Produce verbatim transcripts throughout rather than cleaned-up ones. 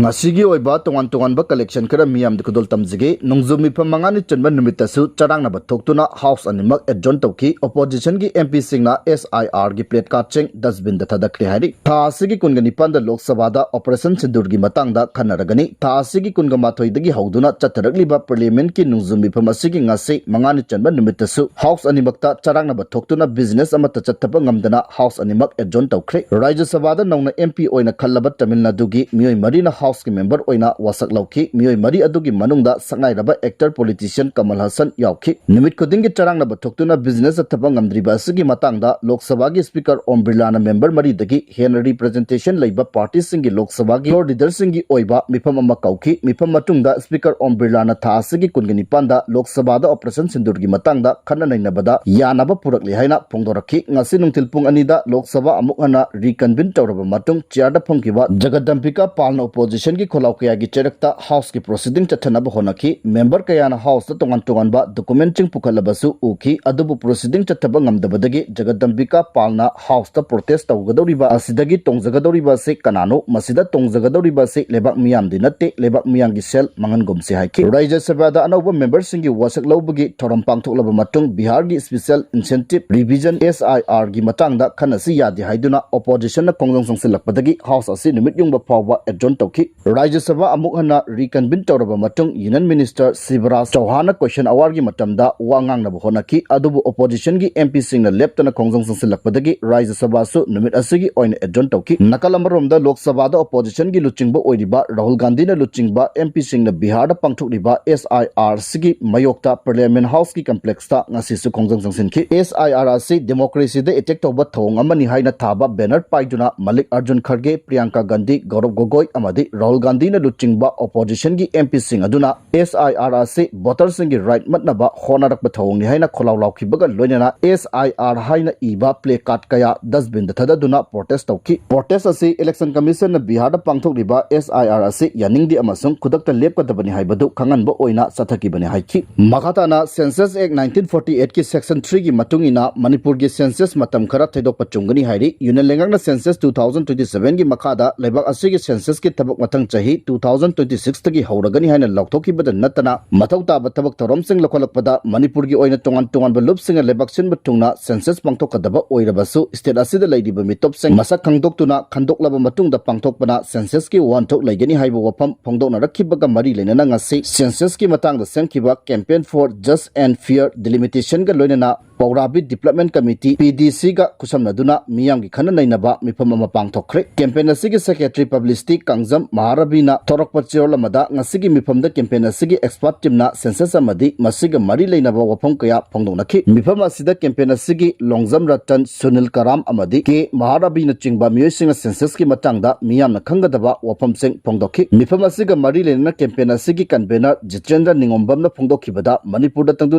ꯉꯁꯤꯒꯤ ꯑꯣꯏꯕ ꯇꯣꯉꯥꯟ ꯇꯣꯉꯥꯟꯕ collection ꯈꯔ ꯃꯤꯌꯥꯝꯗ ꯈꯨꯗꯣꯜ ꯇꯝꯖꯒꯦ꯫ ꯅꯣꯡꯖꯨ ꯃꯤꯐꯝ ꯃꯉꯥꯅꯤ ꯆꯟꯕ ꯅꯨꯃꯤꯠꯇꯁꯨ ꯆꯔꯥꯡꯅꯕ ꯊꯣꯛꯇꯨꯅ House ꯑꯅꯤꯃꯛ adjourn ꯇꯧꯈꯤ꯫ Opposition ꯒꯤ M P ꯁꯤꯡꯅ S I R ꯒꯤ placard ꯁꯤꯡ dustbin ꯗ ꯊꯥꯗꯈ꯭ꯔꯦ ꯍꯥꯏꯔꯤ꯫ ꯊꯥ ꯑꯁꯤꯒꯤ ꯀꯨꯟꯒ ꯅꯤꯄꯥꯟꯗ ꯂꯣꯛ ꯁꯚꯥꯗ Operation ꯁꯤꯟꯗꯨꯔꯒꯤ ꯃꯇꯥꯡꯗ ꯈꯟꯅꯔꯒꯅꯤ꯫ ꯊꯥ ꯑꯁꯤꯒꯤ ꯀꯨꯟꯒ ꯃꯥꯊꯣꯏꯗꯒꯤ ꯍꯧꯗꯨꯅ ꯆꯠꯊꯔꯛꯂꯤꯕ Parliament ꯀꯤ ꯅꯣꯡꯖꯨ ꯃꯤꯐꯝ ꯑꯁꯤꯒꯤ ꯉꯁꯤ ꯃꯉꯥꯅꯤ ꯆꯟꯕ ꯅꯨꯃꯤꯠꯇꯁꯨ House ꯑꯅꯤꯃꯛꯇ ꯆꯔꯥꯡꯅꯕ ꯊꯣꯛꯇꯨꯅ business ꯑꯃꯠꯇ ꯆꯠꯊꯕ ꯉꯝꯗꯅ House ꯑꯅꯤꯃꯛ adjourn ꯇꯧꯈ꯭ꯔꯦ꯫ ꯔꯥꯖ꯭ꯌ ꯁꯚꯥꯗ ꯅꯧꯅ M P ꯑꯣꯏꯅ ꯈꯜꯂꯕ ꯇꯥꯃꯤꯜ ꯅꯥꯗꯨꯒꯤ ꯃꯤꯑꯣꯏ ꯃꯔꯤꯅ House ꯀꯤ member ꯑꯣꯏꯅ ꯋꯥꯁꯛ ꯂꯧꯈꯤ꯫ ꯃꯤꯑꯣꯏ ꯃꯔꯤ ꯑꯗꯨꯒꯤ ꯃꯅꯨꯡꯗ ꯁꯛꯅꯥꯏꯔꯕ actor politician ꯀꯃꯜ ꯍꯁꯟ ꯌꯥꯎꯈꯤ꯫ ꯅꯨꯃꯤꯠ ꯈꯨꯗꯤꯡꯒꯤ ꯆꯔꯥꯡꯅꯕ ꯊꯣꯛꯇꯨꯅ business ꯆꯠꯊꯕ ꯉꯝꯗ꯭ꯔꯤꯕ ꯑꯁꯤꯒꯤ ꯃꯇꯥꯡꯗ ꯂꯣꯛ ꯁꯚꯥꯒꯤ Speaker ꯑꯣꯝ ꯕꯤꯔꯂꯥꯅ member ꯃꯔꯤꯗꯒꯤ ꯍꯦꯟꯅ representation ꯂꯩꯕ party ꯁꯤꯡꯒꯤ ꯂꯣꯛ ꯁꯚꯥꯒꯤ floor leader ꯁꯤꯡꯒꯤ ꯑꯣꯏꯕ ꯃꯤꯐꯝ ꯑꯃ ꯀꯧꯈꯤ꯫ ꯃꯤꯐꯝ ꯃꯇꯨꯡꯗ Speaker ꯑꯣꯝ ꯕꯤꯔꯂꯥꯅ ꯊꯥ ꯑꯁꯤꯒꯤ ꯀꯨꯟꯒ ꯅꯤꯄꯥꯟꯗ ꯂꯣꯛ ꯁꯚꯥꯗ Operation ꯁꯤꯟꯗꯨꯔꯒꯤ ꯃꯇꯥꯡꯗ ꯈꯟꯅ ꯅꯩꯅꯕꯗ ꯌꯥꯅꯕ ꯄꯨꯔꯛꯂꯦ ꯍꯥꯏꯅ ꯐꯣꯡꯗꯣꯔꯛꯈꯤ꯫ ꯉꯁꯤ ꯅꯨꯡꯊꯤꯜ ꯄꯨꯡ ꯑꯅꯤꯗ ꯂꯣꯛ ꯁꯚꯥ ꯑꯃꯨꯛ ꯍꯟꯅ reconvene ꯇꯧꯔꯕ ꯃꯇꯨꯡ chair ꯗ ꯐꯝꯈꯤꯕ ꯖꯒꯗꯝꯕꯤꯀꯥ ꯄꯥꯜꯅ opposition ꯒꯤ ꯈꯣꯜꯂꯥꯎ ꯀꯌꯥꯒꯤ ꯆꯩꯔꯛꯇ House ꯀꯤ proceeding ꯆꯠꯊꯅꯕ ꯍꯣꯠꯅꯈꯤ꯫ Member ꯀꯌꯥꯅ House ꯇ ꯇꯣꯉꯥꯟ ꯇꯣꯉꯥꯟꯕ document ꯁꯤꯡ ꯄꯨꯈꯠꯂꯕꯁꯨ ꯎꯈꯤ, ꯑꯗꯨꯕꯨ proceeding ꯆꯠꯊꯕ ꯉꯝꯗꯕꯗꯒꯤ ꯖꯒꯗꯝꯕꯤꯀꯥ ꯄꯥꯜꯅ House ꯇ protest ꯇꯧꯒꯗꯧꯔꯤꯕ ꯑꯁꯤꯗꯒꯤ ꯇꯣꯡꯖꯒꯗꯧꯔꯤꯕ ꯑꯁꯤ ꯀꯅꯥꯅꯣ? ꯃꯁꯤꯗ ꯇꯣꯡꯖꯒꯗꯧꯔꯤꯕ ꯑꯁꯤ ꯂꯩꯕꯥꯛ ꯃꯤꯌꯥꯝꯗꯤ ꯅꯠꯇꯦ, ꯂꯩꯕꯥꯛ ꯃꯤꯌꯥꯝꯒꯤ ꯁꯦꯜ ꯃꯥꯡꯍꯟꯒꯨꯝꯁꯤ ꯍꯥꯏꯈꯤ꯫ ꯔꯥꯖ꯭ꯌ ꯁꯚꯥꯗ ꯑꯅꯧꯕ member ꯁꯤꯡꯒꯤ ꯋꯥꯁꯛ ꯂꯧꯕꯒꯤ ꯊꯧꯔꯝ ꯄꯥꯡꯊꯣꯛꯂꯕ ꯃꯇꯨꯡ ꯕꯤꯍꯥꯔꯒꯤ special incentive revision S I R ꯒꯤ ꯃꯇꯥꯡꯗ ꯈꯟꯅꯁꯤ ꯌꯥꯗꯦ ꯍꯥꯏꯗꯨꯅ opposition ꯅ ꯈꯣꯡꯖꯪ ꯆꯪꯁꯤꯜꯂꯛꯄꯗꯒꯤ House ꯑꯁꯤ ꯅꯨꯃꯤꯠ ꯌꯨꯡꯕ ꯐꯥꯎꯕ adjourn ꯇꯧꯈꯤ꯫ ꯔꯥꯖ꯭ꯌ ꯁꯚꯥ ꯑꯃꯨꯛ ꯍꯟꯅ reconvene ꯇꯧꯔꯕ ꯃꯇꯨꯡ Union Minister Shivraj ꯆꯧꯍꯥꯟꯅ question hour ꯒꯤ ꯃꯇꯝꯗ ꯋꯥ ꯉꯥꯡꯅꯕ ꯍꯣꯠꯅꯈꯤ, ꯑꯗꯨꯕꯨ opposition ꯒꯤ M P ꯁꯤꯡꯅ ꯂꯦꯞꯇꯅ ꯈꯣꯡꯖꯪ ꯆꯪꯁꯤꯜꯂꯛꯄꯗꯒꯤ ꯔꯥꯖ꯭ꯌ ꯁꯚꯥꯁꯨ ꯅꯨꯃꯤꯠ ꯑꯁꯤꯒꯤ ꯑꯣꯏꯅ adjourn ꯇꯧꯈꯤ꯫ ꯅꯥꯀꯜ ꯑꯃꯔꯣꯝꯗ ꯂꯣꯛ ꯁꯚꯥꯗ opposition ꯒꯤ ꯂꯨꯆꯤꯡꯕ ꯑꯣꯏꯔꯤꯕ ꯔꯥꯍꯨꯜ ꯒꯥꯟꯙꯤꯅ ꯂꯨꯆꯤꯡꯕ M P ꯁꯤꯡꯅ ꯕꯤꯍꯥꯔꯗ ꯄꯥꯡꯊꯣꯛꯂꯤꯕ S I R ꯁꯤꯒꯤ ꯃꯥꯌꯣꯛꯇ Parliament House ꯀꯤ complex ꯇ ꯉꯁꯤꯁꯨ ꯈꯣꯡꯖꯪ ꯆꯪꯁꯤꯟꯈꯤ꯫ S I R ꯑꯁꯤ democracy ꯗ attack ꯇꯧꯕ ꯊꯧꯑꯣꯡ ꯑꯃꯅꯤ ꯍꯥꯏꯅ ꯊꯥꯕ banner ꯄꯥꯏꯗꯨꯅ ꯃꯜꯂꯤꯛ ꯑꯔꯖꯨꯟ ꯈꯔꯒꯦ, ꯄ꯭ꯔꯤꯌꯥꯡꯀꯥ ꯒꯥꯟꯙꯤ, ꯒꯧꯔꯕ ꯒꯣꯒꯣꯏ ꯑꯃꯗꯤ ꯔꯥꯍꯨꯜ ꯒꯥꯟꯙꯤꯅ ꯂꯨꯆꯤꯡꯕ opposition ꯒꯤ M P ꯁꯤꯡ ꯑꯗꯨꯅ S I R ꯑꯁꯤ voter ꯁꯤꯡꯒꯤ right ꯃꯠꯅꯕ ꯍꯣꯠꯅꯔꯛꯄ ꯊꯧꯑꯣꯡꯅꯤ ꯍꯥꯏꯅ ꯈꯣꯜꯂꯥꯎ ꯂꯥꯎꯈꯤꯕꯒ ꯂꯣꯏꯅꯅ S I R ꯍꯥꯏꯅ ꯏꯕ placard ꯀꯌꯥ dustbin ꯗ ꯊꯥꯗꯗꯨꯅ protest ꯇꯧꯈꯤ꯫ Protest ꯑꯁꯤ Election Commission ꯅ ꯕꯤꯍꯥꯔꯗ ꯄꯥꯡꯊꯣꯛꯂꯤꯕ S I R ꯑꯁꯤ ꯌꯥꯅꯤꯡꯗꯦ ꯑꯃꯁꯨꯡ ꯈꯨꯗꯛꯇ ꯂꯦꯞꯀꯗꯕꯅꯤ ꯍꯥꯏꯕꯗꯨ ꯈꯪꯍꯟꯕ ꯑꯣꯏꯅ ꯆꯠꯊꯈꯤꯕꯅꯤ ꯍꯥꯏꯈꯤ꯫ ꯃꯈꯥ ꯇꯥꯅ Census Act nineteen forty eight ꯀꯤ section three ꯒꯤ ꯃꯇꯨꯡ ꯏꯟꯅ ꯃꯅꯤꯄꯨꯔꯒꯤ census ꯃꯇꯝ ꯈꯔ ꯊꯩꯗꯣꯛꯄ ꯆꯨꯝꯒꯅꯤ ꯍꯥꯏꯔꯤ꯫ Union ꯂꯩꯉꯥꯛꯅ census two thousand twenty seven ꯒꯤ ꯃꯈꯥꯗ ꯂꯩꯕꯥꯛ ꯑꯁꯤꯒꯤ census ꯀꯤ ꯊꯕꯛ ꯃꯊꯪ ꯆꯍꯤ two thousand twenty six ꯇꯒꯤ ꯍꯧꯔꯒꯅꯤ ꯍꯥꯏꯅ ꯂꯥꯎꯊꯣꯛꯈꯤꯕꯗ ꯅꯠꯇꯅ, ꯃꯊꯧ ꯇꯥꯕ ꯊꯕꯛ ꯊꯧꯔꯝꯁꯤꯡ ꯂꯧꯈꯠꯂꯛꯄꯗ ꯃꯅꯤꯄꯨꯔꯒꯤ ꯑꯣꯏꯅ ꯇꯣꯉꯥꯟ ꯇꯣꯉꯥꯟꯕ ꯂꯨꯞꯁꯤꯡꯅ ꯂꯩꯕꯥꯛ ꯁꯤꯟꯕ ꯊꯨꯡꯅ census ꯄꯥꯡꯊꯣꯛꯀꯗꯕ ꯑꯣꯏꯔꯕꯁꯨ, state ꯑꯁꯤꯗ ꯂꯩꯔꯤꯕ ꯃꯤꯇꯣꯞꯁꯤꯡ ꯃꯁꯛ ꯈꯪꯗꯣꯛꯇꯨꯅ ꯈꯟꯗꯣꯛꯂꯕ ꯃꯇꯨꯡꯗ ꯄꯥꯡꯊꯣꯛꯄꯅ census ꯀꯤ ꯋꯥꯍꯟꯊꯣꯛ ꯂꯩꯒꯅꯤ ꯍꯥꯏꯕ ꯋꯥꯐꯝ ꯐꯣꯡꯗꯣꯛꯅꯔꯛꯈꯤꯕꯒ ꯃꯔꯤ ꯂꯩꯅꯅ ꯉꯁꯤ census ꯀꯤ ꯃꯇꯥꯡꯗ ꯁꯦꯝꯈꯤꯕ Campaign for Just and Fair Delimitation ꯒ ꯂꯣꯏꯅꯅ ꯄꯧꯔꯥꯕꯤ Development Committee, P D C ꯒ ꯈꯨꯠꯁꯝꯅꯗꯨꯅ ꯃꯤꯌꯥꯝꯒꯤ ꯈꯟꯅ ꯅꯩꯅꯕ ꯃꯤꯐꯝ ꯑꯃ ꯄꯥꯡꯊꯣꯛꯈ꯭ꯔꯦ꯫ Campaign ꯑꯁꯤꯒꯤ secretary publicity ꯀꯥꯡꯖꯝ ꯃꯍꯥꯔꯕꯤꯅ ꯊꯣꯔꯛꯄ ꯆꯦꯔꯣꯜ ꯑꯃꯗ, ꯉꯁꯤꯒꯤ ꯃꯤꯐꯝꯗ campaign ꯑꯁꯤꯒꯤ expert team ꯅ census ꯑꯃꯗꯤ ꯃꯁꯤꯒ ꯃꯔꯤ ꯂꯩꯅꯕ ꯋꯥꯐꯝ ꯀꯌꯥ ꯐꯣꯡꯗꯣꯛꯅꯈꯤ꯫ ꯃꯤꯐꯝ ꯑꯁꯤꯗ campaign ꯑꯁꯤꯒꯤ ꯂꯣꯡꯖꯝ ꯔꯇꯟ, ꯁꯨꯅꯤꯜ ꯀꯔꯥꯝ ꯑꯃꯗꯤ ꯀꯦ ꯃꯍꯥꯔꯕꯤꯅꯆꯤꯡꯕ ꯃꯤꯑꯣꯏꯁꯤꯡꯅ census ꯀꯤ ꯃꯇꯥꯡꯗ ꯃꯤꯌꯥꯝꯅ ꯈꯪꯒꯗꯕ ꯋꯥꯐꯝꯁꯤꯡ ꯐꯣꯡꯗꯣꯛꯈꯤ꯫ ꯃꯤꯐꯝ ꯑꯁꯤꯒ ꯃꯔꯤ ꯂꯩꯅꯅ campaign ꯑꯁꯤꯒꯤ convener ꯖꯤꯇꯦꯟꯗ꯭ꯔ ꯅꯤꯉꯣꯝꯕꯝꯅ ꯐꯣꯡꯗꯣꯛꯈꯤꯕꯗ, ꯃꯅꯤꯄꯨꯔꯗ ꯇꯪꯗꯨ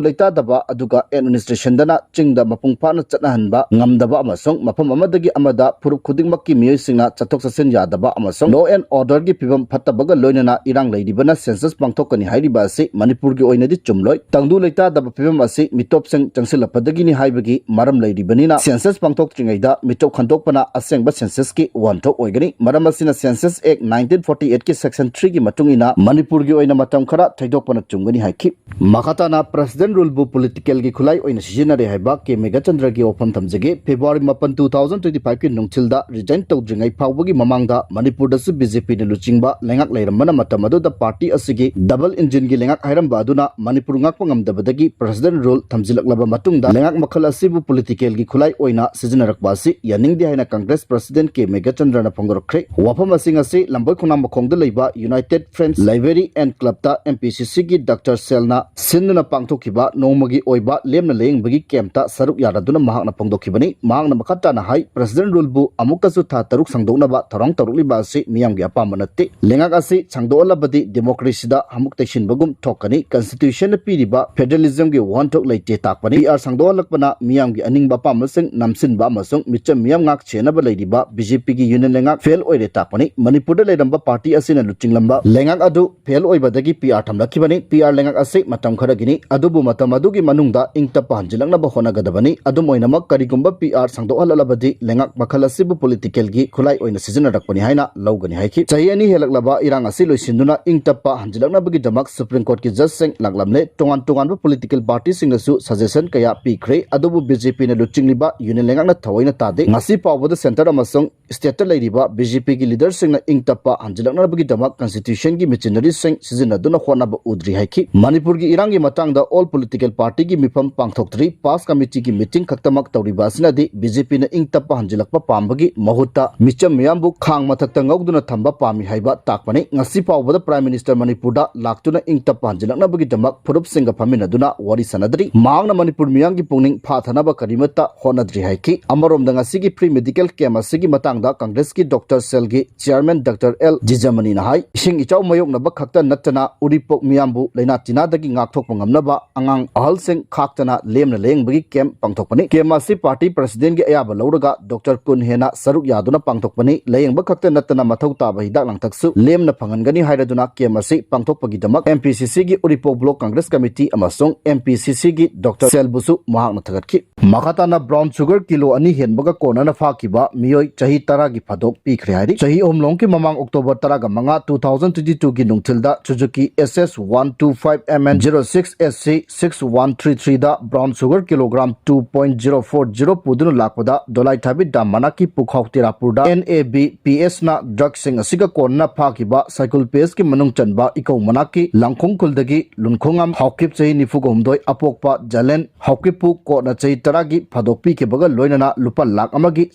ꯂꯩꯇꯥꯗꯕ ꯑꯗꯨꯒ administration ꯗꯅ ꯆꯤꯡꯗ ꯃꯄꯨꯡ ꯐꯥꯅ ꯆꯠꯅꯍꯟꯕ ꯉꯝꯗꯕ ꯑꯃꯁꯨꯡ ꯃꯐꯝ ꯑꯃꯗꯒꯤ ꯑꯃꯗ ꯐꯨꯔꯨꯞ ꯈꯨꯗꯤꯡꯃꯛꯀꯤ ꯃꯤꯑꯣꯏꯁꯤꯡꯅ ꯆꯠꯊꯣꯛ ꯆꯠꯁꯤꯟ ꯌꯥꯗꯕ ꯑꯃꯁꯨꯡ law and order ꯒꯤ ꯐꯤꯕꯝ ꯐꯠꯇꯕꯒ ꯂꯣꯏꯅꯅ ꯏꯔꯥꯡ ꯂꯩꯔꯤꯕꯅ census ꯄꯥꯡꯊꯣꯛꯀꯅꯤ ꯍꯥꯏꯔꯤꯕ ꯑꯁꯤ ꯃꯅꯤꯄꯨꯔꯒꯤ ꯑꯣꯏꯅꯗꯤ ꯆꯨꯝꯂꯣꯏ꯫ ꯇꯪꯗꯨ ꯂꯩꯇꯥꯗꯕ ꯐꯤꯕꯝ ꯑꯁꯤ ꯃꯤꯇꯣꯞꯁꯤꯡ ꯆꯪꯁꯤꯜꯂꯛꯄꯗꯒꯤꯅꯤ ꯍꯥꯏꯕꯒꯤ ꯃꯔꯝ ꯂꯩꯔꯤꯕꯅꯤꯅ, census ꯄꯥꯡꯊꯣꯛꯇ꯭ꯔꯤꯉꯩꯗ ꯃꯤꯇꯣꯞ ꯈꯟꯗꯣꯛꯄꯅ ꯑꯁꯦꯡꯕ census ꯀꯤ ꯋꯥꯍꯟꯊꯣꯛ ꯑꯣꯏꯒꯅꯤ꯫ ꯃꯔꯝ ꯑꯁꯤꯅ, Census Act nineteen forty eight ꯀꯤ section three ꯒꯤ ꯃꯇꯨꯡ ꯏꯟꯅ ꯃꯅꯤꯄꯨꯔꯒꯤ ꯑꯣꯏꯅ ꯃꯇꯝ ꯈꯔ ꯊꯩꯗꯣꯛꯄꯅ ꯆꯨꯝꯒꯅꯤ ꯍꯥꯏꯈꯤ꯫ ꯃꯈꯥ ꯇꯥꯅ President Rule ꯕꯨ political ꯒꯤ ꯈꯨꯠꯂꯥꯏ ꯑꯣꯏꯅ ꯁꯤꯖꯤꯟꯅꯔꯦ ꯍꯥꯏꯕ ꯀꯦ ꯃꯦꯘꯆꯟꯗ꯭ꯔꯒꯤ ꯋꯥꯐꯝ ꯊꯝꯖꯒꯦ꯫ February ꯃꯥꯄꯟ, two thousand twenty five ꯀꯤ ꯅꯨꯡꯊꯤꯜꯗ resign ꯇꯧꯗ꯭ꯔꯤꯉꯩ ꯐꯥꯎꯕꯒꯤ ꯃꯃꯥꯡꯗ ꯃꯅꯤꯄꯨꯔꯗꯁꯨ B J P ꯅ ꯂꯨꯆꯤꯡꯕ ꯂꯩꯉꯥꯛ ꯂꯩꯔꯝꯕꯅ, ꯃꯇꯝ ꯑꯗꯨꯗ party ꯑꯁꯤꯒꯤ double engine ꯒꯤ ꯂꯩꯉꯥꯛ ꯍꯥꯏꯔꯝꯕ ꯑꯗꯨꯅ ꯃꯅꯤꯄꯨꯔ ꯉꯥꯛꯄ ꯉꯝꯗꯕꯗꯒꯤ President Rule ꯊꯝꯖꯤꯜꯂꯛꯂꯕ ꯃꯇꯨꯡꯗ, ꯂꯩꯉꯥꯛ ꯃꯈꯜ ꯑꯁꯤꯕꯨ political ꯒꯤ ꯈꯨꯠꯂꯥꯏ ꯑꯣꯏꯅ ꯁꯤꯖꯤꯟꯅꯔꯛꯄ ꯑꯁꯤ ꯌꯥꯅꯤꯡꯗꯦ ꯍꯥꯏꯅ Congress President ꯀꯦ ꯃꯦꯘꯆꯟꯗ꯭ꯔꯅ ꯐꯣꯡꯗꯣꯔꯛꯈ꯭ꯔꯦ꯫ ꯋꯥꯐꯝ ꯑꯁꯤꯡ ꯑꯁꯤ ꯂꯝꯕꯣꯏ ꯈꯣꯡꯅꯥꯡ ꯃꯈꯣꯡꯗ ꯂꯩꯕ United Friends Library and Club ꯇ M P C C ꯒꯤ Doctor ꯁꯦꯜꯅ ꯁꯤꯟꯗꯨꯅ ꯄꯥꯡꯊꯣꯛꯈꯤꯕ ꯅꯣꯡꯃꯒꯤ ꯑꯣꯏꯕ ꯂꯦꯝꯅ ꯂꯥꯌꯦꯡꯕꯒꯤ camp ꯇ ꯁꯔꯨꯛ ꯌꯥꯔꯗꯨꯅ ꯃꯍꯥꯛꯅ ꯐꯣꯡꯗꯣꯛꯈꯤꯕꯅꯤ꯫ ꯃꯍꯥꯛꯅ ꯃꯈꯥ ꯇꯥꯅ ꯍꯥꯏ, President Rule ꯕꯨ ꯑꯃꯨꯛꯀꯁꯨ ꯊꯥ ꯇꯔꯨꯛ ꯁꯥꯡꯗꯣꯛꯅꯕ ꯊꯧꯔꯥꯡ ꯇꯧꯔꯛꯂꯤꯕ ꯑꯁꯤ ꯃꯤꯌꯥꯝꯒꯤ ꯑꯄꯥꯝꯕ ꯅꯠꯇꯦ꯫ ꯂꯩꯉꯥꯛ ꯑꯁꯤ ꯁꯥꯡꯗꯣꯛꯍꯜꯂꯕꯗꯤ democracy ꯗ ꯑꯃꯨꯛ ꯇꯩꯁꯤꯟꯕꯒꯨꯝ ꯊꯣꯛꯀꯅꯤ꯫ Constitution ꯅ ꯄꯤꯔꯤꯕ federalism ꯒꯤ ꯋꯥꯍꯟꯊꯣꯛ ꯂꯩꯇꯦ ꯇꯥꯛꯄꯅꯤ꯫ P R ꯁꯥꯡꯗꯣꯛꯍꯜꯂꯛꯄꯅ ꯃꯤꯌꯥꯝꯒꯤ ꯑꯅꯤꯡꯕ ꯑꯄꯥꯝꯕꯁꯤꯡ ꯅꯝꯁꯤꯟꯕ ꯑꯃꯁꯨꯡ ꯃꯤꯆꯝ ꯃꯤꯌꯥꯝ ꯉꯥꯛ ꯁꯦꯟꯅꯕ ꯂꯩꯔꯤꯕ B J P ꯒꯤ union ꯂꯩꯉꯥꯛ fail ꯑꯣꯏꯔꯦ ꯇꯥꯛꯄꯅꯤ꯫ ꯃꯅꯤꯄꯨꯔꯗ ꯂꯩꯔꯝꯕ party ꯑꯁꯤꯅ ꯂꯨꯆꯤꯡꯂꯝꯕ ꯂꯩꯉꯥꯛ ꯑꯗꯨ fail ꯑꯣꯏꯕꯗꯒꯤ P R ꯊꯝꯂꯛꯈꯤꯕꯅꯤ꯫ P R ꯂꯩꯉꯥꯛ ꯑꯁꯤ ꯃꯇꯝ ꯈꯔꯒꯤꯅꯤ, ꯑꯗꯨꯕꯨ ꯃꯇꯝ ꯑꯗꯨꯒꯤ ꯃꯅꯨꯡꯗ ꯏꯪ ꯇꯞꯄ ꯍꯟꯖꯤꯜꯂꯛꯅꯕ ꯁꯥꯡꯗꯣꯛꯅꯕ ꯍꯣꯠꯅꯒꯗꯕꯅꯤ꯫ ꯑꯗꯨꯝ ꯑꯣꯏꯅꯃꯛ, ꯀꯔꯤꯒꯨꯝꯕ ꯄꯤ ꯑꯥꯔ ꯁꯥꯡꯗꯣꯛꯍꯜꯂꯕꯗꯤ ꯂꯩꯉꯥꯛ ꯃꯈꯜ ꯑꯁꯤꯕꯨ ꯄꯣꯂꯤꯇꯤꯀꯦꯜꯒꯤ ꯈꯨꯠꯂꯥꯏ ꯑꯣꯏꯅ ꯁꯤꯖꯤꯟꯅꯔꯛꯄꯅꯤ ꯍꯥꯏꯅ ꯂꯧꯒꯅꯤ ꯍꯥꯏꯈꯤ꯫ ꯆꯍꯤ ꯑꯅꯤ ꯍꯦꯜꯂꯛꯂꯕ ꯏꯔꯥꯡ ꯑꯁꯤ ꯂꯣꯏꯁꯤꯟꯗꯨꯅ ꯏꯪ ꯇꯞꯄ ꯍꯟꯖꯤꯜꯂꯛꯅꯕꯒꯤꯗꯃꯛ ꯁꯨꯄ꯭ꯔꯤꯝ ꯀꯣꯔꯠꯀꯤ ꯖꯖꯁꯤꯡ ꯂꯥꯛꯂꯝꯂꯦ꯫ ꯇꯣꯉꯥꯟ ꯇꯣꯉꯥꯟꯕ ꯄꯣꯂꯤꯇꯤꯀꯦꯜ ꯄꯥꯔꯇꯤꯁꯤꯡꯅꯁꯨ ꯁꯖꯦꯁꯟ ꯀꯌꯥ ꯄꯤꯈ꯭ꯔꯦ, ꯑꯗꯨꯕꯨ ꯕꯤ ꯖꯦ ꯄꯤꯅ ꯂꯨꯆꯤꯡꯂꯤꯕ ꯌꯨꯅꯤꯌꯟ ꯂꯩꯉꯥꯛꯅ ꯊꯑꯣꯏꯅ ꯇꯥꯗꯦ꯫ ꯉꯁꯤ ꯐꯥꯎꯕꯗ ꯁꯦꯟꯇꯔ ꯑꯃꯁꯨꯡ ꯁ꯭ꯇꯦꯠꯇ ꯂꯩꯔꯤꯕ ꯕꯤ ꯖꯦ ꯄꯤꯒꯤ ꯂꯤꯗꯔꯁꯤꯡꯅ ꯏꯪ ꯇꯞꯄ ꯍꯟꯖꯤꯜꯂꯛꯅꯕꯒꯤꯗꯃꯛ ꯀꯟꯁꯇꯤꯇ꯭ꯌꯨꯁꯟꯒꯤ ꯃꯦꯆꯤꯅꯔꯤꯁꯤꯡ ꯁꯤꯖꯤꯟꯅꯗꯨꯅ ꯍꯣꯠꯅꯕ ꯎꯗ꯭ꯔꯤ ꯍꯥꯏꯈꯤ꯫ ꯃꯅꯤꯄꯨꯔꯒꯤ ꯏꯔꯥꯡꯒꯤ ꯃꯇꯥꯡꯗ ꯑꯣꯜ ꯄꯣꯂꯤꯇꯤꯀꯦꯜ ꯄꯥꯔꯇꯤꯒꯤ ꯃꯤꯐꯝ ꯄꯥꯡꯊꯣꯛꯇ꯭ꯔꯤ꯫ ꯄꯥꯁ ꯀꯃꯤꯇꯤꯒꯤ ꯃꯤꯇꯤꯡ ꯈꯛꯇꯃꯛ ꯇꯧꯔꯤꯕ ꯑꯁꯤꯅꯗꯤ ꯕꯤ ꯖꯦ ꯄꯤꯅ ꯏꯪ ꯇꯞꯄ ꯍꯟꯖꯤꯜꯂꯛꯄ ꯄꯥꯝꯕꯒꯤ ꯃꯍꯨꯠꯇ ꯃꯤꯆꯝ ꯃꯤꯌꯥꯝꯕꯨ ꯈꯥꯡ ꯃꯊꯛꯇ ꯉꯧꯗꯨꯅ ꯊꯝꯕ ꯄꯥꯝꯃꯤ ꯍꯥꯏꯕ ꯇꯥꯛꯄꯅꯤ꯫ ꯉꯁꯤ ꯐꯥꯎꯕꯗ ꯄ꯭ꯔꯥꯏꯝ ꯃꯤꯅꯤꯁꯇꯔ ꯃꯅꯤꯄꯨꯔꯗ ꯂꯥꯛꯇꯨꯅ ꯏꯪ ꯇꯞꯄ ꯍꯟꯖꯤꯜꯂꯛꯅꯕꯒꯤꯗꯃꯛ ꯐꯨꯔꯨꯞꯁꯤꯡꯒ ꯐꯝꯃꯤꯟꯅꯗꯨꯅ ꯋꯥꯔꯤ ꯁꯥꯟꯅꯗ꯭ꯔꯤ꯫ ꯃꯍꯥꯛꯅ ꯃꯅꯤꯄꯨꯔ ꯃꯤꯌꯥꯝꯒꯤ ꯄꯨꯛꯅꯤꯡ ꯐꯥꯊꯅꯕ ꯀꯔꯤꯃꯠꯇ ꯍꯣꯠꯅꯗ꯭ꯔꯤ ꯍꯥꯏꯈꯤ꯫ ꯑꯃꯔꯣꯝꯗ, ꯉꯁꯤꯒꯤ ꯐ꯭ꯔꯤ ꯃꯦꯗꯤꯀꯦꯜ ꯀꯦꯝꯞ ꯑꯁꯤꯒꯤ ꯃꯇꯥꯡꯗ ꯀꯪꯒ꯭ꯔꯦꯁꯀꯤ ꯗꯣꯛꯇꯔ ꯁꯦꯜꯒꯤ ꯆꯤꯌꯥꯔꯃꯦꯟ ꯗꯥꯛꯇꯔ ꯑꯦꯜ ꯖꯤꯖꯃꯅꯤꯅ ꯍꯥꯏ, ꯏꯁꯤꯡ ꯏꯆꯥꯎ ꯃꯥꯌꯣꯛꯅꯕ ꯈꯛꯇ ꯅꯠꯇꯅ ꯎꯔꯤꯄꯣꯛ ꯃꯤꯌꯥꯝꯕꯨ ꯂꯥꯏꯅꯥ ꯇꯤꯟꯅꯥꯗꯒꯤ ꯉꯥꯛꯊꯣꯛꯄ ꯉꯝꯅꯕ ꯑꯉꯥꯡ ꯑꯍꯜꯁꯤꯡ ꯈꯥꯛꯇꯅ ꯂꯦꯝꯅ ꯂꯥꯌꯦꯡꯕꯒꯤ ꯀꯦꯝꯞ ꯄꯥꯡꯊꯣꯛꯄꯅꯤ꯫ ꯀꯦꯝꯞ ꯑꯁꯤ ꯄꯥꯔꯇꯤ ꯄ꯭ꯔꯁꯤꯗꯦꯟꯒꯤ ꯑꯌꯥꯕ ꯂꯧꯔꯒ ꯗꯣꯛꯇꯔ ꯀꯨꯟ ꯍꯦꯟꯅ ꯁꯔꯨꯛ ꯌꯥꯗꯨꯅ ꯄꯥꯡꯊꯣꯛꯄꯅꯤ꯫ ꯂꯥꯌꯦꯡꯕ ꯈꯛꯇ ꯅꯠꯇꯅ ꯃꯊꯧ ꯇꯥꯕ ꯍꯤꯗꯥꯛ ꯂꯥꯡꯊꯛꯁꯨ ꯂꯦꯝꯅ ꯐꯪꯍꯟꯒꯅꯤ ꯍꯥꯏꯔꯗꯨꯅ ꯀꯦꯝꯞ ꯑꯁꯤ ꯄꯥꯡꯊꯣꯛꯄꯒꯤꯗꯃꯛ ꯑꯦꯝ ꯄꯤ ꯁꯤ ꯁꯤꯒꯤ ꯎꯔꯤꯄꯣꯛ ꯕ꯭ꯂꯣꯛ ꯀꯪꯒ꯭ꯔꯦꯁ ꯀꯃꯤꯇꯤ ꯑꯃꯁꯨꯡ ꯑꯦꯝ ꯄꯤ ꯁꯤ ꯁꯤꯒꯤ ꯗꯣꯛꯇꯔ ꯁꯦꯜꯕꯨꯁꯨ ꯃꯍꯥꯛꯅ ꯊꯥꯒꯠꯈꯤ꯫ ꯃꯈꯥ ꯇꯥꯅ ꯕ꯭ꯔꯥꯎꯟ ꯁꯨꯒꯔ ꯀꯤꯂꯣ ꯑꯅꯤ ꯍꯦꯟꯕꯒ ꯀꯣꯟꯅꯅ ꯐꯥꯈꯤꯕ ꯃꯤꯑꯣꯏ ꯆꯍꯤ ꯇꯔꯥꯒꯤ ꯐꯥꯗꯣꯛ ꯄꯤꯈ꯭ꯔꯦ ꯍꯥꯏꯔꯤ꯫ ꯆꯍꯤ ꯑꯍꯨꯝꯂꯣꯝꯒꯤ ꯃꯃꯥꯡ ꯑꯣꯛꯇꯣꯕꯔ ꯇꯔꯥꯒ ꯃꯉꯥ, two thousand twenty two ꯒꯤ ꯅꯨꯡꯊꯤꯜꯗ Suzuki S S one two five M N zero six S C six one three three ꯗ brown sugar kilogram two point zero four zero ꯄꯨꯗꯨꯅ ꯂꯥꯛꯄꯗ ꯗꯣꯂꯥꯏꯊꯥꯕꯤ ꯗꯥꯝ ꯃꯅꯥꯛꯀꯤ ꯄꯨꯈꯥꯎ ꯇꯤꯔꯥꯄꯨꯔꯗ N A B P S ꯅ ꯗ꯭ꯔꯒꯁꯤꯡ ꯑꯁꯤꯒ ꯀꯣꯟꯅꯅ ꯐꯥꯈꯤꯕ ꯁꯥꯏꯀꯜ ꯄꯦꯁꯀꯤ ꯃꯅꯨꯡ ꯆꯟꯕ ꯏꯀꯧ ꯃꯅꯥꯛꯀꯤ ꯂꯥꯡꯈꯣꯡ ꯈꯨꯜꯗꯒꯤ ꯂꯨꯟꯈꯣꯉꯥꯝ ꯍꯥꯎꯀꯤꯞ, ꯆꯍꯤ ꯅꯤꯐꯨꯒ ꯍꯨꯝꯗꯣꯏ, ꯑꯄꯣꯛꯄ ꯖꯂꯦꯟ ꯍꯥꯎꯀꯤꯞꯄꯨ ꯀꯣꯔꯠꯅ ꯆꯍꯤ ꯇꯔꯥꯒꯤ ꯐꯥꯗꯣꯛ ꯄꯤꯈꯤꯕꯒ ꯂꯣꯏꯅꯅ ꯂꯨꯄꯥ ꯂꯥꯈ ꯑꯃꯒꯤ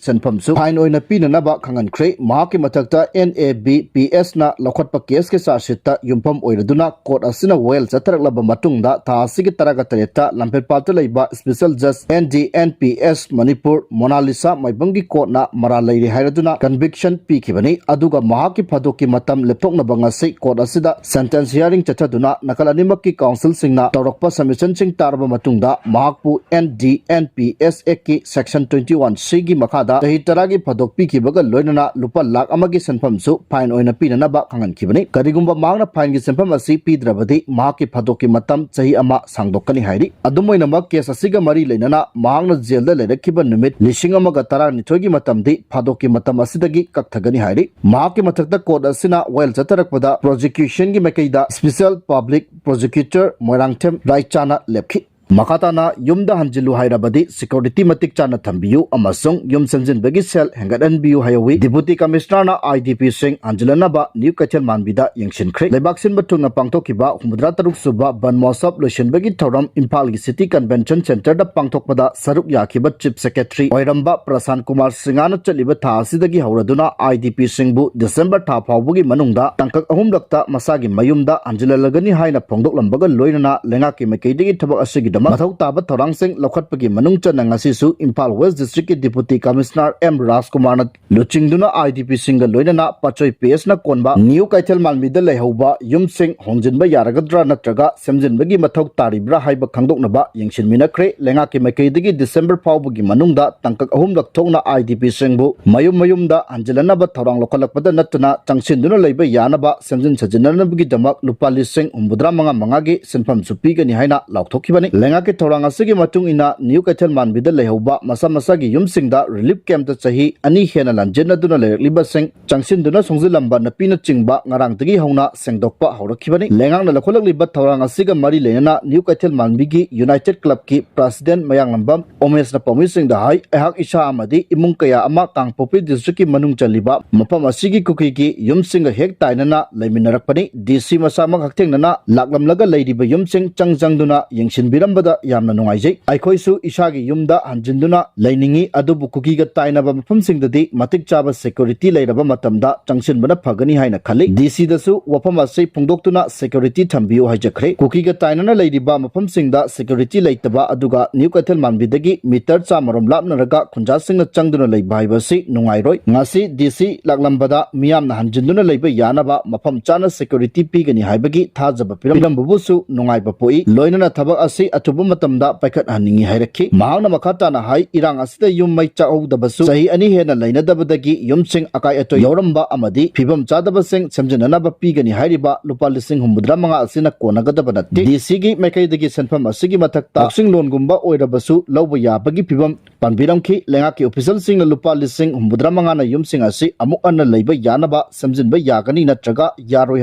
ꯁꯦꯟꯐꯝꯁꯨ ꯐꯥꯏꯟ ꯑꯣꯏꯅ ꯄꯤꯅꯅꯕ ꯈꯪꯍꯟꯈ꯭ꯔꯦ꯫ ꯃꯍꯥꯛꯀꯤ ꯃꯊꯛꯇ N A B P S ꯅ ꯂꯧꯈꯠꯄ ꯀꯦꯁꯀꯤ ꯆꯥꯔꯖꯁꯤꯠꯇ ꯌꯨꯝꯐꯝ ꯑꯣꯏꯔꯗꯨꯅ ꯀꯣꯔꯠ ꯑꯁꯤꯅ ꯋꯥꯌꯦꯜ ꯆꯠꯊꯔꯛꯂꯕ ꯃꯇꯨꯡꯗ ꯊꯥ ꯑꯁꯤꯒꯤ ꯇꯔꯥꯒ ꯇꯔꯦꯠꯇ ꯂꯝꯐꯦꯜꯄꯥꯠꯇ ꯂꯩꯕ ꯏꯁꯄꯤꯁꯦꯜ ꯖꯖ N D N P S Manipur Monalisa ꯃꯥꯏꯕꯝꯒꯤ ꯀꯣꯔꯠꯅ ꯃꯔꯥꯜ ꯂꯩꯔꯦ ꯍꯥꯏꯔꯗꯨꯅ ꯀꯟꯚꯤꯛꯁꯟ ꯄꯤꯈꯤꯕꯅꯤ꯫ ꯑꯗꯨꯒ ꯃꯍꯥꯛꯀꯤ ꯐꯥꯗꯣꯛꯀꯤ ꯃꯇꯝ ꯂꯦꯞꯊꯣꯛꯅꯕ ꯉꯁꯤ ꯀꯣꯔꯠ ꯑꯁꯤꯗ ꯁꯦꯟꯇꯦꯟꯁ ꯍꯤꯌꯥꯔꯤꯡ ꯆꯠꯊꯗꯨꯅ ꯅꯥꯀꯜ ꯑꯅꯤꯃꯛꯀꯤ ꯀꯥꯎꯟꯁꯤꯜꯁꯤꯡꯅ ꯇꯧꯔꯛꯄ ꯁꯕꯃꯤꯁꯟꯁꯤꯡ ꯇꯥꯔꯕ ꯃꯇꯨꯡꯗ ꯃꯍꯥꯛꯄꯨ N D N P S Act ꯀꯤ section twenty one C ꯒꯤ ꯃꯈꯥꯗ ꯆꯍꯤ ꯇꯔꯥꯒꯤ ꯐꯥꯗꯣꯛ ꯄꯤꯈꯤꯕꯒ ꯂꯣꯏꯅꯅ ꯂꯨꯄꯥ ꯂꯥꯈ ꯑꯃꯒꯤ ꯁꯦꯟꯐꯝꯁꯨ ꯐꯥꯏꯟ ꯑꯣꯏꯅ ꯄꯤꯅꯅꯕ ꯈꯪꯍꯟꯈꯤꯕꯅꯤ꯫ ꯀꯔꯤꯒꯨꯝꯕ ꯃꯍꯥꯛꯅ ꯐꯥꯏꯟꯒꯤ ꯁꯦꯟꯐꯝ ꯑꯁꯤ ꯄꯤꯗ꯭ꯔꯕꯗꯤ ꯃꯍꯥꯛꯀꯤ ꯐꯥꯗꯣꯛꯀꯤ ꯃꯇꯝ ꯆꯍꯤ ꯑꯃ ꯁꯥꯡꯗꯣꯛꯀꯅꯤ ꯍꯥꯏꯔꯤ꯫ ꯑꯗꯨꯝ ꯑꯣꯏꯅꯃꯛ, ꯀꯦꯁ ꯑꯁꯤ ꯒ ꯃꯔꯤ ꯂꯩꯅꯅ ꯃꯍꯥꯛꯅ ꯖꯦꯜꯗ ꯂꯩꯔꯛꯈꯤꯕ ꯅꯨꯃꯤꯠ ꯂꯤꯁꯤꯡ ꯑꯃꯒ ꯇꯔꯥꯅꯤꯊꯣꯏꯒꯤ ꯃꯇꯝꯗꯤ ꯐꯥꯗꯣꯛꯀꯤ ꯃꯇꯝ ꯑꯁꯤꯗꯒꯤ ꯀꯛꯊꯒꯅꯤ ꯍꯥꯏꯔꯤ꯫ ꯃꯍꯥꯛꯀꯤ ꯃꯊꯛꯇ ꯀꯣꯔꯠ ꯑꯁꯤꯅ ꯋꯥꯌꯦꯜ ꯆꯠꯊꯔꯛꯄꯗ ꯄ꯭ꯔꯣꯁꯤꯀ꯭ꯌꯨꯁꯟꯒꯤ ꯃꯥꯏꯀꯩꯗ ꯁ꯭ꯄꯤꯁꯦꯜ ꯄꯕ꯭ꯂꯤꯛ ꯄ꯭ꯔꯣꯁꯤꯀ꯭ꯌꯨꯇꯔ ꯃꯣꯏꯔꯥꯡꯊꯦꯝ ꯔꯥꯏꯆꯥꯅ ꯂꯦꯞꯈꯤ꯫ ꯃꯈꯥ ꯇꯥꯅ ꯌꯨꯝꯗ ꯍꯟꯖꯤꯜꯂꯨ ꯍꯥꯏꯔꯕꯗꯤ ꯁꯦꯀ꯭ꯌꯨꯔꯤꯇꯤ ꯃꯇꯤꯛ ꯆꯥꯅ ꯊꯝꯕꯤꯌꯨ ꯑꯃꯁꯨꯡ ꯌꯨꯝ ꯁꯦꯝꯖꯤꯟꯕꯒꯤ ꯁꯦꯜ ꯍꯦꯟꯒꯠꯍꯟꯕꯤꯌꯨ ꯍꯥꯏꯍꯧꯋꯤ꯫ ꯗꯤꯄꯨꯇꯤ ꯀꯃꯤꯁꯅꯔꯅ ꯑꯥꯏ ꯗꯤ ꯄꯤꯁꯤꯡ ꯍꯟꯖꯤꯜꯂꯅꯕ ꯅ꯭ꯌꯨ ꯀꯩꯊꯦꯜ ꯃꯥꯟꯕꯤꯗ ꯌꯦꯡꯁꯤꯟꯈ꯭ꯔꯦ꯫ ꯂꯩꯕꯥꯛ ꯁꯤꯟꯕ ꯊꯨꯡꯅ ꯄꯥꯡꯊꯣꯛꯈꯤꯕ ꯍꯨꯝꯐꯨꯇꯔꯥ ꯇꯔꯨꯛ ꯁꯨꯕ ꯕꯟ ꯃꯍꯣꯠꯁꯕ ꯂꯣꯏꯁꯤꯟꯕꯒꯤ ꯊꯧꯔꯝ ꯏꯝꯐꯥꯜꯒꯤ ꯁꯤꯇꯤ ꯀꯟꯚꯦꯟꯁꯟ ꯁꯦꯟꯇꯔꯗ ꯄꯥꯡꯊꯣꯛꯄꯗ ꯁꯔꯨꯛ ꯌꯥꯈꯤꯕ ꯆꯤꯐ ꯁꯦꯀ꯭ꯔꯦꯇꯔꯤ ꯑꯣꯏꯔꯝꯕ ꯄ꯭ꯔꯁꯥꯟ ꯀꯨꯃꯥꯔ ꯁꯤꯡꯍꯅ ꯆꯠꯂꯤꯕ ꯊꯥ ꯑꯁꯤꯗꯒꯤ ꯍꯧꯔꯗꯨꯅ ꯑꯥꯏ ꯗꯤ ꯄꯤꯁꯤꯡꯕꯨ ꯗꯤꯁꯦꯝꯕꯔ ꯊꯥ ꯐꯥꯎꯕꯒꯤ ꯃꯅꯨꯡꯗ ꯇꯥꯡꯀꯛ ꯑꯍꯨꯝꯂꯛꯇ ꯃꯁꯥꯒꯤ ꯃꯌꯨꯝꯗ ꯍꯟꯖꯤꯜꯍꯜꯂꯒꯅꯤ ꯍꯥꯏꯅ ꯐꯣꯡꯗꯣꯛꯂꯝꯕꯒ ꯂꯣꯏꯅꯅ ꯂꯩꯉꯥꯛꯀꯤ ꯃꯥꯏꯀꯩꯗꯒꯤ ꯊꯕꯛ ꯑꯁꯤꯒꯤꯗꯃꯛ ꯃꯊꯧ ꯇꯥꯕ ꯊꯧꯔꯥꯡꯁꯤꯡ ꯂꯧꯈꯠꯄꯒꯤ ꯃꯅꯨꯡ ꯆꯟꯅ ꯉꯁꯤꯁꯨ ꯏꯝꯐꯥꯜ ꯋꯦꯁ ꯗꯤꯁꯇ꯭ꯔꯤꯛꯀꯤ ꯗꯤꯄꯨꯇꯤ ꯀꯃꯤꯁꯅꯔ ꯑꯦꯝ ꯔꯥꯖꯀꯨꯃꯥꯔꯅ ꯂꯨꯆꯤꯡꯗꯨꯅ ꯑꯥꯏ ꯗꯤ ꯄꯤꯁꯤꯡꯒ ꯂꯣꯏꯅꯅ ꯄꯥꯠꯁꯣꯏ ꯄꯤ ꯑꯦꯁꯅ ꯀꯣꯟꯕ ꯅ꯭ꯌꯨ ꯀꯩꯊꯦꯜ ꯃꯥꯟꯕꯤꯗ ꯂꯩꯍꯧꯕ ꯌꯨꯝꯁꯤꯡ ꯍꯣꯡꯖꯤꯟꯕ ꯌꯥꯔꯒꯗ꯭ꯔꯥ ꯅꯠꯇ꯭ꯔꯒ ꯁꯦꯝꯖꯤꯟꯕꯒꯤ ꯃꯊꯧ ꯇꯥꯔꯤꯕ꯭ꯔꯥ ꯍꯥꯏꯕ ꯈꯪꯗꯣꯛꯅꯕ ꯌꯦꯡꯁꯤꯟꯃꯤꯟꯅꯈ꯭ꯔꯦ꯫ ꯂꯩꯉꯥꯛꯀꯤ ꯃꯥꯏꯀꯩꯗꯒꯤ ꯗꯤꯁꯦꯝꯕꯔ ꯐꯥꯎꯕꯒꯤ ꯃꯅꯨꯡꯗ ꯇꯥꯡꯀꯛ ꯑꯍꯨꯝꯂꯛ ꯊꯣꯛꯅ ꯑꯥꯏ ꯗꯤ ꯄꯤꯁꯤꯡꯕꯨ ꯃꯌꯨꯝ ꯃꯌꯨꯝꯗ ꯍꯟꯖꯤꯜꯂꯅꯕ ꯊꯧꯔꯥꯡ ꯂꯧꯈꯠꯂꯛꯄꯗ ꯅꯠꯇꯅ ꯆꯪꯁꯤꯟꯗꯨꯅ ꯂꯩꯕ ꯌꯥꯅꯕ ꯁꯦꯝꯖꯤꯟ ꯁꯥꯖꯤꯟꯅꯅꯕꯒꯤꯗꯃꯛ ꯂꯨꯄꯥ ꯂꯤꯁꯤꯡ ꯍꯨꯝꯐꯨꯇꯔꯥ ꯃꯉꯥ ꯃꯉꯥꯒꯤ ꯁꯦꯟꯐꯝꯁꯨ ꯄꯤꯒꯅꯤ ꯍꯥꯏꯅ ꯂꯥꯎꯊꯣꯛꯈꯤꯕꯅꯤ꯫ ꯂꯩꯉꯥꯛꯀꯤ ꯊꯧꯔꯥꯡ ꯑꯁꯤꯒꯤ ꯃꯇꯨꯡ ꯏꯟꯅ ꯅ꯭ꯌꯨ ꯀꯩꯊꯦꯜ ꯃꯥꯟꯕꯤꯗ ꯂꯩꯍꯧꯕ ꯃꯁꯥ ꯃꯁꯥꯒꯤ ꯌꯨꯝꯁꯤꯡꯗ ꯔꯤꯂꯤꯐ ꯀꯦꯝꯞꯇ ꯆꯍꯤ ꯑꯅꯤ ꯍꯦꯟꯅ ꯂꯥꯟꯖꯦꯟꯅꯗꯨꯅ ꯂꯩꯔꯛꯂꯤꯕꯁꯤꯡ ꯆꯪꯁꯤꯟꯗꯨꯅ ꯁꯣꯡꯖꯤꯜꯂꯝꯕ ꯅꯨꯄꯤꯅꯆꯤꯡꯕ ꯉꯔꯥꯡꯗꯒꯤ ꯍꯧꯅ ꯁꯦꯡꯗꯣꯛꯄ ꯍꯧꯔꯛꯈꯤꯕꯅꯤ꯫ ꯂꯩꯉꯥꯛꯅ ꯂꯧꯈꯠꯂꯛꯂꯤꯕ ꯊꯧꯔꯥꯡ ꯑꯁꯤꯒ ꯃꯔꯤ ꯂꯩꯅꯅ ꯅ꯭ꯌꯨ ꯀꯩꯊꯦꯜ ꯃꯥꯟꯕꯤꯒꯤ ꯌꯨꯅꯥꯏꯇꯦꯗ ꯀ꯭ꯂꯕꯀꯤ ꯄ꯭ꯔꯁꯤꯗꯦꯟ ꯃꯌꯥꯡꯂꯝꯕꯝ ꯎꯃꯦꯁꯅ ꯄꯥꯎꯃꯤꯁꯤꯡꯗ ꯍꯥꯏ, ꯑꯩꯍꯥꯛ ꯏꯁꯥ ꯑꯃꯗꯤ ꯏꯃꯨꯡ ꯀꯌꯥ ꯑꯃ ꯀꯥꯡꯄꯣꯛꯄꯤ ꯗꯤꯁꯇ꯭ꯔꯤꯛꯀꯤ ꯃꯅꯨꯡ ꯆꯜꯂꯤꯕ ꯃꯐꯝ ꯑꯁꯤꯒꯤ ꯀꯨꯀꯤꯒꯤ ꯌꯨꯝꯁꯤꯡꯒ ꯍꯦꯛ ꯇꯥꯏꯅꯅ ꯂꯩꯃꯤꯟꯅꯔꯛꯄꯅꯤ꯫ ꯗꯤ ꯁꯤ ꯃꯁꯥꯃꯛ ꯍꯛꯊꯦꯡꯅꯅ ꯂꯥꯛꯂꯝꯂꯒ ꯂꯩꯔꯤꯕ ꯌꯨꯝꯁꯤꯡ ꯆꯪ ꯆꯪꯗꯨꯅ ꯌꯦꯡꯁꯤꯟꯕꯤꯔꯝꯕꯗ ꯌꯥꯝꯅ ꯅꯨꯡꯉꯥꯏꯖꯩ꯫ ꯑꯩꯈꯣꯏꯁꯨ ꯏꯁꯥꯒꯤ ꯌꯨꯝꯗ ꯍꯟꯖꯤꯟꯗꯨꯅ ꯂꯩꯅꯤꯡꯏ, ꯑꯗꯨꯕꯨ ꯀꯨꯀꯤꯒ ꯇꯥꯏꯅꯕ ꯃꯐꯝꯁꯤꯡꯗꯗꯤ ꯃꯇꯤꯛ ꯆꯥꯕ ꯁꯦꯀ꯭ꯌꯨꯔꯤꯇꯤ ꯂꯩꯔꯕ ꯃꯇꯝꯗ ꯆꯪꯁꯤꯟꯕꯅ ꯐꯒꯅꯤ ꯍꯥꯏꯅ ꯈꯜꯂꯤ꯫ ꯗꯤ ꯁꯤꯗꯁꯨ ꯋꯥꯐꯝ ꯑꯁꯤ ꯐꯣꯡꯗꯣꯛꯇꯨꯅ ꯁꯦꯀ꯭ꯌꯨꯔꯤꯇꯤ ꯊꯝꯕꯤꯌꯨ ꯍꯥꯏꯖꯈ꯭ꯔꯦ꯫ ꯀꯨꯀꯤꯒ ꯇꯥꯏꯅꯅ ꯂꯩꯔꯤꯕ ꯃꯐꯝꯁꯤꯡꯗ ꯁꯦꯀ꯭ꯌꯨꯔꯤꯇꯤ ꯂꯩꯇꯕ ꯑꯗꯨꯒ ꯅ꯭ꯌꯨ ꯀꯩꯊꯦꯜ ꯃꯥꯟꯕꯤꯗꯒꯤ ꯃꯤꯇꯔ ꯆꯥꯝꯃꯔꯣꯝ ꯂꯥꯞꯅꯔꯒ ꯈꯨꯟꯖꯥꯁꯤꯡꯅ ꯆꯪꯗꯨꯅ ꯂꯩꯕ ꯍꯥꯏꯕꯁꯤ ꯅꯨꯡꯉꯥꯏꯔꯣꯏ꯫ ꯉꯁꯤ ꯗꯤ ꯁꯤ ꯂꯥꯛꯂꯝꯕꯗ ꯃꯤꯌꯥꯝꯅ ꯍꯟꯖꯤꯟꯗꯨꯅ ꯂꯩꯕ ꯌꯥꯅꯕ ꯃꯐꯝ ꯆꯥꯅ ꯁꯦꯀ꯭ꯌꯨꯔꯤꯇꯤ ꯄꯤꯒꯅꯤ ꯍꯥꯏꯕꯒꯤ ꯊꯥꯖꯕ ꯄꯤꯔꯝꯕꯕꯨꯁꯨ ꯅꯨꯡꯉꯥꯏꯕ ꯄꯣꯛꯏ꯫ ꯂꯣꯏꯅꯅ ꯊꯕꯛ ꯑꯁꯤ ꯑꯊꯨꯕ ꯃꯇꯝꯗ ꯄꯥꯏꯈꯠꯍꯟꯅꯤꯡꯏ ꯍꯥꯏꯔꯛꯈꯤ꯫ ꯃꯍꯥꯛꯅ ꯃꯈꯥ ꯇꯥꯅ ꯍꯥꯏ, ꯏꯔꯥꯡ ꯑꯁꯤꯗ ꯌꯨꯝ ꯃꯩ ꯆꯥꯛꯍꯧꯗꯕꯁꯨ ꯆꯍꯤ ꯑꯅꯤ ꯍꯦꯟꯅ ꯂꯩꯅꯗꯕꯗꯒꯤ ꯌꯨꯝꯁꯤꯡ ꯑꯀꯥꯏ ꯑꯇꯣꯏ ꯌꯥꯎꯔꯝꯕ ꯑꯃꯗꯤ ꯐꯤꯕꯝ ꯆꯥꯗꯕꯁꯤꯡ ꯁꯦꯝꯖꯤꯟꯅꯅꯕ ꯄꯤꯒꯅꯤ ꯍꯥꯏꯔꯤꯕ ꯂꯨꯄꯥ ꯂꯤꯁꯤꯡ ꯍꯨꯝꯐꯨꯇꯔꯥ ꯃꯉꯥ ꯑꯁꯤꯅ ꯀꯣꯟꯅꯒꯗꯕ ꯅꯠꯇꯦ꯫ ꯗꯤ ꯁꯤꯒꯤ ꯃꯥꯏꯀꯩꯗꯒꯤ ꯁꯦꯟꯐꯝ ꯑꯁꯤꯒꯤ ꯃꯊꯛꯇ ꯂꯧꯁꯤꯡ ꯂꯣꯟꯒꯨꯝꯕ ꯑꯣꯏꯔꯕꯁꯨ ꯂꯧꯕ ꯌꯥꯕꯒꯤ ꯐꯤꯕꯝ ꯄꯥꯟꯕꯤꯔꯝꯈꯤ꯫ ꯂꯩꯉꯥꯛꯀꯤ ꯑꯣꯐꯤꯁꯤꯌꯦꯜꯁꯤꯡꯅ ꯂꯨꯄꯥ ꯂꯤꯁꯤꯡ ꯍꯨꯝꯐꯨꯇꯔꯥ ꯃꯉꯥꯅ ꯌꯨꯝꯁꯤꯡ ꯑꯁꯤ ꯑꯃꯨꯛ ꯍꯟꯅ ꯂꯩꯕ ꯌꯥꯅꯕ ꯁꯦꯝꯖꯤꯟꯕ ꯌꯥꯒꯅꯤ ꯅꯠꯇ꯭ꯔꯒ ꯌꯥꯔꯣꯏ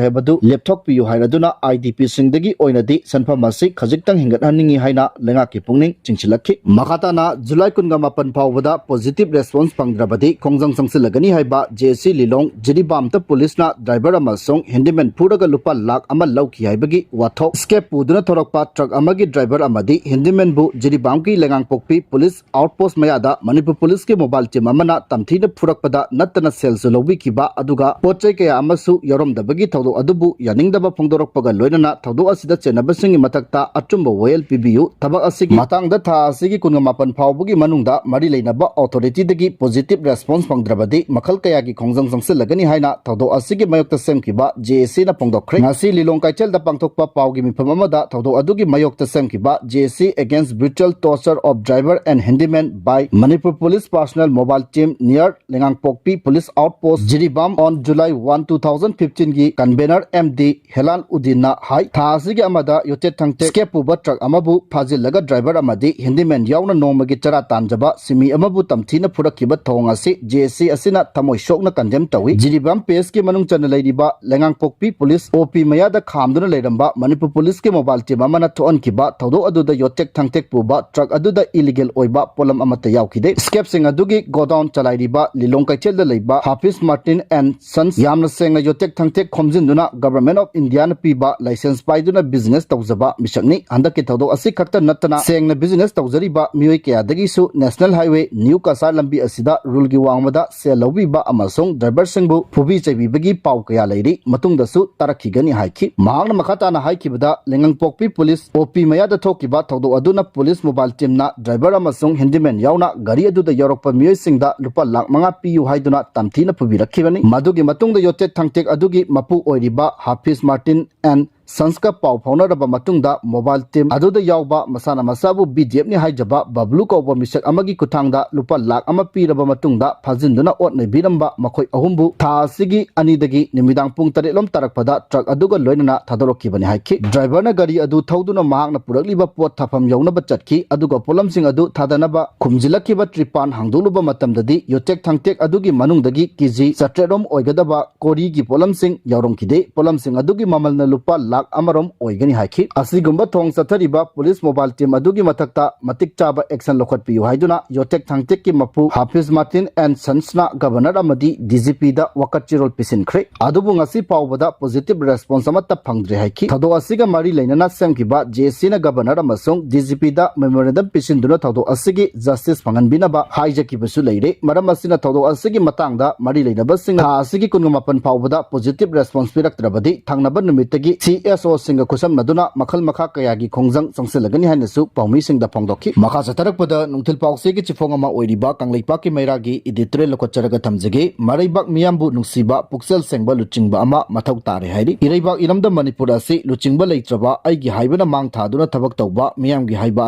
ꯍꯥꯏꯕꯗꯨ ꯂꯦꯞꯊꯣꯛꯄꯤꯌꯨ ꯍꯥꯏꯔꯗꯨꯅ ꯑꯥꯏ ꯗꯤ ꯄꯤꯁꯤꯡꯗꯒꯤ ꯑꯣꯏꯅꯗꯤ ꯁꯦꯟꯐꯝ ꯑꯁꯤ ꯈꯖꯤꯛꯇꯪ ꯍꯦꯟꯒꯠꯍꯟꯅꯤꯡꯏ ꯍꯥꯏꯅ ꯂꯩꯉꯥꯛꯀꯤ ꯄꯨꯛꯅꯤꯡ ꯆꯤꯡꯁꯤꯜꯂꯛꯈꯤ꯫ ꯃꯈꯥ ꯇꯥꯅ ꯖꯨꯂꯥꯏ ꯀꯨꯟꯒ ꯃꯥꯄꯟ ꯐꯥꯎꯕꯗ ꯄꯣꯖꯤꯇꯤꯚ ꯔꯦꯁꯄꯣꯟꯁ ꯐꯪꯗ꯭ꯔꯕꯗꯤ ꯈꯣꯡꯖꯪ ꯆꯪꯁꯤꯜꯂꯒꯅꯤ ꯍꯥꯏꯕ ꯖꯦ ꯑꯦꯁ ꯁꯤ ꯂꯤꯂꯣꯡ ꯖꯤꯔꯤꯕꯥꯝꯇ ꯄꯨꯂꯤꯁꯅ ꯗ꯭ꯔꯥꯏꯚꯔ ꯑꯃꯁꯨꯡ ꯍꯦꯟꯗꯤꯃꯦꯟ ꯐꯨꯔꯒ ꯂꯨꯄꯥ ꯂꯥꯈ ꯑꯃ ꯂꯧꯈꯤ ꯍꯥꯏꯕꯒꯤ ꯋꯥꯊꯣꯛ꯫ ꯁ꯭ꯀꯦꯞ ꯄꯨꯗꯨꯅ ꯊꯧꯔꯛꯄ ꯇ꯭ꯔꯛ ꯑꯃꯒꯤ ꯗ꯭ꯔꯥꯏꯚꯔ ꯑꯃꯗꯤ ꯍꯦꯟꯗꯤꯃꯦꯟꯕꯨ ꯖꯤꯔꯤꯕꯥꯝꯒꯤ ꯂꯩꯉꯥꯡꯄꯣꯛꯄꯤ ꯄꯨꯂꯤꯁ ꯑꯥꯎꯠꯄꯣꯁ ꯃꯌꯥꯗ ꯃꯅꯤꯄꯨꯔ ꯄꯨꯂꯤꯁꯀꯤ ꯃꯣꯕꯥꯏꯜ ꯇꯤꯝ ꯑꯃꯅ ꯇꯝꯊꯤꯅ ꯐꯨꯔꯛꯄꯗ ꯅꯠꯇꯅ ꯁꯦꯜꯁꯨ ꯂꯧꯕꯤꯈꯤꯕ, ꯑꯗꯨꯒ ꯄꯣꯠ ꯆꯩ ꯀꯌꯥ ꯑꯃꯁꯨ ꯌꯥꯎꯔꯝꯗꯕꯒꯤ ꯊꯧꯗꯣꯛ ꯑꯗꯨꯕꯨ ꯌꯥꯅꯤꯡꯗꯕ ꯐꯣꯡꯗꯣꯔꯛꯄꯒ ꯂꯣꯏꯅꯅ ꯊꯧꯗꯣꯛ ꯑꯁꯤꯗ ꯆꯦꯟꯅꯕꯁꯤꯡꯒꯤ ꯃꯊꯛꯇ ꯑꯆꯨꯝꯕ ꯋꯥꯌꯦꯜ ꯄꯤꯕꯤꯌꯨ꯫ ꯊꯕꯛ ꯑꯁꯤꯒꯤ ꯃꯇꯥꯡꯗ ꯊꯥ ꯑꯁꯤꯒꯤ ꯀꯨꯟꯃꯥꯄꯟ ꯐꯥꯎꯕꯒꯤ ꯃꯅꯨꯡꯗ ꯃꯔꯤ ꯂꯩꯅꯕ ꯑꯣꯊꯣꯔꯤꯇꯤꯗꯒꯤ ꯄꯣꯖꯤꯇꯤꯚ ꯔꯦꯁꯄꯣꯟꯁ ꯐꯪꯗ꯭ꯔꯕꯗꯤ ꯃꯈꯜ ꯀꯌꯥꯒꯤ ꯈꯣꯡꯖꯪ ꯆꯪꯁꯤꯜꯂꯒꯅꯤ ꯍꯥꯏꯅ ꯊꯧꯗꯣꯛ ꯑꯁꯤꯒꯤ ꯃꯥꯌꯣꯛꯇ ꯁꯦꯝꯈꯤꯕ ꯖꯦ ꯑꯦꯁ ꯁꯤꯅ ꯐꯣꯡꯗꯣꯛꯈ꯭ꯔꯦ꯫ ꯉꯁꯤ ꯂꯤꯂꯣꯡ ꯀꯩꯊꯦꯜꯗ ꯄꯥꯡꯊꯣꯛꯄ ꯄꯥꯎꯒꯤ ꯃꯤꯐꯝ ꯑꯃꯗ ꯊꯧꯗꯣꯛ ꯑꯗꯨꯒꯤ ꯃꯥꯌꯣꯛꯇ ꯁꯦꯝꯈꯤꯕ J A C Against Brutal Torture of Driver and Handyman by Manipur Police Personnel Mobile Team near ꯂꯩꯉꯥꯡꯄꯣꯛꯄꯤ Police Outpost, Jiribam on July one, two thousand fifteen ꯒꯤ convener M D ꯍꯦꯂꯥꯜ ꯎꯗꯤꯟꯅ ꯍꯥꯏ, ꯊꯥ ꯑꯁꯤꯒꯤ ꯑꯃꯗ ꯌꯣꯠꯆꯦꯠ ꯊꯥꯡꯆꯦꯠ ꯁ꯭ꯀꯦꯞ ꯄꯨꯕ ꯇ꯭ꯔꯛ ꯑꯃꯕꯨ ꯐꯥꯖꯤꯜꯂꯒ ꯗ꯭ꯔꯥꯏꯚꯔ ꯑꯃꯗꯤ handyman ꯌꯥꯎꯅ ꯅꯣꯡꯃꯒꯤ ꯆꯔꯥ ꯇꯥꯟꯖꯕ ꯁꯤꯟꯃꯤ ꯑꯃꯕꯨ ꯇꯝꯊꯤꯅ ꯐꯨꯔꯛꯈꯤꯕ ꯊꯧꯑꯣꯡ ꯑꯁꯤ J A C ꯑꯁꯤꯅ ꯊꯃꯣꯏ ꯁꯣꯛꯅ ꯀꯟꯗꯦꯝ ꯇꯧꯏ꯫ ꯖꯤꯔꯤꯕꯥꯝ ꯄꯤ ꯑꯦꯁꯀꯤ ꯃꯅꯨꯡ ꯆꯟꯅ ꯂꯩꯔꯤꯕ ꯂꯩꯉꯥꯡꯄꯣꯛꯄꯤ ꯄꯨꯂꯤꯁ ꯑꯣ ꯄꯤ ꯃꯌꯥꯗ ꯈꯥꯝꯗꯨꯅ ꯂꯩꯔꯝꯕ ꯃꯅꯤꯄꯨꯔ ꯄꯨꯂꯤꯁꯀꯤ ꯃꯣꯕꯥꯏꯜ ꯇꯤꯝ ꯑꯃꯅ ꯊꯣꯛꯍꯟꯈꯤꯕ ꯊꯧꯗꯣꯛ ꯑꯗꯨꯗ ꯌꯣꯠꯆꯦꯛ ꯊꯥꯡꯆꯦꯛ ꯄꯨꯕ ꯇ꯭ꯔꯛ ꯑꯗꯨꯗ ꯏꯂꯤꯒꯦꯜ ꯑꯣꯏꯕ ꯄꯣꯠꯂꯝ ꯑꯃꯠꯇ ꯌꯥꯎꯈꯤꯗꯦ꯫ ꯁ꯭ꯀꯦꯞꯁꯤꯡ ꯑꯗꯨꯒꯤ ꯒꯣꯗꯥꯎꯟ ꯆꯂꯥꯏꯔꯤꯕ ꯂꯤꯂꯣꯡ ꯀꯩꯊꯦꯜꯗ ꯂꯩꯕ Hafiz Martin and Sons ꯌꯥꯝꯅ ꯁꯦꯡꯅ ꯌꯣꯠꯆꯦꯛ ꯊꯥꯡꯆꯦꯛ ꯈꯣꯝꯖꯤꯟꯗꯨꯅ Government of India ꯅ ꯄꯤꯕ ꯂꯥꯏꯁꯦꯟꯁ ꯄꯥꯏꯗꯨꯅ ꯕꯤꯖꯤꯅꯦꯁ ꯇꯧꯖꯕ ꯃꯤꯁꯛꯅꯤ꯫ ꯍꯟꯗꯛꯀꯤ ꯊꯧꯗꯣꯛ ꯑꯁꯤ ꯈꯛꯇ ꯅꯠꯇꯅ ꯁꯦꯡꯅ ꯕꯤꯖꯤꯅꯦꯁ ꯇꯧꯖꯔꯤꯕ ꯃꯤꯑꯣꯏ ꯀꯌꯥꯗꯒꯤꯁꯨ ꯅꯦꯁꯅꯦꯜ ꯍꯥꯏꯋꯦ ꯅ꯭ꯌꯨ ꯀꯁꯥꯔ ꯂꯝꯕꯤ ꯑꯁꯤꯗ ꯔꯨꯜꯒꯤ ꯋꯥꯡꯃꯗ ꯁꯦꯜ ꯂꯧꯕꯤꯕ ꯑꯃꯁꯨꯡ ꯗ꯭ꯔꯥꯏꯚꯔꯁꯤꯡꯕꯨ ꯐꯨꯕꯤ ꯆꯩꯕꯤꯕꯒꯤ ꯄꯥꯎ ꯀꯌꯥ ꯂꯩꯔꯤ꯫ ꯃꯇꯨꯡꯗꯁꯨ ꯇꯥꯔꯛꯈꯤꯒꯅꯤ ꯍꯥꯏꯈꯤ꯫ ꯃꯍꯥꯛꯅ ꯃꯈꯥ ꯇꯥꯅ ꯍꯥꯏꯈꯤꯕꯗ, ꯂꯩꯉꯥꯡꯄꯣꯛꯄꯤ ꯄꯨꯂꯤꯁ ꯑꯣ ꯄꯤ ꯃꯌꯥꯗ ꯊꯣꯛꯈꯤꯕ ꯊꯧꯗꯣꯛ ꯑꯗꯨꯅ ꯄꯨꯂꯤꯁ ꯃꯣꯕꯥꯏꯜ ꯇꯤꯝꯅ ꯗ꯭ꯔꯥꯏꯚꯔ ꯑꯃꯁꯨꯡ ꯍꯦꯟꯗꯤꯃꯦꯟ ꯌꯥꯎꯅ ꯒꯥꯔꯤ ꯑꯗꯨꯗ ꯌꯥꯎꯔꯛꯄ ꯃꯤꯑꯣꯏꯁꯤꯡꯗ ꯂꯨꯄꯥ ꯂꯥꯈ ꯃꯉꯥ ꯄꯤꯌꯨ ꯍꯥꯏꯗꯨꯅ ꯇꯝꯊꯤꯅ ꯐꯨꯕꯤꯔꯛꯈꯤꯕꯅꯤ꯫ ꯃꯗꯨꯒꯤ ꯃꯇꯨꯡꯗ ꯌꯣꯠꯆꯦꯠ ꯊꯥꯡꯆꯦꯛ ꯑꯗꯨꯒꯤ ꯃꯄꯨ ꯑꯣꯏꯔꯤꯕ Hafiz Martin and ꯁꯟꯁꯀ ꯄꯥꯎ ꯐꯥꯎꯅꯔꯕ ꯃꯇꯨꯡꯗ, ꯃꯣꯕꯥꯏꯜ ꯇꯤꯝ ꯑꯗꯨꯗ ꯌꯥꯎꯕ ꯃꯁꯥꯅ ꯃꯁꯥꯕꯨ ꯕꯤ ꯖꯤ ꯑꯦꯐꯅꯤ ꯍꯥꯏꯖꯕ ꯕꯕ꯭ꯂꯨ ꯀꯧꯕ ꯃꯤꯁꯛ ꯑꯃꯒꯤ ꯈꯨꯠꯊꯥꯡꯗ ꯂꯨꯄꯥ ꯂꯥꯈ ꯑꯃ ꯄꯤꯔꯕ ꯃꯇꯨꯡꯗ ꯐꯥꯖꯤꯟꯗꯨꯅ ꯑꯣꯠ ꯅꯩꯕꯤꯔꯝꯕ ꯃꯈꯣꯏ ꯑꯍꯨꯝꯕꯨ ꯊꯥ ꯑꯁꯤꯒꯤ ꯑꯅꯤꯗꯒꯤ ꯅꯨꯃꯤꯗꯥꯡ ꯄꯨꯡ ꯇꯔꯦꯠ ꯂꯣꯝ ꯇꯥꯔꯛꯄꯗ ꯇ꯭ꯔꯛ ꯑꯗꯨꯒ ꯂꯣꯏꯅꯅ ꯊꯥꯗꯣꯔꯛꯈꯤꯕꯅꯤ ꯍꯥꯏꯈꯤ꯫ ꯗ꯭ꯔꯥꯏꯚꯔꯅ ꯒꯥꯔꯤ ꯑꯗꯨ ꯊꯧꯗꯨꯅ ꯃꯍꯥꯛꯅ ꯄꯨꯔꯛꯂꯤꯕ ꯄꯣꯠ ꯊꯥꯐꯝ ꯌꯧꯅꯕ ꯆꯠꯈꯤ, ꯑꯗꯨꯒ ꯄꯣꯠꯂꯝꯁꯤꯡ ꯑꯗꯨ ꯊꯥꯗꯅꯕ ꯈꯨꯝꯖꯤꯜꯂꯛꯈꯤꯕ ꯇ꯭ꯔꯤꯄꯥꯟ ꯍꯥꯡꯗꯣꯛꯂꯨꯕ ꯃꯇꯝꯗꯗꯤ, ꯌꯣꯇꯦꯛ ꯊꯥꯡꯇꯦꯛ ꯑꯗꯨꯒꯤ ꯃꯅꯨꯡꯗꯒꯤ ꯀꯦ ꯖꯤ ꯆꯥꯇ꯭ꯔꯦꯠ ꯔꯣꯝ ꯑꯣꯏꯒꯗꯕ ꯀꯣꯔꯤꯒꯤ ꯄꯣꯠꯂꯝꯁꯤꯡ ꯌꯥꯎꯔꯝꯈꯤꯗꯦ꯫ ꯄꯣꯠꯂꯝꯁꯤꯡ ꯑꯗꯨꯒꯤ ꯃꯃꯜꯅ ꯂꯨꯄꯥ ꯂꯥꯈ ꯑꯃꯔꯣꯝ ꯑꯣꯏꯒꯅꯤ ꯍꯥꯏꯈꯤ꯫ ꯑꯁꯤꯒꯨꯝꯕ ꯊꯧꯑꯣꯡ ꯆꯠꯊꯔꯤꯕ ꯄꯨꯂꯤꯁ ꯃꯣꯕꯥꯏꯜ ꯇꯤꯝ ꯑꯗꯨꯒꯤ ꯃꯊꯛꯇ ꯃꯇꯤꯛ ꯆꯥꯕ ꯑꯦꯛꯁꯟ ꯂꯧꯈꯠꯄꯤꯌꯨ ꯍꯥꯏꯗꯨꯅ ꯌꯣꯇꯦꯛ ꯊꯥꯡꯇꯦꯛꯀꯤ ꯃꯄꯨ ꯍꯥꯐꯤꯖ ꯃꯥꯔꯇꯤꯟ ꯑꯦꯟ ꯁꯟꯁꯅ ꯒꯕꯔꯅꯔ ꯑꯃꯗꯤ ꯗꯤ ꯖꯤ ꯄꯤꯗ ꯋꯥꯀꯠ ꯆꯦꯔꯣꯜ ꯄꯤꯁꯤꯟꯈ꯭ꯔꯦ꯫ ꯑꯗꯨꯕꯨ ꯉꯁꯤ ꯐꯥꯎꯕꯗ ꯄꯣꯖꯤꯇꯤꯚ ꯔꯦꯁꯄꯣꯟꯁ ꯑꯃꯠꯇ ꯐꯪꯗ꯭ꯔꯤ ꯍꯥꯏꯈꯤ꯫ ꯊꯧꯗꯣꯛ ꯑꯁꯤꯒ ꯃꯔꯤ ꯂꯩꯅꯅ ꯁꯦꯝꯈꯤꯕ ꯖꯦ ꯑꯦꯁ ꯁꯤꯅ ꯒꯕꯔꯅꯔ ꯑꯃꯁꯨꯡ ꯗꯤ ꯖꯤ ꯄꯤꯗ ꯃꯦꯃꯣꯔꯦꯟꯗꯝ ꯄꯤꯁꯤꯟꯗꯨꯅ ꯊꯧꯗꯣꯛ ꯑꯁꯤꯒꯤ ꯖꯁꯇꯤꯁ ꯐꯪꯍꯟꯕꯤꯅꯕ ꯍꯥꯏꯖꯈꯤꯕꯁꯨ ꯂꯩꯔꯦ꯫ ꯃꯔꯝ ꯑꯁꯤꯅ ꯊꯧꯗꯣꯛ ꯑꯁꯤꯒꯤ ꯃꯇꯥꯡꯗ ꯃꯔꯤ ꯂꯩꯅꯕꯁꯤꯡꯅ ꯊꯥ ꯑꯁꯤꯒꯤ ꯀꯨꯟꯃꯥꯄꯟ ꯐꯥꯎꯕꯗ ꯄꯣꯖꯤꯇꯤꯚ ꯔꯦꯁꯄꯣꯟꯁ ꯄꯤꯔꯛꯇ꯭ꯔꯕꯗꯤ ꯊꯪꯅꯕ ꯅꯨꯃꯤꯠꯇꯒꯤ ꯁꯤ ꯑꯦꯁ ꯑꯣꯁꯤꯡꯒ ꯈꯨꯠꯁꯝꯅꯗꯨꯅ ꯃꯈꯜ ꯃꯈꯥ ꯀꯌꯥꯒꯤ ꯈꯣꯡꯖꯪ ꯆꯪꯁꯤꯜꯂꯒꯅꯤ ꯍꯥꯏꯅꯁꯨ ꯄꯥꯎꯃꯤꯁꯤꯡꯗ ꯐꯣꯡꯗꯣꯛꯈꯤ꯫ ꯃꯈꯥ ꯆꯠꯊꯔꯛꯄꯗ ꯅꯨꯡꯊꯤꯜ ꯄꯥꯎꯆꯦꯒꯤ ꯆꯤꯐꯣꯡ ꯑꯃ ꯑꯣꯏꯔꯤꯕ ꯀꯪꯂꯩꯄꯥꯛꯀꯤ ꯃꯩꯔꯥꯒꯤ ꯏꯗꯤꯇꯣꯔꯤꯌꯦꯜ ꯂꯧꯈꯠꯆꯔꯒ ꯊꯝꯖꯒꯦ꯫ ꯃꯔꯩꯕꯥꯛ ꯃꯤꯌꯥꯝꯕꯨ ꯅꯨꯡꯁꯤꯕ, ꯄꯨꯛꯆꯦꯜ ꯁꯦꯡꯕ ꯂꯨꯆꯤꯡꯕ ꯑꯃ ꯃꯊꯧ ꯇꯥꯔꯦ ꯍꯥꯏꯔꯤ꯫ ꯏꯔꯩꯕꯥꯛ ꯏꯔꯝꯗꯝ ꯃꯅꯤꯄꯨꯔ ꯑꯁꯤ ꯂꯨꯆꯤꯡꯕ ꯂꯩꯇ꯭ꯔꯕ, ꯑꯩꯒꯤ ꯍꯥꯏꯕꯅ ꯃꯥꯡ ꯊꯥꯗꯨꯅ ꯊꯕꯛ ꯇꯧꯕ, ꯃꯤꯌꯥꯝꯒꯤ ꯍꯥꯏꯕ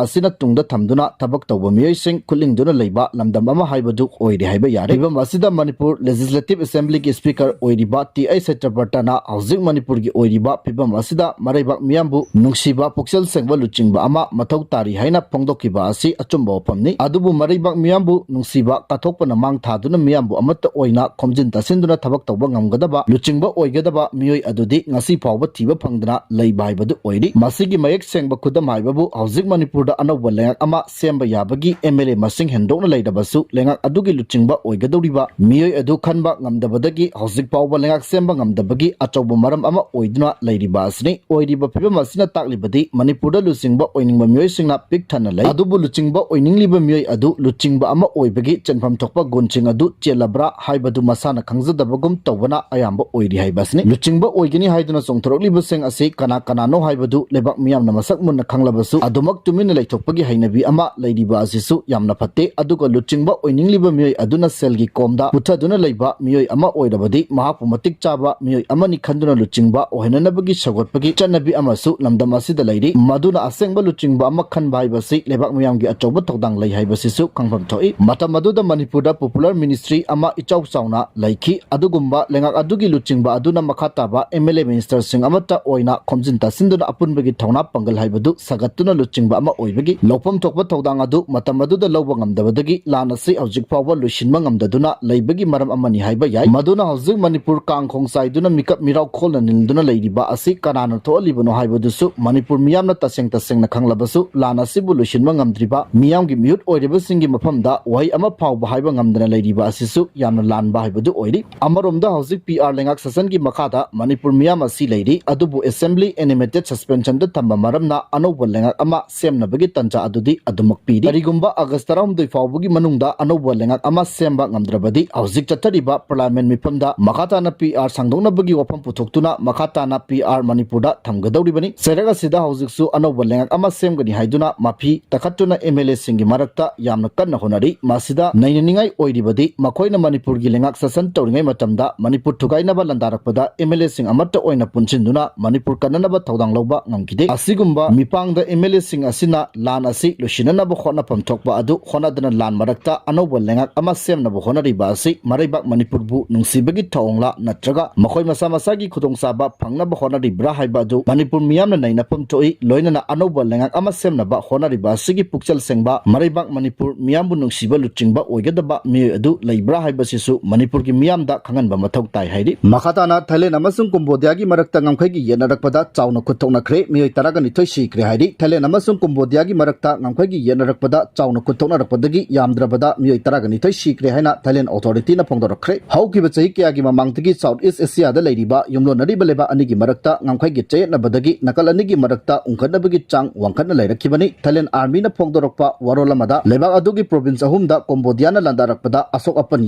ꯑꯁꯤꯅ ꯇꯨꯡꯗ ꯊꯝꯗꯨꯅ ꯊꯕꯛ ꯇꯧꯕ ꯃꯤꯑꯣꯏꯁꯤꯡ ꯈꯨꯠꯂꯤꯡꯗꯨꯅ ꯂꯩꯕ ꯂꯝꯗꯝ ꯑꯃ ꯍꯥꯏꯕꯗꯨ ꯑꯣꯏꯔꯦ ꯍꯥꯏꯕ ꯌꯥꯔꯦ꯫ ꯐꯤꯕꯝ ꯑꯁꯤꯗ ꯃꯅꯤꯄꯨꯔ ꯂꯦꯖꯤꯁꯂꯦꯇꯤꯚ ꯑꯦꯁꯦꯝꯕ꯭ꯂꯤꯒꯤ ꯁ꯭ꯄꯤꯀꯔ ꯑꯣꯏꯔꯤꯕ ꯇꯤ ꯑꯩꯆ ꯁꯇ꯭ꯌꯕ꯭ꯔꯇꯅ ꯍꯧꯖꯤꯛ ꯃꯅꯤꯄꯨꯔꯒꯤ ꯑꯣꯏꯔꯤꯕ ꯐꯤꯕꯝ ꯑꯁꯤꯗ ꯃꯔꯩꯕꯥꯛ ꯃꯤꯌꯥꯝꯕꯨ ꯅꯨꯡꯁꯤꯕ, ꯄꯨꯛꯆꯦꯜ ꯁꯦꯡꯕ ꯂꯨꯆꯤꯡꯕ ꯑꯃ ꯃꯊꯧ ꯇꯥꯔꯤ ꯍꯥꯏꯅ ꯐꯣꯡꯗꯣꯛꯈꯤꯕ ꯑꯁꯤ ꯑꯆꯨꯝꯕ ꯋꯥꯐꯝꯅꯤ꯫ ꯑꯗꯨꯕꯨ ꯃꯔꯩꯕꯥꯛ ꯃꯤꯌꯥꯝꯕꯨ ꯅꯨꯡꯁꯤꯕ ꯀꯠꯊꯣꯛꯄꯅ ꯃꯥꯡ ꯊꯥꯗꯨꯅ ꯃꯤꯌꯥꯝꯕꯨ ꯑꯃꯠꯇ ꯑꯣꯏꯅ ꯈꯣꯝꯖꯤꯟ ꯇꯥꯁꯤꯟꯗꯨꯅ ꯊꯕꯛ ꯇꯧꯕ ꯉꯝꯒꯗꯕ, ꯂꯨꯆꯤꯡꯕ ꯑꯣꯏꯒꯗꯕ ꯃꯤꯑꯣꯏ ꯑꯗꯨꯗꯤ ꯉꯁꯤ ꯐꯥꯎꯕ ꯊꯤꯕ ꯐꯪꯗꯅ ꯂꯩꯕ ꯍꯥꯏꯕꯗꯨ ꯑꯣꯏꯔꯤ꯫ ꯃꯁꯤꯒꯤ ꯃꯌꯦꯛ ꯁꯦꯡꯕ ꯈꯨꯗꯝ ꯍꯥꯏꯕꯕꯨ ꯍꯧꯖꯤꯛ ꯃꯅꯤꯄꯨꯔꯗ ꯑꯅꯧꯕ ꯂꯩꯉꯥꯛ ꯑꯃ ꯁꯦꯝꯕ ꯌꯥꯕꯒꯤ ꯑꯦꯝ ꯑꯦꯜ ꯑꯦ ꯃꯁꯤꯡ ꯍꯦꯟꯗꯣꯛꯅ ꯂꯩꯔꯕꯁꯨ ꯂꯩꯉꯥꯛ ꯑꯗꯨꯒꯤ ꯂꯨꯆꯤꯡꯕ ꯑꯣꯏꯒꯗꯧꯔꯤꯕ ꯃꯤꯑꯣꯏ ꯑꯗꯨ ꯈꯟꯕ ꯉꯝꯗꯕꯗꯒꯤ ꯍꯧꯖꯤꯛ ꯐꯥꯎꯕ ꯂꯩꯉꯥꯛ ꯁꯦꯝꯕ ꯉꯝꯗꯕꯒꯤ ꯑꯆꯧꯕ ꯃꯔꯝ ꯑꯃ ꯑꯣꯏꯗꯨꯅ ꯂꯩꯔꯤꯕ ꯑꯁꯤꯅꯤ꯫ ꯑꯣꯏꯔꯤꯕ ꯐꯤꯕꯝ ꯑꯁꯤꯅ ꯇꯥꯛꯂꯤꯕꯗꯤ ꯃꯅꯤꯄꯨꯔꯗ ꯂꯨꯆꯤꯡꯕ ꯑꯣꯏꯅꯤꯡꯕ ꯃꯤꯑꯣꯏꯁꯤꯡꯅ ꯄꯤꯛ ꯊꯟꯅ ꯂꯩ꯫ ꯑꯗꯨꯕꯨ ꯂꯨꯆꯤꯡꯕ ꯑꯣꯏꯅꯤꯡꯂꯤꯕ ꯃꯤꯑꯣꯏ ꯑꯗꯨ ꯂꯨꯆꯤꯡꯕ ꯑꯃ ꯑꯣꯏꯕꯒꯤ ꯆꯦꯟꯐꯝ ꯊꯣꯛꯄ ꯒꯨꯟꯁꯤꯡ ꯑꯗꯨ ꯆꯦꯜꯂꯕ꯭ꯔꯥ ꯍꯥꯏꯕꯗꯨ ꯃꯁꯥꯅ ꯈꯪꯖꯗꯕꯒꯨꯝ ꯇꯧꯕꯅ ꯑꯌꯥꯝꯕ ꯑꯣꯏꯔꯤ ꯍꯥꯏꯕ ꯑꯁꯤꯅꯤ꯫ ꯂꯨꯆꯤꯡꯕ ꯑꯣꯏꯒꯅꯤ ꯍꯥꯏꯗꯨꯅ ꯆꯣꯡꯊꯣꯔꯛꯂꯤꯕꯁꯤꯡ ꯑꯁꯤ ꯀꯅꯥ ꯀꯅꯥꯅꯣ ꯍꯥꯏꯕꯗꯨ ꯂꯩꯕꯥꯛ ꯃꯤꯌꯥꯝꯅ ꯃꯁꯛ ꯃꯨꯟꯅ ꯈꯪꯂꯕꯁꯨ ꯑꯗꯨꯃꯛ ꯇꯨꯃꯤꯟꯅ ꯂꯩꯊꯣꯛꯄꯒꯤ ꯍꯩꯅꯕꯤ ꯑꯃ ꯂꯩꯔꯤꯕ ꯑꯁꯤꯁꯨ ꯌꯥꯝꯅ ꯐꯠꯇꯦ꯫ ꯑꯗꯨꯒ ꯂꯨꯆꯤꯡꯕ ꯑꯣꯏꯅꯤꯡꯂꯤꯕ ꯃꯤꯑꯣꯏ ꯑꯗꯨꯅ ꯁꯦꯜꯒꯤ ꯀꯣꯝꯗ ꯄꯨꯊꯗꯨꯅ ꯂꯩꯕ ꯃꯤꯑꯣꯏ ꯑꯃ ꯑꯣꯏꯔꯕꯗꯤ ꯃꯍꯥꯛꯄꯨ ꯃꯇꯤꯛ ꯆꯥꯕ ꯃꯤꯑꯣꯏ ꯑꯃꯅꯤ ꯈꯟꯗꯨꯅ ꯂꯨꯆꯤꯡꯕ ꯑꯣꯏꯍꯟꯅꯅꯕꯒꯤ ꯁꯧꯒꯠ ꯒꯤ ꯆꯠꯅꯕꯤ ꯑꯃꯁꯨ ꯂꯝꯗꯝ ꯑꯁꯤꯗ ꯂꯩꯔꯤ꯫ ꯃꯗꯨꯅ ꯑꯁꯦꯡꯕ ꯂꯨꯆꯤꯡꯕ ꯑꯃ ꯈꯟꯕ ꯍꯥꯏꯕꯁꯤ ꯂꯩꯕꯥꯛ ꯃꯤꯌꯥꯝꯒꯤ ꯑꯆꯧꯕ ꯊꯧꯗꯥꯡ ꯂꯩ ꯍꯥꯏꯕꯁꯤꯁꯨ ꯈꯪꯐꯝ ꯊꯣꯛꯏ꯫ ꯃꯇꯝ ꯑꯗꯨꯗ ꯃꯅꯤꯄꯨꯔꯗ popular ministry ꯑꯃ ꯏꯆꯥꯎ ꯆꯥꯎꯅ ꯂꯩꯈꯤ꯫ ꯑꯗꯨꯒꯨꯝꯕ ꯂꯩꯉꯥꯛ ꯑꯗꯨꯒꯤ ꯂꯨꯆꯤꯡꯕ ꯑꯗꯨꯅ ꯃꯈꯥ ꯇꯥꯕ MLA ministerꯁꯤꯡ ꯑꯃꯠꯇ ꯑꯣꯏꯅ ꯈꯣꯝꯖꯤꯟ ꯇꯥꯁꯤꯟꯗꯨꯅ ꯑꯄꯨꯟꯕꯒꯤ ꯊꯧꯅꯥ ꯄꯥꯡꯒꯜ ꯍꯥꯏꯕꯗꯨ ꯁꯥꯒꯠꯇꯨꯅ ꯂꯨꯆꯤꯡꯕ ꯑꯃ ꯑꯣꯏꯕꯒꯤ ꯂꯧꯐꯝ ꯊꯣꯛꯄ ꯊꯧꯗꯥꯡ ꯑꯗꯨ ꯃꯇꯝ ꯑꯗꯨꯗ ꯂꯧꯕ ꯉꯝꯗꯕꯗꯒꯤ ꯂꯥꯟ ꯑꯁꯤ ꯍꯧꯖꯤꯛ ꯐꯥꯎꯕ ꯂꯣꯏꯁꯤꯟꯕ ꯉꯝꯗꯗꯨꯅ ꯂꯩꯕꯒꯤ ꯃꯔꯝ ꯑꯃꯅꯤ ꯍꯥꯏꯕ ꯌꯥꯏ꯫ ꯃꯗꯨꯅ ꯍꯧꯖꯤꯛ ꯃꯅꯤꯄꯨꯔ ꯀꯥꯡ ꯈꯣꯡ ꯆꯥꯏꯗꯨꯅ ꯃꯤꯀꯞ ꯃꯤꯔꯥꯎ ꯈꯣꯜꯅ ꯅꯤꯜꯗꯨꯅ ꯂꯩꯔꯤꯕ ꯑꯁꯤ ꯀꯅꯥꯅ ꯊꯣꯛꯍꯜꯂꯤꯕꯅꯣ ꯍꯥꯏꯕꯗꯨꯁꯨ ꯃꯅꯤꯄꯨꯔ ꯃꯤꯌꯥꯝꯅ ꯇꯁꯦꯡ ꯇꯁꯦꯡꯅ ꯈꯪꯂꯕꯁꯨ ꯂꯥꯟ ꯑꯁꯤꯕꯨ ꯂꯣꯏꯁꯤꯟꯕ ꯉꯝꯗ꯭ꯔꯤꯕ ꯃꯤꯌꯥꯝꯒꯤ ꯃꯤꯍꯨꯠ ꯑꯣꯏꯔꯤꯕꯁꯤꯡꯒꯤ ꯃꯐꯝꯗ ꯋꯥꯍꯩ ꯑꯃ ꯐꯥꯎꯕ ꯍꯥꯏꯕ ꯉꯝꯗꯅ ꯂꯩꯔꯤꯕ ꯑꯁꯤꯁꯨ ꯌꯥꯝꯅ ꯂꯥꯟꯕ ꯍꯥꯏꯕꯗꯨ ꯑꯣꯏꯔꯤ꯫ ꯑꯃꯔꯣꯝꯗ ꯍꯧꯖꯤꯛ PR ꯂꯩꯉꯥꯛ ꯁꯦꯁꯟꯒꯤ ꯃꯈꯥꯗ ꯃꯅꯤꯄꯨꯔ ꯃꯤꯌꯥꯝ ꯑꯁꯤ ꯂꯩꯔꯤ, ꯑꯗꯨꯕꯨ assembly animated suspensionꯗ ꯊꯝꯕ ꯃꯔꯝꯅ ꯑꯅꯧꯕ ꯂꯩꯉꯥꯛ ꯑꯃ ꯁꯦꯝꯅꯕꯒꯤ ꯇꯟꯖꯥ ꯑꯗꯨꯗꯤ ꯑꯗꯨꯃꯛ ꯄꯤꯔꯤ꯫ ꯀꯔꯤꯒꯨꯝꯕ ꯑꯥꯒꯁ ꯇꯔꯥꯍꯨꯝꯗꯣꯏ ꯐꯥꯎꯕꯒꯤ ꯃꯅꯨꯡꯗ ꯑꯅꯧꯕ ꯂꯩꯉꯥꯛ ꯑꯃ ꯁꯦꯝꯕ ꯉꯝꯗ꯭ꯔꯕꯗꯤ ꯍꯧꯖꯤꯛ ꯆꯠꯊꯔꯤꯕ parliament ꯃꯤꯐꯝꯗ ꯃꯈꯥ ꯇꯥꯅ PR ꯁꯥꯡꯗꯣꯛꯅꯕꯒꯤ ꯋꯥꯐꯝ ꯄꯨꯊꯣꯛꯇꯨꯅ ꯃꯈꯥ ꯇꯥꯅ PR ꯃꯅꯤꯄꯨꯔꯗ ꯊꯝꯒꯗꯧꯔꯤꯕꯅꯤ꯫ ꯆꯩꯔꯛ ꯑꯁꯤꯗ ꯍꯧꯖꯤꯛꯁꯨ ꯑꯅꯧꯕ ꯂꯩꯉꯥꯛ ꯑꯃ ꯁꯦꯝꯒꯅꯤ ꯍꯥꯏꯗꯨꯅ ꯃꯐꯤ ꯇꯛꯈꯠꯇꯨꯅ MLAꯁꯤꯡꯒꯤ ꯃꯔꯛꯇ ꯌꯥꯝꯅ ꯀꯟꯅ ꯍꯣꯠꯅꯔꯤ꯫ ꯃꯁꯤꯗ ꯅꯩꯅꯅꯤꯡꯉꯥꯏ ꯑꯣꯏꯔꯤꯕꯗꯤ ꯃꯈꯣꯏꯅ ꯃꯅꯤꯄꯨꯔꯒꯤ ꯂꯩꯉꯥꯛ ꯁꯥꯁꯟ ꯇꯧꯔꯤꯉꯩ ꯃꯇꯝꯗ ꯃꯅꯤꯄꯨꯔ ꯊꯨꯒꯥꯏꯅꯕ ꯂꯥꯟꯗꯥꯔꯛꯄꯗ MLAꯁꯤꯡ ꯑꯃꯠꯇ ꯑꯣꯏꯅ ꯄꯨꯟꯁꯤꯟꯗꯨꯅ ꯃꯅꯤꯄꯨꯔ ꯀꯟꯅꯅꯕ ꯊꯧꯗꯥꯡ ꯂꯧꯕ ꯉꯝꯈꯤꯗꯦ꯫ ꯑꯁꯤꯒꯨꯝꯕ ꯃꯤꯄꯥꯡꯗ MLAꯁꯤꯡ ꯑꯁꯤꯅ ꯂꯥꯟ ꯑꯁꯤ ꯂꯣꯏꯁꯤꯟꯅꯅꯕ ꯍꯣꯠꯅꯐꯝ ꯊꯣꯛꯄ ꯑꯗꯨ ꯍꯣꯠꯅꯗꯅ ꯂꯥꯟ ꯃꯔꯛꯇ ꯑꯅꯧꯕ ꯂꯩꯉꯥꯛ ꯑꯃ ꯁꯦꯝꯅꯕ ꯍꯣꯠꯅꯔꯤꯕ ꯑꯁꯤ ꯃꯔꯩꯕꯥꯛ ꯃꯅꯤꯄꯨꯔꯕꯨ ꯅꯨꯡꯁꯤꯕꯒꯤ ꯊꯧꯑꯣꯡꯂꯥ ꯅꯠꯇ꯭ꯔꯒ ꯃꯈꯣꯏ ꯃꯁꯥ ꯃꯁꯥꯒꯤ ꯈꯨꯗꯣꯡꯆꯥꯕ ꯐꯪꯅꯕ ꯍꯣꯠꯅꯔꯤꯕ꯭ꯔꯥ ꯍꯥꯏꯕ ꯑꯗꯨ ꯃꯅꯤꯄꯨꯔ ꯃꯤꯌꯥꯝꯅ ꯅꯩꯅꯐꯝ ꯊꯣꯛꯏ꯫ ꯂꯣꯏꯅꯅ ꯑꯅꯧꯕ ꯂꯩꯉꯥꯛ ꯑꯃ ꯁꯦꯝꯅꯕ ꯍꯣꯠꯅꯔꯤꯕ ꯑꯁꯤꯒꯤ ꯄꯨꯛꯆꯦꯜ ꯁꯦꯡꯕ ꯃꯔꯩꯕꯥꯛ ꯃꯅꯤꯄꯨꯔ ꯃꯤꯌꯥꯝꯕꯨ ꯅꯨꯡꯁꯤꯕ ꯂꯨꯆꯤꯡꯕ ꯑꯣꯏꯒꯗꯕ ꯃꯤꯑꯣꯏ ꯑꯗꯨ ꯂꯩꯕ꯭ꯔꯥ ꯍꯥꯏꯕꯁꯤꯁꯨ ꯃꯅꯤꯄꯨꯔꯒꯤ ꯃꯤꯌꯥꯝꯗ ꯈꯪꯍꯟꯕ ꯃꯊꯧ ꯇꯥꯏ ꯍꯥꯏꯔꯤ꯫ ꯃꯈꯥ ꯇꯥꯅ ꯊꯥꯏꯂꯦꯟ ꯑꯃꯁꯨꯡ ꯀꯣꯝꯕꯣꯗꯤꯌꯥꯒꯤ ꯃꯔꯛꯇ ꯉꯝꯈꯩꯒꯤ ꯌꯦꯠꯅꯔꯛꯄꯗ ꯆꯥꯎꯅ ꯈꯨꯠ ꯊꯣꯛꯅꯈ꯭ꯔꯦ꯫ ꯃꯤꯑꯣꯏ ꯇꯔꯥꯒ ꯅꯤꯊꯣꯏ ꯁꯤꯈ꯭ꯔꯦ ꯍꯥꯏꯔꯤ꯫ ꯊꯥꯏꯂꯦꯟ ꯑꯃꯁꯨꯡ ꯀꯣꯝꯕꯣꯗꯤꯌꯥꯒꯤ ꯃꯔꯛꯇ ꯉꯝꯈꯩꯒꯤ ꯌꯦꯠꯅꯔꯛꯄꯗ ꯆꯥꯎꯅ ꯈꯨꯠ ꯊꯣꯛꯅꯔꯛꯄꯗꯒꯤ ꯌꯥꯝꯗ꯭ꯔꯕꯗ ꯃꯤꯑꯣꯏ ꯇꯔꯥꯒ ꯅꯤꯊꯣꯏ ꯁꯤꯈ꯭ꯔꯦ ꯍꯥꯏꯅ ꯊꯥꯏꯂꯦꯟ authorityꯅ ꯐꯣꯡꯗꯣꯔꯛꯈ꯭ꯔꯦ꯫ ꯍꯧꯈꯤꯕ ꯆꯍꯤ ꯀꯌꯥꯒꯤ ꯃꯃꯥꯡꯗꯒꯤ South East Asiaꯗ ꯂꯩꯔꯤꯕ ꯌꯨꯝꯂꯣꯟꯅꯔꯤꯕ ꯂꯩꯕꯥꯛ ꯑꯅꯤꯒꯤ ꯃꯔꯛꯇ ꯉꯝꯈꯩꯒꯤ ꯆꯌꯦꯠꯅꯕꯗꯒꯤ ꯅꯥꯀꯜ ꯑꯅꯤꯒꯤ ꯃꯔꯛꯇ ꯎꯪꯈꯠꯅꯕꯒꯤ ꯆꯥꯡ ꯋꯥꯡꯈꯠꯅ ꯂꯩꯔꯛꯈꯤꯕꯅꯤ꯫ ꯊꯥꯏꯂꯦꯟ armyꯅ ꯐꯣꯡꯗꯣꯔꯛꯄ ꯋꯥꯔꯣꯜ ꯑꯃꯗ ꯂꯩꯕꯥꯛ ꯑꯗꯨꯒꯤ province ꯑꯍꯨꯝꯗ ꯀꯣꯝꯕꯣꯗꯤꯌꯥꯅ ꯂꯥꯟꯗꯥꯔꯛꯄꯗ ꯑꯁꯣꯛ ꯑꯄꯟ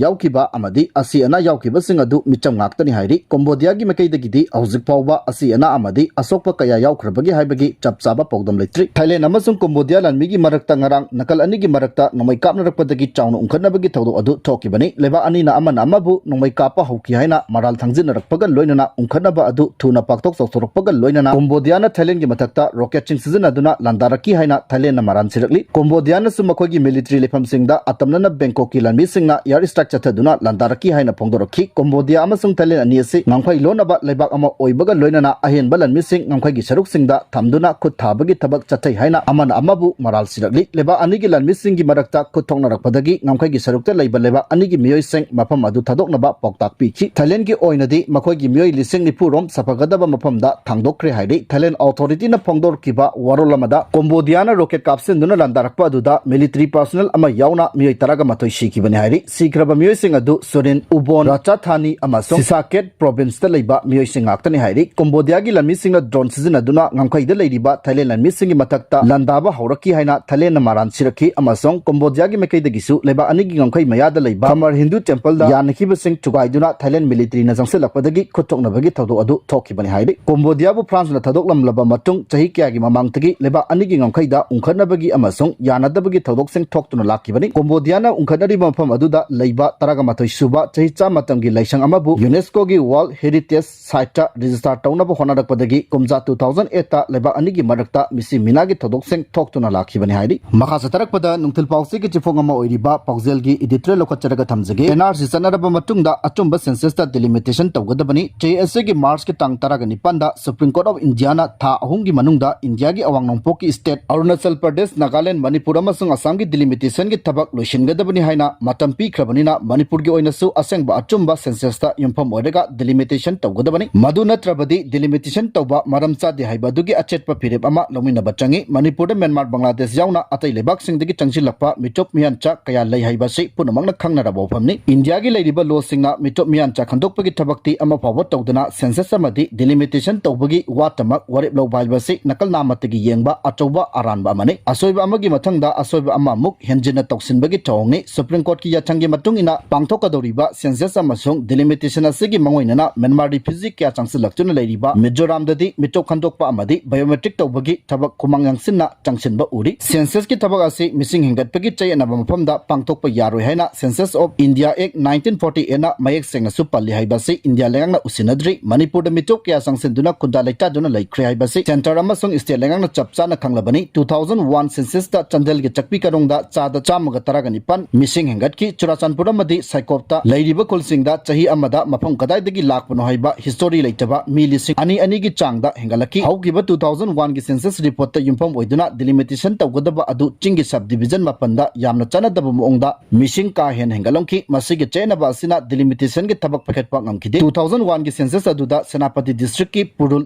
ꯌꯥꯎꯈꯤꯕ ꯑꯃꯗꯤ ꯑꯁꯤ ꯑꯅꯥ ꯌꯥꯎꯈꯤꯕꯁꯤꯡ ꯑꯗꯨ ꯃꯤꯆꯝ ꯉꯥꯛꯇꯅꯤ ꯍꯥꯏꯔꯤ꯫ ꯀꯣꯝꯕꯣꯗꯤꯌꯥꯒꯤ ꯃꯥꯏꯀꯩꯗꯒꯤꯗꯤ ꯍꯧꯖꯤꯛ ꯐꯥꯎꯕ ꯑꯁꯤ ꯑꯅꯥ ꯑꯃꯗꯤ ꯑꯁꯣꯛꯄ ꯀꯌꯥ ꯌꯥꯎꯈ꯭ꯔꯕꯒꯦ ꯍꯥꯏꯕꯒꯤ ꯆꯞ ꯆꯥꯕ ꯄꯥꯎꯗꯝ ꯂꯩꯇ꯭ꯔꯤ꯫ ꯊꯥꯏꯂꯦꯟ ꯑꯃꯁꯨꯡ ꯀꯣꯝꯕꯣꯗꯤꯌꯥ ꯂꯥꯟꯃꯤꯒꯤ ꯃꯔꯛꯇ ꯉꯔꯥꯡ ꯅꯥꯀꯜ ꯑꯅꯤꯒꯤ ꯃꯔꯛꯇ ꯅꯣꯡꯃꯩ ꯀꯥꯞꯅꯔꯛꯄꯗꯒꯤ ꯆꯥꯎꯅ ꯎꯪꯈꯠꯅꯕꯒꯤ ꯊꯧꯗꯣꯛ ꯑꯗꯨ ꯊꯣꯛꯈꯤꯕꯅꯤ꯫ ꯂꯩꯕꯥꯛ ꯑꯅꯤꯅ ꯑꯃꯅ ꯑꯃꯕꯨ ꯅꯣꯡꯃꯩ ꯀꯥꯞꯄ ꯍꯧꯈꯤ ꯍꯥꯏꯅ ꯃꯔꯥꯜ ꯊꯥꯡꯖꯤꯟꯅꯔꯛꯄꯒ ꯂꯣꯏꯅꯅ ꯎꯪꯈꯠꯅꯕ ꯑꯗꯨ ꯊꯨꯅ ꯄꯥꯛꯊꯣꯛ ꯆꯥꯎꯊꯣꯔꯛ ꯍꯧꯔꯛꯄꯒ ꯂꯣꯏꯅꯅ ꯀꯣꯝꯕꯣꯗꯤꯌꯥꯅ ꯊꯥꯏꯂꯦꯟꯒꯤ ꯃꯊꯛꯇ ꯔꯣꯀꯦꯠꯁꯤꯡ ꯁꯤꯖꯤꯟꯅꯗꯨꯅ ꯂꯥꯟꯗꯥꯔꯛꯈꯤ ꯍꯥꯏꯅ ꯊꯥꯏꯂꯦꯟꯅ ꯃꯔꯥꯜ ꯁꯤꯔꯛꯂꯤ꯫ ꯀꯣꯝꯕꯣꯗꯤꯌꯥꯅꯁꯨ ꯃꯈꯣꯏꯒꯤ ꯃꯤꯂꯤꯇꯔꯤ ꯂꯩꯐꯝꯁꯤꯡꯗ ꯑꯇꯝꯅꯅ ꯕꯦꯡꯀꯣꯛꯀꯤ ꯂꯥꯟꯃꯤꯁꯤꯡꯅ ꯑꯦꯌꯔ ꯁ꯭ꯇ꯭ꯔꯥꯏꯛ ꯆꯠꯊꯗꯨꯅ ꯂꯥꯟꯗꯥꯔꯛꯈꯤ ꯍꯥꯏꯅ ꯐꯣꯡꯗꯣꯔꯛꯈꯤ꯫ ꯀꯣꯝꯕꯣꯗꯤꯌꯥ ꯑꯃꯁꯨꯡ ꯊꯥꯏꯂꯦꯟ ꯑꯅꯤ ꯑꯁꯤ ꯉꯝꯈꯩ ꯂꯣꯟꯅꯕ ꯂꯩꯕꯥꯛ ꯑꯃ ꯑꯣꯏꯕꯒ ꯂꯣꯏꯅꯅ ꯑꯍꯦꯟꯕ ꯂꯥꯟꯃꯤꯁꯤꯡ ꯉꯝꯈꯩꯒꯤ ꯁꯔꯨꯛꯁꯤꯡꯗ ꯊꯝꯗꯨꯅ ꯈꯨꯠ ꯊꯥꯕꯒꯤ ꯊꯕꯛ ꯆꯠꯊꯩ ꯍꯥꯏꯅ ꯑꯃꯅ ꯑꯃꯕꯨ ꯃꯔꯥꯜ ꯁꯤꯔꯛꯂꯤ꯫ ꯂꯩꯕꯥꯛ ꯑꯅꯤꯒꯤ ꯂꯥꯟꯃꯤꯁꯤꯡꯒꯤ ꯃꯔꯛꯇ ꯈꯨꯠ ꯊꯣꯛꯅꯔꯛꯄꯗꯒꯤ ꯉꯝꯈꯩꯒꯤ ꯁꯔꯨꯛꯇ ꯂꯩꯕ ꯂꯩꯕꯥꯛ ꯑꯅꯤꯒꯤ ꯃꯤꯑꯣꯏꯁꯤꯡ ꯃꯐꯝ ꯑꯗꯨ ꯊꯥꯗꯣꯛꯅꯕ ꯄꯥꯎꯇꯥꯛ ꯄꯤꯈꯤ꯫ ꯊꯥꯏꯂꯦꯟꯒꯤ ꯑꯣꯏꯅꯗꯤ ꯃꯈꯣꯏꯒꯤ ꯃꯤꯑꯣꯏ ꯂꯤꯁꯤꯡ ꯅꯤꯐꯨ ꯔꯣꯝ ꯁꯥꯐꯒꯗꯕ ꯃꯐꯝꯗ ꯊꯥꯡꯗꯣꯛꯈ꯭ꯔꯦ ꯍꯥꯏꯔꯤ꯫ ꯊꯥꯏꯂꯦꯟ ꯑꯣꯊꯣꯔꯤꯇꯤꯅ ꯐꯣꯡꯗꯣꯔꯛꯈꯤꯕ ꯋꯥꯔꯣꯜ ꯑꯃꯗ ꯀꯣꯝꯕꯣꯗꯤꯌꯥꯅ ꯔꯣꯀꯦꯠ ꯀꯥꯞꯁꯤꯟꯗꯨꯅ ꯂꯥꯟꯗꯥꯔꯛꯄ ꯑꯗꯨꯗ ꯃꯤꯂꯤꯇꯔꯤ ꯄꯥꯔꯁꯣꯅꯦꯜ ꯑꯃ ꯌꯥꯎꯅ ꯃꯤꯑꯣꯏ ꯇꯔꯥꯒ ꯃꯥꯊꯣꯏ ꯁꯤꯈꯤꯕꯅꯤ ꯍꯥꯏꯔꯤ꯫ ꯁꯤꯈ꯭ꯔꯕ ꯃꯤꯑꯣꯏꯁꯤꯡ ꯑꯗꯨ ꯁꯨꯔꯤꯟ, ꯎꯕꯣꯟ, ꯔꯥꯆꯥꯊꯥꯅꯤ ꯑꯃꯁꯨꯡ ꯁꯤꯁꯥꯀꯦꯠ ꯄ꯭ꯔꯣꯚꯤꯟꯁꯇ ꯂꯩꯕ ꯃꯤꯑꯣꯏꯁꯤꯡ ꯉꯥꯛꯇꯅꯤ ꯍꯥꯏꯔꯤ꯫ ꯀꯣꯝꯕꯣꯗꯤꯌꯥꯒꯤ ꯂꯥꯟꯃꯤꯁꯤꯡꯅ ꯗ꯭ꯔꯣꯟ ꯁꯤꯖꯤꯟꯅꯗꯨꯅ ꯉꯝꯈꯩꯗ ꯂꯩꯔꯤꯕ ꯊꯥꯏꯂꯦꯟ ꯂꯥꯟꯃꯤꯁꯤꯡꯒꯤ ꯃꯊꯛꯇ ꯂꯥꯟꯗꯥꯕ ꯍꯧꯔꯛꯈꯤ ꯍꯥꯏꯅ ꯊꯥꯏꯂꯦꯟꯅ ꯃꯔꯥꯜ ꯁꯤꯔꯛꯈꯤ ꯑꯃꯁꯨꯡ ꯀꯣꯝꯕꯣꯗꯤꯌꯥꯒꯤ ꯃꯥꯏꯀꯩꯗꯒꯤꯁꯨ ꯂꯩꯕꯥꯛ ꯑꯅꯤꯒꯤ ꯉꯝꯈꯩ ꯃꯌꯥꯗ ꯂꯩꯕ ꯈꯃꯔ ꯍꯤꯟꯗꯨ ꯇꯦꯝꯄꯜꯗ ꯌꯥꯅꯈꯤꯕꯁꯤꯡ ꯊꯨꯒꯥꯏꯗꯨꯅ ꯊꯥꯏꯂꯦꯟ ꯃꯤꯂꯤꯇꯔꯤꯅ ꯆꯪꯁꯤꯜꯂꯛꯄꯗꯒꯤ ꯈꯨꯠ ꯊꯣꯛꯅꯕꯒꯤ ꯊꯧꯗꯣꯛ ꯑꯗꯨ ꯊꯣꯛꯈꯤꯕꯅꯤ ꯍꯥꯏꯔꯤ꯫ ꯀꯣꯝꯕꯣꯗꯤꯌꯥꯕꯨ ꯐ꯭ꯔꯥꯟꯁꯅ ꯊꯥꯗꯣꯛꯂꯝꯂꯕ ꯃꯇꯨꯡ ꯆꯍꯤ ꯀꯌꯥꯒꯤ ꯃꯃꯥꯡꯗꯒꯤ ꯂꯩꯕꯥꯛ ꯑꯅꯤꯒꯤ ꯉꯝꯈꯩꯗ ꯎꯪꯈꯠꯅꯕꯒꯤ ꯑꯃꯁꯨꯡ ꯌꯥꯅꯗꯕꯒꯤ ꯊꯧꯗꯣꯛꯁꯤꯡ ꯊꯣꯛꯇꯨꯅ ꯂꯥꯛꯈꯤꯕꯅꯤ꯫ ꯀꯣꯝꯕꯣꯗꯤꯌꯥꯅ ꯎꯪꯈꯠꯅꯔꯤꯕ ꯃꯐꯝ ꯑꯗꯨꯗ ꯂꯩꯕ ꯇꯔꯥꯒ ꯃꯥꯊꯣꯏ ꯁꯨꯕ ꯆꯍꯤꯆꯥ ꯃꯇꯝꯒꯤ ꯂꯥꯏꯁꯪ ꯑꯃꯕꯨ ꯌꯨꯅꯦꯁꯀꯣꯒꯤ ꯋꯥꯔꯜꯗ ꯍꯦꯔꯤꯇꯦꯖ ꯁꯥꯏꯠꯇ ꯔꯦꯖꯤꯁꯇꯥꯔ ꯇꯧꯅꯕ ꯍꯣꯠꯅꯔꯛꯄꯗꯒꯤ ꯀꯨꯝꯖꯥ ꯇꯨ ꯊꯥꯎꯖꯟ ꯑꯦꯠꯇ ꯂꯩꯕꯥꯛ ꯑꯅꯤꯒꯤ ꯃꯔꯛꯇ ꯃꯤꯁꯤ ꯃꯤꯅꯥꯒꯤ ꯊꯧꯗꯣꯛꯁꯤꯡ ꯊꯣꯛꯇꯨꯅ ꯂꯥꯛꯈꯤꯕꯅꯤ ꯍꯥꯏꯔꯤ꯫ ꯃꯈꯥ ꯆꯠꯊꯔꯛꯄꯗ ꯅꯨꯡꯊꯤꯜ ꯄꯥꯎꯆꯦꯒꯤ ꯆꯤꯐꯣꯡ ꯑꯃ ꯑꯣꯏꯔꯤꯕ ꯄꯥꯎꯖꯦꯜꯒꯤ ꯏꯗꯤꯇꯣꯔꯤꯌꯦꯜ ꯂꯧꯈꯠꯆꯔꯒ ꯊꯝꯖꯒꯦ꯫ ꯑꯦꯟ ꯑꯥꯔ ꯁꯤ ꯆꯠꯅꯔꯕ ꯃꯇꯨꯡꯗ ꯑꯆꯨꯝꯕ ꯁꯦꯟꯁꯁꯇ ꯗꯤꯂꯤꯃꯤꯇꯦꯁꯟ ꯇꯧꯒꯗꯕꯅꯤ꯫ ꯆꯍꯤ ꯑꯁꯤꯒꯤ ꯃꯥꯔꯆꯀꯤ ꯇꯥꯡ ꯇꯔꯥꯒ ꯅꯤꯄꯥꯟꯗ ꯁꯨꯄ꯭ꯔꯤꯝ ꯀꯣꯔꯠ ꯑꯣꯐ ꯏꯟꯗꯤꯌꯥꯅ ꯊꯥ ꯑꯍꯨꯝꯒꯤ ꯃꯅꯨꯡꯗ ꯏꯟꯗꯤꯌꯥꯒꯤ ꯑꯋꯥꯡ ꯅꯣꯡꯄꯣꯛꯀꯤ ꯁ꯭ꯇꯦꯠ ꯑꯔꯨꯅꯥꯆꯜ ꯄ꯭ꯔꯗꯦꯁ, ꯅꯥꯒꯥꯂꯦꯟ, ꯃꯅꯤꯄꯨꯔ ꯑꯃꯁꯨꯡ ꯑꯁꯥꯝꯒꯤ ꯗꯤꯂꯤꯃꯤꯇꯦꯁꯟꯒꯤ ꯊꯕꯛ ꯂꯣꯏꯁꯤꯟꯒꯗꯕꯅꯤ ꯍꯥꯏꯅ ꯃꯇꯝ ꯄꯤꯈ꯭ꯔꯕꯅꯤꯅ ꯃꯅꯤꯄꯨꯔꯒꯤ ꯑꯣꯏꯅꯁꯨ ꯑꯁꯦꯡꯕ ꯑꯆꯨꯝꯕ ꯁꯦꯟꯁꯁꯇ ꯌꯨꯝꯐꯝ ꯑꯣꯏꯔꯒ ꯗꯤꯂꯤꯃꯤꯇꯦꯁꯟ ꯇꯧꯒꯗꯕꯅꯤ꯫ ꯃꯗꯨ ꯅꯠꯇ꯭ꯔꯕꯗꯤ ꯗꯤꯂꯤꯃꯤꯇꯦꯁꯟ ꯇꯧꯕ ꯃꯔꯝ ꯆꯥꯗꯦ ꯍꯥꯏꯕ ꯑꯗꯨꯒꯤ ꯑꯆꯦꯠꯄ ꯐꯤꯔꯦꯞ ꯑꯃ ꯂꯧꯃꯤꯟꯅꯕ ꯆꯪꯏ꯫ ꯃꯅꯤꯄꯨꯔꯗ ꯃ꯭ꯌꯥꯟꯃꯥꯔ, ꯕꯪꯒ꯭ꯂꯥꯗꯦꯁ ꯌꯥꯎꯅ ꯑꯇꯩ ꯂꯩꯕꯥꯛꯁꯤꯡꯗꯒꯤ ꯆꯪꯁꯤꯜꯂꯛꯄ ꯃꯤꯇꯣꯞ ꯃꯤꯌꯥꯟꯆꯥ ꯀꯌꯥ ꯂꯩ ꯍꯥꯏꯕꯁꯤ ꯄꯨꯝꯅꯃꯛꯅ ꯈꯪꯅꯔꯕ ꯋꯥꯐꯝꯅꯤ꯫ ꯏꯟꯗꯤꯌꯥꯒꯤ ꯂꯩꯔꯤꯕ ꯂꯣꯁꯤꯡꯅ ꯃꯤꯇꯣꯞ ꯃꯤꯌꯥꯟꯆꯥ ꯈꯟꯗꯣꯛꯄꯒꯤ ꯊꯕꯛꯇꯤ ꯑꯃ ꯐꯥꯎꯕ ꯇꯧꯗꯅ ꯁꯦꯟꯁꯁ ꯑꯃꯗꯤ ꯗꯤꯂꯤꯃꯤꯇꯦꯁꯟ ꯇꯧꯕꯒꯤ ꯋꯥꯠꯇꯃꯛ ꯋꯥꯔꯦꯞ ꯂꯧꯕ ꯍꯥꯏꯕꯁꯤ ꯅꯥꯀꯜ ꯅꯥꯝꯃꯠꯇꯒꯤ ꯌꯦꯡꯕ ꯑꯆꯧꯕ ꯑꯔꯥꯟꯕ ꯑꯃꯅꯤ꯫ ꯑꯁꯣꯏꯕ ꯑꯃꯒꯤ ꯃꯊꯪꯗ ꯑꯁꯣꯏꯕ ꯑꯃꯃꯨꯛ ꯍꯦꯟꯖꯤꯟꯅ ꯇꯧꯁꯤꯟꯕꯒꯤ ꯊꯧꯑꯣꯡꯅꯤ꯫ ꯁꯨꯄ꯭ꯔꯤꯝ ꯀꯣꯔꯠꯀꯤ ꯌꯥꯊꯪꯒꯤ ꯃꯇꯨꯡ ꯏꯟꯅ ꯄꯥꯡꯊꯣꯛꯀꯗꯧꯔꯤꯕ ꯁꯦꯟꯁꯁ ꯑꯃꯁꯨꯡ ꯗꯤꯂꯤꯃꯤꯇꯦꯁꯟ ꯑꯁꯤꯒꯤ ꯃꯥꯡꯑꯣꯏꯅꯅ ꯃ꯭ꯌꯥꯟꯃꯥꯔ ꯔꯤꯐ꯭ꯌꯨꯖꯤ ꯀꯌꯥ ꯆꯪꯁꯤꯜꯂꯛꯇꯨꯅ ꯂꯩꯔꯤꯕ ꯃꯤꯖꯣꯔꯥꯝꯗꯗꯤ ꯃꯤꯇꯣꯞ ꯈꯟꯗꯣꯛꯄ ꯑꯃꯗꯤ ꯕꯥꯏꯑꯣꯃꯦꯇ꯭ꯔꯤꯛ ꯇꯧꯕꯒꯤ ꯊꯕꯛ ꯈꯨꯃꯥꯡ ꯌꯥꯡꯁꯤꯟꯅ ꯆꯪꯁꯤꯟꯕ ꯎꯔꯤ꯫ ꯁꯦꯟꯁꯁꯀꯤ ꯊꯕꯛ ꯑꯁꯤ ꯃꯤꯁꯤꯡ ꯍꯦꯟꯒꯠꯄꯒꯤ ꯆꯌꯦꯠꯅꯕ ꯃꯐꯝꯗ ꯄꯥꯡꯊꯣꯛꯄ ꯌꯥꯔꯣꯏ ꯍꯥꯏꯅ census of India act nineteen forty ꯑꯦꯠꯅ ꯃꯌꯦꯛ ꯁꯦꯡꯅꯁꯨ ꯄꯜꯂꯤ ꯍꯥꯏꯕ ꯑꯁꯤ ꯏꯟꯗꯤꯌꯥ ꯂꯩꯉꯥꯛꯅ ꯎꯁꯤꯟꯅꯗ꯭ꯔꯤ꯫ ꯃꯅꯤꯄꯨꯔꯗ ꯃꯤꯇꯣꯞ ꯀꯌꯥ ꯆꯪꯁꯤꯟꯗꯨꯅ ꯅ ꯈꯨꯟꯗꯥ ꯂꯩꯇꯥꯗꯨꯅ ꯂꯩꯈ꯭ꯔꯦ ꯍꯥꯏꯕꯁꯤ ꯁꯦꯟꯇꯔ ꯑꯃꯁꯨꯡ ꯁ꯭ꯇꯦꯠ ꯂꯩꯉꯥꯛꯅ ꯆꯞ ꯆꯥꯅ ꯈꯪꯂꯕꯅꯤ꯫ Two thousand one census ꯇ ꯆꯥꯟꯗꯦꯜꯒꯤ ꯆꯛꯄꯤ ꯀꯥꯔꯣꯡꯗ ꯆꯥꯗ ꯆꯥꯝꯃꯒ ꯇꯔꯥꯒ ꯅꯤꯄꯥꯟ ꯃꯤꯁꯤꯡ ꯍꯦꯟꯒꯠꯈꯤ꯫ ꯆꯨꯔꯥꯆꯥꯟꯄꯨꯔ ꯑꯃꯗꯤ ꯁꯥꯏꯀꯣꯞꯇ ꯂꯩꯔꯤꯕ ꯈꯨꯜꯁꯤꯡꯗ ꯆꯍꯤ ꯑꯃꯗ ꯃꯐꯝ ꯀꯗꯥꯏꯗꯒꯤ ꯂꯥꯛꯄꯅꯣ ꯍꯥꯏꯕ ꯍꯤꯁꯇꯣꯔꯤ ꯂꯩꯇꯕ ꯃꯤ ꯂꯤꯁꯤꯡ ꯑꯅꯤ ꯑꯅꯤꯒꯤ ꯆꯥꯡꯗ ꯍꯦꯟꯒꯠꯂꯛꯈꯤ꯫ ꯍꯧꯈꯤꯕ two thousand one ꯒꯤ census report ꯇ ꯌꯨꯝꯐꯝ ꯑꯣꯏꯗꯨꯅ delimitation ꯇꯧꯒꯗꯕ ꯑꯗꯨ ꯆꯤꯡꯒꯤ sub division ꯃꯥꯄꯟꯗ ꯌꯥꯝꯅ ꯆꯥꯟꯅꯗꯕ ꯃꯑꯣꯡꯗ ꯃꯤꯁꯤꯡ ꯀꯥ ꯍꯦꯟꯅ ꯍꯦꯟꯒꯠꯂꯝꯈꯤ꯫ ꯃꯁꯤꯒꯤ ꯆꯌꯦꯠꯅꯕ ꯑꯁꯤꯅ delimitation ꯒꯤ ꯊꯕꯛ ꯄꯥꯏꯈꯠꯄ ꯉꯝꯈꯤꯗꯦ꯫ Two thousand one ꯒꯤ census ꯑꯗꯨꯗ ꯁꯦꯅꯥꯄꯇꯤ district ꯀꯤ ꯄꯨꯔꯨꯜ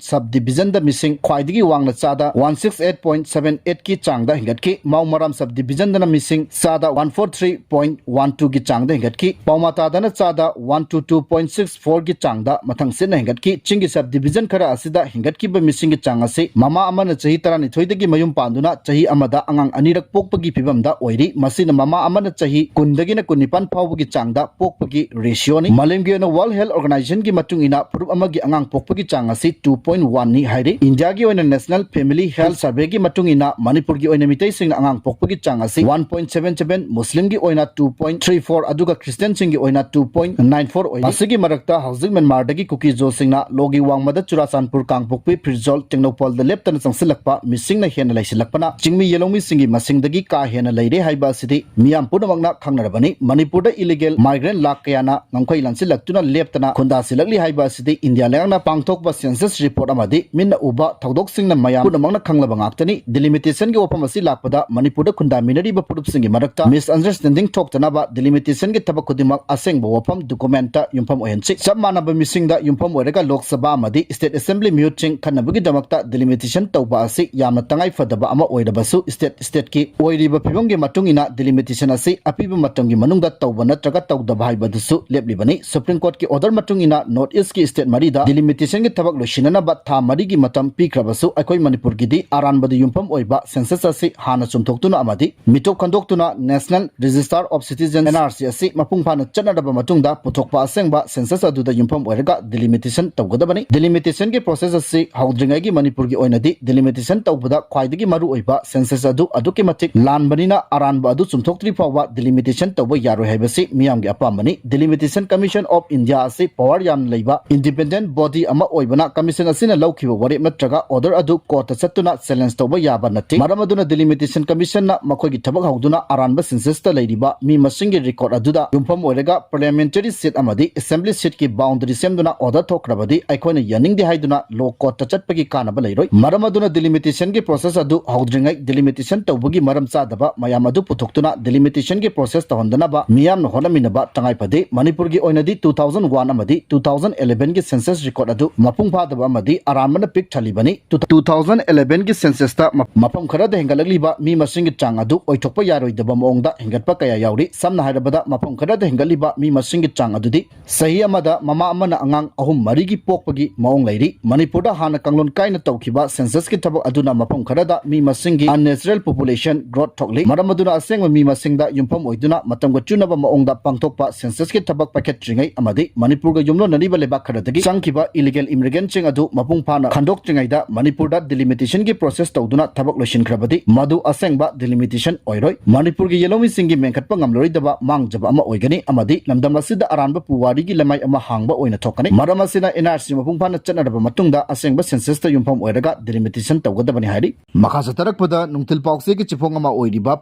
sub division ꯗ ꯃꯤꯁꯤꯡ ꯈ꯭ꯋꯥꯏꯗꯒꯤ ꯋꯥꯡꯅ ꯆꯥꯗ one six eight point seven eight ꯀꯤ ꯆꯥꯡꯗ ꯍꯦꯟꯒꯠꯈꯤ꯫ ꯃꯥꯎꯃꯔꯥꯝ sub division ꯗꯅ ꯃꯤꯁꯤꯡ ꯆꯥꯗ one four three point one two ꯒꯤ ꯆꯥꯡꯗ ꯍꯦꯟꯒꯠꯈꯤ꯫ ꯄꯥꯎꯃꯥꯇꯥꯗꯅ ꯆꯥꯗ one two two point six four ꯒꯤ ꯆꯥꯡꯗ ꯃꯊꯪ ꯁꯤꯠꯅ ꯍꯦꯟꯒꯠꯈꯤ꯫ ꯆꯤꯡꯒꯤ sub division ꯈꯔ ꯑꯁꯤꯗ ꯍꯦꯟꯒꯠꯈꯤꯕ ꯃꯤꯁꯤꯡꯒꯤ ꯆꯥꯡ ꯑꯁꯤ ꯃꯃꯥ ꯑꯃꯅ ꯆꯍꯤ ꯇꯔꯥꯅꯤꯊꯣꯏꯗꯒꯤ ꯃꯌꯨꯝ ꯄꯥꯟꯗꯨꯅ ꯆꯍꯤ ꯑꯃꯗ ꯑꯉꯥꯡ ꯑꯅꯤꯔꯛ ꯄꯣꯛꯄꯒꯤ ꯐꯤꯕꯝꯗ ꯑꯣꯏꯔꯤ꯫ ꯃꯁꯤꯅ ꯃꯃꯥ ꯑꯃꯅ ꯆꯍꯤ ꯀꯨꯟꯗꯒꯤꯅ ꯀꯨꯟꯅꯤꯄꯥꯟ ꯐꯥꯎꯕꯒꯤ ꯆꯥꯡꯗ ꯄꯣꯛꯄꯒꯤ ratio ꯅꯤ꯫ ꯃꯥꯂꯦꯝꯒꯤ ꯑꯣꯏꯅ World Health Organization ꯒꯤ ꯃꯇꯨꯡ ꯏꯟꯅ ꯐꯨꯔꯨꯞ ꯑꯃꯒꯤ ꯑꯉꯥꯡ ꯄꯣꯛꯄꯒꯤ ꯆꯥꯡ ꯑꯁꯤ two point one ꯅꯤ ꯍꯥꯏꯔꯤ꯫ ꯏꯟꯗꯤꯌꯥꯒꯤ ꯑꯣꯏꯅ National Family Health Survey ꯒꯤ ꯃꯇꯨꯡ ꯏꯟꯅ ꯃꯅꯤꯄꯨꯔꯒꯤ ꯑꯣꯏꯅ ꯃꯤꯇꯩꯁꯤꯡꯅ ꯑꯉꯥꯡ ꯄꯣꯛꯄꯒꯤ ꯆꯥꯡ ꯑꯁꯤ one point seven seven, ꯃꯨꯁꯂꯤꯝꯒꯤ ꯑꯣꯏꯅ two point three four, ꯑꯗꯨꯒ ꯈ꯭ꯔꯤꯁꯇꯤꯌꯟꯁꯤꯡꯒꯤ ꯑꯣꯏꯅ two point nine four ꯑꯣꯏꯔꯤ꯫ ꯃꯁꯤꯒꯤ ꯃꯔꯛꯇ ꯍꯧꯖꯤꯛ ꯃ꯭ꯌꯥꯟꯃꯥꯔꯗꯒꯤ ꯀꯨꯀꯤꯖꯣꯁꯤꯡꯅ ꯂꯣꯒꯤ ꯋꯥꯡꯃꯗ ꯆꯨꯔꯥꯆꯥꯟꯄꯨꯔ, ꯀꯥꯡꯄꯣꯛꯄꯤ, ꯐꯤꯔꯖꯣꯜ, ꯇꯦꯡꯅꯧꯄꯜꯗ ꯂꯦꯞꯇꯅ ꯆꯪꯁꯤꯜꯂꯛꯄ ꯃꯤꯁꯤꯡꯅ ꯍꯦꯟꯅ ꯂꯩꯁꯤꯜꯂꯛꯄꯅ ꯆꯤꯡꯃꯤ ꯌꯦꯜꯍꯧꯃꯤꯁꯤꯡꯒꯤ ꯃꯁꯤꯡꯗꯒꯤ ꯀꯥ ꯍꯦꯟꯅ ꯂꯩꯔꯦ ꯍꯥꯏꯕ ꯑꯁꯤꯗꯤ ꯃꯤꯌꯥꯝ ꯄꯨꯝꯅꯃꯛꯅ ꯈꯪꯅꯔꯕꯅꯤ꯫ ꯃꯅꯤꯄꯨꯔꯗ illegal migrant ꯂꯥꯈ ꯀꯌꯥꯅ ꯉꯝꯈꯩ ꯂꯥꯟꯁꯤꯜꯂꯛꯇꯨꯅ ꯂꯦꯞꯇꯅ ꯈꯨꯟꯗꯥꯁꯤꯜꯂꯛꯂꯤ ꯍꯥꯏꯕ ꯑꯁꯤꯗꯤ ꯏꯟꯗꯤꯌꯥ ꯂꯩꯉꯥꯛꯅ ꯄꯥꯡꯊꯣꯛꯄ census report ꯑꯃꯗꯤ ꯃꯤꯠꯅ ꯎꯕ ꯊꯧꯗꯣꯛꯁꯤꯡꯅ ꯃꯌꯥꯝ ꯄꯨꯝꯅꯃꯛꯅ ꯈꯪꯂꯕ ꯉꯥꯛꯇꯅꯤ꯫ Delimitation ꯒꯤ ꯋꯥꯐꯝ ꯑꯁꯤ ꯂꯥꯛꯄꯗ ꯃꯅꯤꯄꯨꯔꯗ ꯈꯨꯟꯗꯥꯃꯤꯟꯅꯔꯤꯕ ꯐꯨꯔꯨꯞꯁꯤꯡꯒꯤ ꯃꯔꯛꯇ misunderstanding ꯊꯣꯛꯇꯅꯕ delimitation ꯒꯤ ꯊꯕꯛ ꯈꯨꯗꯤꯡꯃꯛ ꯑꯁꯦꯡꯕ ꯋꯥꯐꯝ document ꯇ ꯌꯨꯝꯐꯝ ꯑꯣꯏꯍꯟꯁꯤ꯫ ꯆꯞ ꯃꯥꯟꯅꯕ ꯃꯤꯁꯤꯡꯗ ꯌꯨꯝꯐꯝ ꯑꯣꯏꯔꯒ ꯂꯣꯛ ꯁꯚꯥ ꯑꯃꯗꯤ state assembly ꯃꯤꯍꯨꯠꯁꯤꯡ ꯈꯟꯅꯕꯒꯤꯗꯃꯛꯇ delimitation ꯇꯧꯕ ꯑꯁꯤ ꯌꯥꯝꯅ ꯇꯉꯥꯏ ꯐꯗꯕ ꯑꯃ ꯑꯣꯏꯔꯕꯁꯨ state state ꯀꯤ ꯑꯣꯏꯔꯤꯕ ꯐꯤꯕꯝꯒꯤ ꯃꯇꯨꯡ ꯏꯟꯅ delimitation ꯑꯁꯤ ꯑꯄꯤꯕ ꯃꯇꯝꯒꯤ ꯃꯅꯨꯡꯗ ꯇꯧꯕ ꯅꯠꯇ꯭ꯔꯒ ꯇꯧꯗꯕ ꯍꯥꯏꯕꯗꯨꯁꯨ ꯂꯦꯞꯂꯤꯕꯅꯤ꯫ Supreme Court ꯀꯤ order ꯃꯇꯨꯡ ꯏꯟꯅ North East ꯀꯤ state ꯃꯔꯤꯗ delimitation ꯒꯤ ꯊꯕꯛ ꯂꯣꯏꯁꯤꯟꯅꯅꯕ ꯊꯥ ꯃꯔꯤꯒꯤ ꯃꯇꯝ ꯄꯤꯈ꯭ꯔꯕꯁꯨ ꯑꯩꯈꯣꯏ ꯃꯅꯤꯄꯨꯔꯒꯤꯗꯤ ꯑꯔꯥꯟꯕꯗ ꯌꯨꯝꯐꯝ ꯑꯣꯏꯕ census ꯑꯁꯤ ꯍꯥꯟꯅ ꯆꯨꯝꯊꯣꯛꯇꯨꯅ ꯑꯃꯗꯤ ꯃꯤꯇꯣꯞ ꯈꯟꯗꯣꯛꯇꯨꯅ National Register of Citizen, N R C, ꯑꯁꯤ ꯃꯄꯨꯡ ꯐꯥꯅ ꯆꯠꯅꯔꯕ ꯃꯇꯨꯡꯗ ꯄꯨꯊꯣꯛꯄ ꯑꯁꯦꯡꯕ census ꯑꯗꯨꯗ ꯌꯨꯝꯐꯝ ꯑꯣꯏꯔꯒ delimitation ꯇꯧꯒꯗꯕꯅꯤ꯫ Delimitation ꯒꯤ process ꯑꯁꯤ ꯍꯧꯗ꯭ꯔꯤꯉꯩꯒꯤ ꯃꯅꯤꯄꯨꯔꯒꯤ ꯑꯣꯏꯅꯗꯤ delimitation ꯇꯧꯕꯗ ꯈ꯭ꯋꯥꯏꯗꯒꯤ ꯃꯔꯨꯑꯣꯏꯕ census ꯑꯗꯨ ꯑꯗꯨꯛꯀꯤ ꯃꯇꯤꯛ ꯂꯥꯟꯕꯅꯤꯅ ꯑꯔꯥꯟꯕ ꯑꯗꯨ ꯆꯨꯝꯊꯣꯛꯇ꯭ꯔꯤ ꯐꯥꯎꯕ delimitation ꯇꯧꯕ ꯌꯥꯔꯣꯏ ꯍꯥꯏꯕꯁꯤ ꯃꯤꯌꯥꯝꯒꯤ ꯑꯄꯥꯝꯕꯅꯤ꯫ Delimitation Commission of India ꯑꯁꯤ power ꯌꯥꯝꯅ ꯂꯩꯕ independent body ꯑꯃ ꯑꯣꯏꯕꯅ ꯀꯃꯤꯁꯟ ꯑꯁꯤꯅ ꯂꯧꯈꯤꯕ ꯋꯥꯔꯦꯞ ꯅꯠꯇ꯭ꯔꯒ order ꯑꯗꯨ courtꯇ ꯆꯠꯇꯨꯅ challenge ꯇꯧꯕ ꯌꯥꯕ ꯅꯠꯇꯦ꯫ ꯃꯔꯝ ꯑꯗꯨꯅ Delimitation Commissionꯅ ꯃꯈꯣꯏꯒꯤ ꯊꯕꯛ ꯍꯧꯗꯨꯅ ꯑꯔꯥꯟꯕ censusꯇ ꯂꯩꯔꯤꯕ ꯃꯤ ꯃꯁꯤꯡꯒꯤ record ꯑꯗꯨꯗ ꯌꯨꯝꯐꯝ ꯑꯣꯏꯔꯒ parliamentary seat ꯑꯃꯗꯤ assembly seatꯀꯤ boundary ꯁꯦꯝꯗꯨꯅ order ꯊꯣꯛꯈ꯭ꯔꯕꯗꯤ ꯑꯩꯈꯣꯏꯅ ꯌꯥꯅꯤꯡꯗꯦ ꯍꯥꯏꯗꯨꯅ law courtꯇ ꯆꯠꯄꯒꯤ ꯀꯥꯟꯅꯕ ꯂꯩꯔꯣꯏ꯫ ꯃꯔꯝ ꯑꯗꯨꯅ Delimitationꯒꯤ process ꯑꯗꯨ ꯍꯧꯗ꯭ꯔꯤꯉꯩ delimitation ꯇꯧꯕꯒꯤ ꯃꯔꯝ ꯆꯥꯗꯕ ꯃꯌꯥꯝ ꯑꯗꯨ ꯄꯨꯊꯣꯛꯇꯨꯅ Delimitationꯒꯤ process ꯇꯧꯍꯟꯗꯅꯕ ꯃꯤꯌꯥꯝꯅ ꯍꯣꯠꯅꯃꯤꯟꯅꯕ ꯇꯉꯥꯏ ꯐꯗꯦ꯫ ꯃꯅꯤꯄꯨꯔꯒꯤ ꯑꯣꯏꯅꯗꯤ two thousand one ꯑꯃꯗꯤ two thousand elevenꯒꯤ census record ꯑꯗꯨ ꯃꯄꯨꯡ ꯐꯥꯗꯕ ꯑꯃꯗꯤ ꯑꯔꯥꯟꯕꯅ ꯄꯤꯛ ꯊꯜꯂꯤꯕꯅꯤ꯫ Two thousand elevenꯒꯤ censusꯇ ꯃ-, ꯃꯐꯝ ꯈꯔꯗ ꯍꯦꯟꯒꯠꯂꯛꯂꯤꯕ ꯃꯤ ꯃꯁꯤꯡꯒꯤ ꯆꯥꯡ ꯑꯗꯨ ꯑꯣꯏꯊꯣꯛꯄ ꯌꯥꯔꯣꯏꯗꯕ ꯃꯑꯣꯡꯗ ꯍꯦꯟꯒꯠꯄ ꯀꯌꯥ ꯌꯥꯎꯔꯤ꯫ ꯁꯝꯅ ꯍꯥꯏꯔꯕꯗ, ꯃꯐꯝ ꯈꯔꯗ ꯍꯦꯟꯒꯠꯂꯤꯕ ꯃꯤ ꯃꯁꯤꯡꯒꯤ ꯆꯥꯡ ꯑꯗꯨꯗꯤ ꯆꯍꯤ ꯑꯃꯗ ꯃꯃꯥ ꯑꯃꯅ ꯑꯉꯥꯡ ꯑꯍꯨꯝ ꯃꯔꯤꯒꯤ ꯄꯣꯛꯄꯒꯤ ꯃꯑꯣꯡ ꯂꯩꯔꯤ꯫ ꯃꯅꯤꯄꯨꯔꯗ ꯍꯥꯟꯅ ꯀꯥꯡꯂꯣꯟ ꯀꯥꯏꯅ ꯇꯧꯈꯤꯕ censusꯀꯤ ꯊꯕꯛ ꯑꯗꯨꯅ ꯃꯐꯝ ꯈꯔꯗ ꯃꯤ ꯃꯁꯤꯡꯒꯤ unnatural population growth ꯊꯣꯛꯂꯤ꯫ ꯃꯔꯝ ꯑꯗꯨꯅ ꯑꯁꯦꯡꯕ ꯃꯤ ꯃꯁꯤꯡꯗ ꯌꯨꯝꯐꯝ ꯑꯣꯏꯗꯨꯅ ꯃꯇꯝꯒ ꯆꯨꯅꯕ ꯃꯑꯣꯡꯗ ꯄꯥꯡꯊꯣꯛꯄ censusꯀꯤ ꯊꯕꯛ ꯄꯥꯏꯈꯠꯇ꯭ꯔꯤꯉꯩ ꯑꯃꯗꯤ ꯃꯅꯤꯄꯨꯔꯒ ꯌꯨꯝꯂꯣꯟꯅꯔꯤꯕ ꯂꯩꯕꯥꯛ ꯈꯔꯗꯒꯤ ꯆꯪꯈꯤꯕ illegal immigrantꯁꯤꯡ ꯑꯗꯨ ꯃꯄꯨꯡ ꯐꯥꯅ ꯈꯟꯗꯣꯛꯇ꯭ꯔꯤꯉꯩꯗ ꯃꯅꯤꯄꯨꯔꯗ delimitationꯒꯤ process ꯇꯧꯗꯨꯅ ꯊꯕꯛ ꯂꯣꯏꯁꯤꯟꯈ꯭ꯔꯕꯗꯤ ꯃꯗꯨ ꯑꯁꯦꯡꯕ delimitation ꯑꯣꯏꯔꯣꯏ꯫ ꯃꯅꯤꯄꯨꯔꯒꯤ ꯌꯦꯜꯍꯧꯃꯤꯁꯤꯡꯒꯤ ꯃꯦꯟꯈꯠꯄ ꯉꯝꯂꯔꯣꯏꯗꯕ ꯃꯥꯡꯖꯕ ꯑꯃ ꯑꯣꯏꯒꯅꯤ ꯑꯃꯗꯤ ꯂꯝꯗꯝ ꯑꯁꯤꯗ ꯑꯔꯥꯟꯕ ꯄꯨꯋꯥꯔꯤꯒꯤ ꯂꯩꯃꯥꯏ ꯑꯃ ꯍꯥꯡꯕ ꯑꯣꯏꯅ ꯊꯣꯛꯀꯅꯤ꯫ ꯃꯔꯝ ꯑꯁꯤꯅ NRC ꯃꯄꯨꯡ ꯐꯥꯅ ꯆꯠꯅꯔꯕ ꯃꯇꯨꯡꯗ ꯑꯁꯦꯡꯕ censusꯇ ꯌꯨꯝꯐꯝ ꯑꯣꯏꯔꯒ delimitation ꯇꯧꯒꯗꯕꯅꯤ ꯍꯥꯏꯔꯤ꯫ ꯃꯈꯥ ꯆꯠꯊꯔꯛꯄꯗ ꯅꯨꯡꯊꯤꯜ ꯄꯥꯎꯆꯦꯒꯤ ꯆꯤꯐꯣꯡ ꯑꯃ ꯑꯣꯏꯔꯤꯕ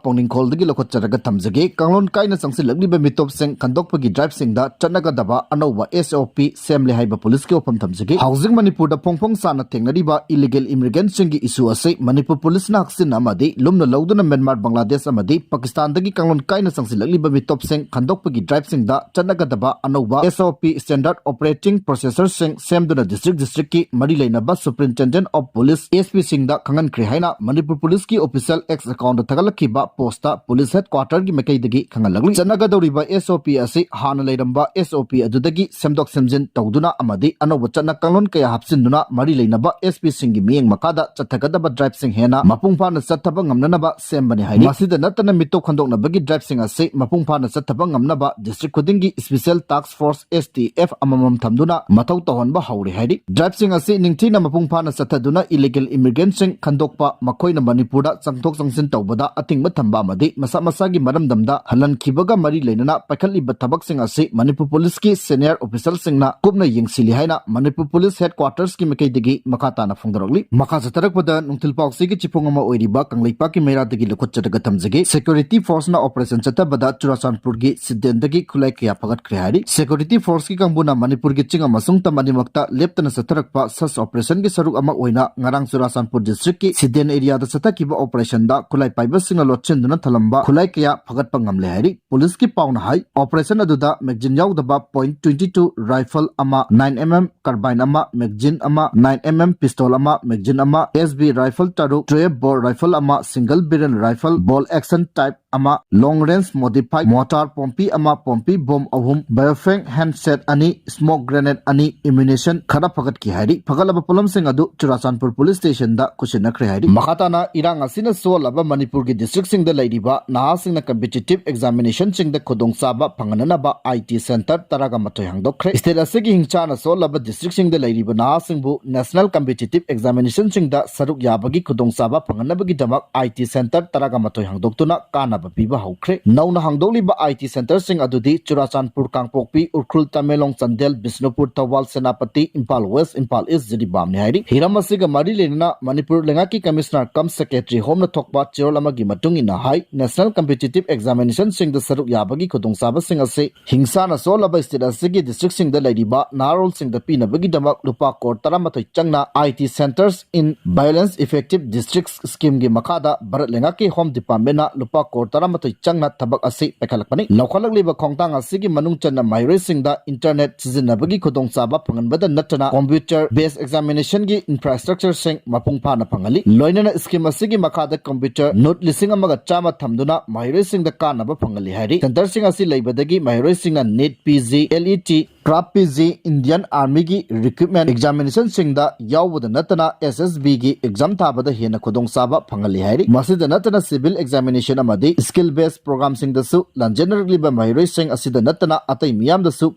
ꯄꯥꯎꯅꯤꯡꯈꯣꯜꯗꯒꯤ ꯂꯧꯈꯠꯆꯔꯒ ꯊꯝꯖꯒꯦ꯫ ꯀꯥꯡꯂꯣꯟ ꯀꯥꯏꯅ ꯆꯪꯁꯤꯜꯂꯛꯂꯤꯕ ꯃꯤꯇꯣꯞꯁꯤꯡ ꯈꯟꯗꯣꯛꯄꯒꯤ driveꯁꯤꯡꯗ ꯆꯠꯅꯒꯗꯕ ꯑꯅꯧꯕ SOP ꯁꯦꯝꯂꯦ ꯍꯥꯏꯕ ꯄꯨꯂꯤꯁꯀꯤ ꯋꯥꯐꯝ ꯊꯝꯖꯒꯦ꯫ ꯍꯧꯖꯤꯛ ꯃꯅꯤꯄꯨꯔꯗ ꯐꯣꯡ ꯐꯣꯡ ꯁꯥꯅ ꯊꯦꯡꯅꯔꯤꯕ illegal immigrantꯁꯤꯡꯒꯤ issue ꯑꯁꯤ ꯃꯅꯤꯄꯨꯔ ꯄꯨꯂꯤꯁꯅ ꯍꯛꯆꯤꯟꯅ ꯑꯃꯗꯤ ꯂꯨꯝꯅ ꯂꯧꯗꯨꯅ ꯃ꯭ꯌꯥꯟꯃꯥꯔ, ꯕꯪꯒ꯭ꯂꯥꯗꯦꯁ ꯑꯃꯗꯤ ꯄꯥꯀꯤꯁꯇꯥꯟꯗꯒꯤ ꯀꯥꯡꯂꯣꯟ ꯀꯥꯏꯅ ꯆꯪꯁꯤꯜꯂꯛꯂꯤꯕ ꯃꯤꯇꯣꯞꯁꯤꯡ ꯈꯟꯗꯣꯛꯄꯒꯤ driveꯁꯤꯡꯗ ꯆꯠꯅꯒꯗꯕ ꯑꯅꯧꯕ SOP, Standard Operating Procedureꯁꯤꯡ ꯁꯦꯝꯗꯨꯅ district districtꯀꯤ ꯃꯔꯤ ꯂꯩꯅꯕ Superintendent of Police, SPꯁꯤꯡꯗ ꯈꯪꯍꯟꯈ꯭ꯔꯦ ꯍꯥꯏꯅ ꯃꯅꯤꯄꯨꯔ ꯄꯨꯂꯤꯁꯀꯤ official X accountꯇ ꯊꯥꯒꯠꯂꯛꯈꯤꯕ postꯇ police headquarterꯒꯤ ꯃꯥꯏꯀꯩꯗꯒꯤ ꯈꯪꯍꯜꯂꯛꯂꯤ꯫ ꯆꯠꯅꯒꯗꯧꯔꯤꯕ SOP ꯑꯁꯤ ꯍꯥꯟꯅ ꯂꯩꯔꯝꯕ SOP ꯑꯗꯨꯗꯒꯤ ꯁꯦꯝꯗꯣꯛ ꯁꯦꯝꯖꯤꯟ ꯇꯧꯗꯨꯅ ꯑꯃꯗꯤ ꯑꯅꯧꯕ ꯆꯠꯅ ꯀꯥꯡꯂꯣꯟ ꯀꯌꯥ ꯍꯥꯞꯆꯤꯟꯗꯨꯅ ꯃꯔꯤ ꯂꯩꯅꯕ SPꯁꯤꯡꯒꯤ ꯃꯤꯠꯌꯦꯡ ꯃꯈꯥꯗ ꯆꯠꯊꯒꯗꯕ driveꯁꯤꯡ ꯍꯦꯟꯅ ꯃꯄꯨꯡ ꯐꯥꯅ ꯆꯠꯊꯕ ꯉꯝꯅꯅꯕ ꯁꯦꯝꯕꯅꯤ ꯍꯥꯏꯔꯤ꯫ ꯃꯁꯤꯗ ꯅꯠꯇꯅ ꯃꯤꯇꯣꯞ ꯈꯟꯗꯣꯛꯅꯕꯒꯤ driveꯁꯤꯡ ꯑꯁꯤ ꯃꯄꯨꯡ ꯐꯥꯅ ꯆꯠꯊꯕ ꯉꯝꯅꯕ district ꯈꯨꯗꯤꯡꯒꯤ special task force, STF, ꯑꯃꯃꯝ ꯊꯝꯗꯨꯅ ꯃꯊꯧ ꯇꯧꯍꯟꯕ ꯍꯧꯔꯦ ꯍꯥꯏꯔꯤ꯫ Driveꯁꯤꯡ ꯑꯁꯤ ꯅꯤꯡꯊꯤꯅ ꯃꯄꯨꯡ ꯐꯥꯅ ꯆꯠꯊꯗꯨꯅ illegal immigrantꯁꯤꯡ ꯈꯟꯗꯣꯛꯄ, ꯃꯈꯣꯏꯅ ꯃꯅꯤꯄꯨꯔꯗ ꯆꯪꯊꯣꯛ ꯆꯪꯁꯤꯟ ꯇꯧꯕꯗ ꯑꯊꯤꯡꯕ ꯊꯝꯕ ꯑꯃꯗꯤ ꯃꯁꯥ ꯃꯁꯥꯒꯤ ꯃꯔꯝꯗꯝꯗ ꯍꯜꯍꯟꯈꯤꯕꯒ ꯃꯔꯤ ꯂꯩꯅꯅ ꯄꯥꯏꯈꯠꯂꯤꯕ ꯊꯕꯛꯁꯤꯡ ꯑꯁꯤ ꯃꯅꯤꯄꯨꯔ ꯄꯨꯂꯤꯁꯀꯤ senior officerꯁꯤꯡꯅ ꯀꯨꯞꯅ ꯌꯦꯡꯁꯤꯜꯂꯤ ꯍꯥꯏꯅ ꯃꯅꯤꯄꯨꯔ ꯄꯨꯂꯤꯁ headquarter ꯀ꯭ꯋꯥꯇꯔꯁꯀꯤ ꯃꯥꯏꯀꯩꯗꯒꯤ ꯃꯈꯥ ꯇꯥꯅ ꯐꯣꯡꯗꯣꯔꯛꯂꯤ꯫ ꯃꯈꯥ ꯆꯠꯊꯔꯛꯄꯗ ꯅꯨꯡꯊꯤꯜ ꯄꯥꯎꯆꯦꯒꯤ ꯆꯤꯐꯣꯡ ꯑꯃ ꯑꯣꯏꯔꯤꯕ ꯀꯪꯂꯩꯄꯥꯛꯀꯤ ꯃꯩꯔꯥꯗꯒꯤ ꯂꯧꯈꯠꯆꯔꯒ ꯊꯝꯖꯒꯦ꯫ ꯁꯦꯀ꯭ꯌꯨꯔꯤꯇꯤ ꯐꯣꯔꯁꯅ ꯑꯣꯄꯔꯦꯁꯟ ꯆꯠꯊꯕꯗ ꯆꯨꯔꯥꯆꯥꯟꯄꯨꯔꯒꯤ ꯁꯤꯗꯦꯟꯗꯒꯤ ꯈꯨꯠꯂꯥꯏ ꯀꯌꯥ ꯐꯒꯠꯈ꯭ꯔꯦ ꯍꯥꯏꯔꯤ꯫ ꯁꯦꯀ꯭ꯌꯨꯔꯤꯇꯤ ꯐꯣꯔꯁꯀꯤ ꯀꯥꯡꯕꯨꯅ ꯃꯅꯤꯄꯨꯔꯒꯤ ꯆꯤꯡ ꯑꯃꯁꯨꯡ ꯇꯝ ꯑꯅꯤꯃꯛꯇ ꯂꯦꯞꯇꯅ ꯆꯠꯊꯔꯛꯄ ꯁꯔꯆ ꯑꯣꯄꯔꯦꯁꯟꯒꯤ ꯁꯔꯨꯛ ꯑꯃ ꯑꯣꯏꯅ ꯉꯔꯥꯡ ꯆꯨꯔꯥꯆꯥꯟꯄꯨꯔ ꯗꯤꯁꯇ꯭ꯔꯤꯛꯀꯤ ꯁꯤꯗꯦꯟ ꯑꯦꯔꯤꯌꯥꯗ ꯆꯠꯊꯈꯤꯕ ꯑꯣꯄꯔꯦꯁꯟꯗ ꯈꯨꯠꯂꯥꯏ ꯄꯥꯏꯕꯁꯤꯡꯅ ꯂꯣꯠꯁꯤꯟꯗꯨꯅ ꯊꯝꯂꯝꯕ ꯈꯨꯠꯂꯥꯏ ꯀꯌꯥ ꯐꯒꯠꯄ ꯉꯝꯂꯦ ꯍꯥꯏꯔꯤ꯫ ꯄꯨꯂꯤꯁꯀꯤ ꯄꯥꯎꯅ ꯍꯥꯏ, ꯑꯣꯄꯔꯦꯁꯟ ꯑꯗꯨꯗ ꯃꯦꯒꯖꯤꯟ ꯌꯥꯎꯗꯕ ꯄꯣꯏꯟꯠ ꯇ꯭ꯋꯦꯟꯇꯤ ꯇꯨ ꯔꯥꯏꯐꯜ ꯑꯃ, ꯅꯥꯏꯟ ꯑꯦꯝ ꯑꯦꯝ ꯀꯥꯔꯕꯥꯏꯟ ꯑꯃ, ꯃꯦꯒꯖꯤꯟ ꯑꯃ, ꯅꯥꯏꯟ ꯑꯦꯝ ꯑꯦꯝ ꯄꯤꯁꯇꯣꯜ ꯑꯃ, ꯃꯦꯒꯖꯤꯟ ꯑꯃ, ꯑꯦꯁ ꯕꯤ ꯔꯥꯏꯐꯜ ꯇꯔꯨꯛ, ꯇ꯭ꯋꯦꯜꯐ ꯕꯣꯔ ꯔꯥꯏꯐꯜ ꯑꯃ, ꯁꯤꯡꯒꯜ ꯕꯦꯔꯦꯜ ꯔꯥꯏꯐꯜ, ꯕꯣꯜ ꯑꯦꯛꯁꯟ ꯇꯥꯏꯞ ꯑꯃ, ꯂꯣꯡ ꯔꯦꯟꯖ ꯃꯣꯗꯤꯐꯥꯏꯗ ꯃꯣꯔꯇꯥꯔ ꯄꯣꯝꯄꯤ ꯑꯃ, ꯄꯣꯝꯄꯤ ꯕꯣꯝ ꯑꯍꯨꯝ, ꯕꯥꯏꯑꯣꯐꯦꯡ ꯍꯦꯟꯗꯁꯦꯠ ꯑꯅꯤ, ꯁ꯭ꯃꯣꯛ ꯒ꯭ꯔꯦꯅꯦꯗ ꯑꯅꯤ, ꯑꯦꯃꯨꯅꯤꯁꯟ ꯈꯔ ꯐꯒꯠꯈꯤ ꯍꯥꯏꯔꯤ꯫ ꯐꯒꯠꯂꯕ ꯄꯣꯠꯂꯝꯁꯤꯡ ꯑꯗꯨ ꯆꯨꯔꯥꯆꯥꯟꯄꯨꯔ ꯄꯨꯂꯤꯁ ꯁ꯭ꯇꯦꯁꯟꯗ ꯈꯨꯠꯁꯤꯟꯅꯈ꯭ꯔꯦ ꯍꯥꯏꯔꯤ꯫ ꯃꯈꯥ ꯇꯥꯅ ꯏꯔꯥꯡ ꯑꯁꯤꯅ ꯁꯣꯛꯍꯜꯂꯕ ꯃꯅꯤꯄꯨꯔꯒꯤ ꯗꯤꯁꯇ꯭ꯔꯤꯛꯁꯤꯡꯗ ꯂꯩꯔꯤꯕ ꯅꯍꯥꯁꯤꯡꯅ ꯀꯝꯄꯤꯇꯤꯇꯤꯚ ꯑꯦꯛꯖꯥꯃꯤꯅꯦꯁꯟꯁꯤꯡꯗ ꯈꯨꯗꯣꯡꯆꯥꯕ ꯐꯪꯍꯟꯅꯅꯕ ꯑꯥꯏ ꯇꯤ ꯁꯦꯟꯇꯔ ꯇꯔꯥꯒ ꯃꯥꯊꯣꯏ ꯍꯥꯡꯗꯣꯛꯈ꯭ꯔꯦ꯫ ꯁ꯭ꯇꯦꯠ ꯑꯁꯤꯒꯤ ꯍꯤꯡꯁꯥꯅ ꯁꯣꯛꯍꯜꯂꯕ ꯗꯤꯁꯇ꯭ꯔꯤꯛꯁꯤꯡꯗ ꯂꯩꯔꯤꯕ ꯅꯍꯥꯁꯤꯡꯕꯨ ꯅꯦꯁꯅꯦꯜ ꯀꯝꯄꯤꯇꯤꯇꯤꯚ ꯑꯦꯛꯖꯥꯃꯤꯅꯦꯁꯟꯁꯤꯡꯗ ꯁꯔꯨꯛ ꯌꯥꯕꯒꯤ ꯈꯨꯗꯣꯡꯆꯥꯕ ꯐꯪꯍꯟꯅꯕꯒꯤꯗꯃꯛ ꯑꯥꯏ ꯇꯤ ꯁꯦꯟꯇꯔ ꯇꯔꯥꯒ ꯃꯥꯊꯣꯏ ꯍꯥꯡꯗꯣꯛꯇꯨꯅ ꯀꯥꯟꯅꯕ ꯄꯤꯕ ꯍꯧꯈ꯭ꯔꯦ꯫ ꯅꯧꯅ ꯍꯥꯡꯗꯣꯛꯂꯤꯕ ꯑꯥꯏ ꯇꯤ ꯁꯦꯟꯇꯔꯁꯤꯡ ꯑꯗꯨꯗꯤ ꯆꯨꯔꯥꯆꯥꯟꯄꯨꯔ, ꯀꯥꯡꯄꯣꯛꯄꯤ, ꯎꯈ꯭ꯔꯨꯜ, ꯇꯃꯦꯡꯂꯣꯡ, ꯆꯥꯟꯗꯦꯜ, ꯕꯤꯁꯅꯨꯄꯨꯔ, ꯊꯧꯕꯥꯜ, ꯁꯦꯅꯥꯄꯇꯤ, ꯏꯝꯐꯥꯜ ꯋꯦꯁ, ꯏꯝꯐꯥꯜ ꯏꯁ, ꯖꯤꯔꯤꯕꯥꯝꯅꯤ ꯍꯥꯏꯔꯤ꯫ ꯍꯤꯔꯝ ꯑꯁꯤꯒ ꯃꯔꯤ ꯂꯩꯅꯅ ꯃꯅꯤꯄꯨꯔ ꯂꯩꯉꯥꯛꯀꯤ ꯀꯃꯤꯁꯅꯔ ꯀꯝ ꯁꯦꯀ꯭ꯔꯦꯇꯔꯤ ꯍꯣꯝꯅ ꯊꯣꯛꯄ ꯆꯦꯔꯣꯜ ꯑꯃꯒꯤ ꯃꯇꯨꯡ ꯏꯟꯅ ꯍꯥꯏ, ꯅꯦꯁꯅꯦꯜ ꯀꯝꯄꯤꯇꯤꯇꯤꯚ ꯑꯦꯛꯖꯥꯃꯤꯅꯦꯁꯟꯁꯤꯡꯗ ꯁꯔꯨꯛ ꯌꯥꯕꯒꯤ ꯈꯨꯗꯣꯡꯆꯥꯕꯁꯤꯡ ꯑꯁꯤ ꯍꯤꯡꯁꯥꯅ ꯁꯣꯛꯍꯜꯂꯕ ꯁ꯭ꯇꯦꯠ ꯑꯁꯤꯒꯤ ꯗꯤꯁꯇ꯭ꯔꯤꯛꯁꯤꯡꯗ ꯂꯩꯔꯤꯕ ꯅꯍꯥꯔꯣꯜꯁꯤꯡꯗ ꯄꯤꯅꯕꯒꯤꯗꯃꯛ ꯂꯨꯄꯥ ꯀ꯭ꯔꯣꯔ ꯇꯔꯥꯃꯥꯊꯣꯏ ꯆꯪꯅ ꯑꯥꯏ ꯇꯤ ꯁꯦꯟꯇꯔꯁ ꯏꯟ ꯚꯥꯏꯑꯣꯂꯦꯟꯁ ꯏꯐꯦꯛꯇꯤꯚ ꯗꯤꯁꯇ꯭ꯔꯤꯛꯁ ꯁ꯭ꯀꯤꯝꯒꯤ ꯃꯈꯥꯗ ꯚꯥꯔꯠ ꯂꯩꯉꯥꯛꯀꯤ ꯍꯣꯝ ꯗꯤꯄꯥꯔꯠꯃꯦꯟꯠꯅ ꯂꯨꯄꯥ ꯀ꯭ꯔꯣꯔ ꯇꯔꯥꯃꯥꯊꯣꯏ ꯆꯪꯅ ꯊꯕꯛ ꯑꯁꯤ ꯄꯥꯏꯈꯠꯂꯛꯄꯅꯤ꯫ ꯂꯧꯈꯠꯂꯛꯂꯤꯕ ꯈꯣꯡꯊꯥꯡ ꯑꯁꯤꯒꯤ ꯃꯅꯨꯡ ꯆꯟꯅ ꯃꯍꯩꯔꯣꯏꯁꯤꯡꯗ ꯏꯟꯇꯔꯅꯦꯠ ꯁꯤꯖꯤꯟꯅꯕꯒꯤ ꯈꯨꯗꯣꯡꯆꯥꯕ ꯐꯪꯍꯟꯕꯗ ꯅꯠꯇꯅ ꯀꯝꯄ꯭ꯌꯨꯇꯔ ꯕꯦꯁ ꯑꯦꯛꯖꯥꯃꯤꯅꯦꯁꯟꯒꯤ ꯏꯟꯐ꯭ꯔꯥꯁ꯭ꯇ꯭ꯔꯛꯆꯔꯁꯤꯡ ꯃꯄꯨꯡ ꯐꯥꯅ ꯐꯪꯍꯜꯂꯤ꯫ ꯂꯣꯏꯅꯅ ꯁ꯭ꯀꯤꯝ ꯑꯁꯤꯒꯤ ꯃꯈꯥꯗ ꯀꯝꯄ꯭ꯌꯨꯇꯔ ꯅꯨꯠ ꯂꯤꯁꯤꯡ ꯑꯃꯒ ꯆꯥꯝꯃ ꯊꯝꯗꯨꯅ ꯃꯍꯩꯔꯣꯏꯁꯤꯡꯗ ꯀꯥꯟꯅꯕ ꯐꯪꯍꯜꯂꯤ ꯍꯥꯏꯔꯤ꯫ ꯁꯦꯟꯇꯔꯁꯤꯡ ꯑꯁꯤ ꯂꯩꯕꯗꯒꯤ ꯃꯍꯩꯔꯣꯏꯁꯤꯡꯅ NEET, P G, L E T, ꯀ꯭ꯔꯥꯐ ꯄꯤ ꯖꯤ, ꯏꯟꯗꯤꯌꯟ ꯑꯥꯔꯃꯤꯒꯤ ꯔꯤꯀ꯭ꯔꯨꯠꯃꯦꯟꯠ ꯑꯦꯛꯖꯥꯃꯤꯅꯦꯁꯟꯁꯤꯡꯗ ꯌꯥꯎꯕꯗ ꯅꯠꯇꯅ ꯑꯦꯁ ꯑꯦꯁ ꯕꯤꯒꯤ ꯑꯦꯛꯖꯥꯝ ꯊꯥꯕꯗ ꯍꯦꯟꯅ ꯈꯨꯗꯣꯡꯆꯥꯕ ꯐꯪꯍꯜꯂꯤ ꯍꯥꯏꯔꯤ꯫ ꯃꯁꯤꯗ ꯅꯠꯇꯅ ꯁꯤꯚꯤꯜ ꯑꯦꯛꯖꯥꯃꯤꯅꯦꯁꯟ ꯑꯃꯗꯤ ꯁ꯭ꯀꯤꯜ ꯕꯦꯁ ꯄ꯭ꯔꯣꯒ꯭ꯔꯥꯝꯁꯤꯡꯗꯁꯨ ꯂꯥꯟꯖꯦꯟꯅꯔꯛꯂꯤꯕ ꯃꯍꯩꯔꯣꯏꯁꯤꯡ ꯑꯁꯤꯗ ꯅꯠꯇꯅ ꯑꯇꯩ ꯃꯤꯌꯥꯝꯗꯁꯨ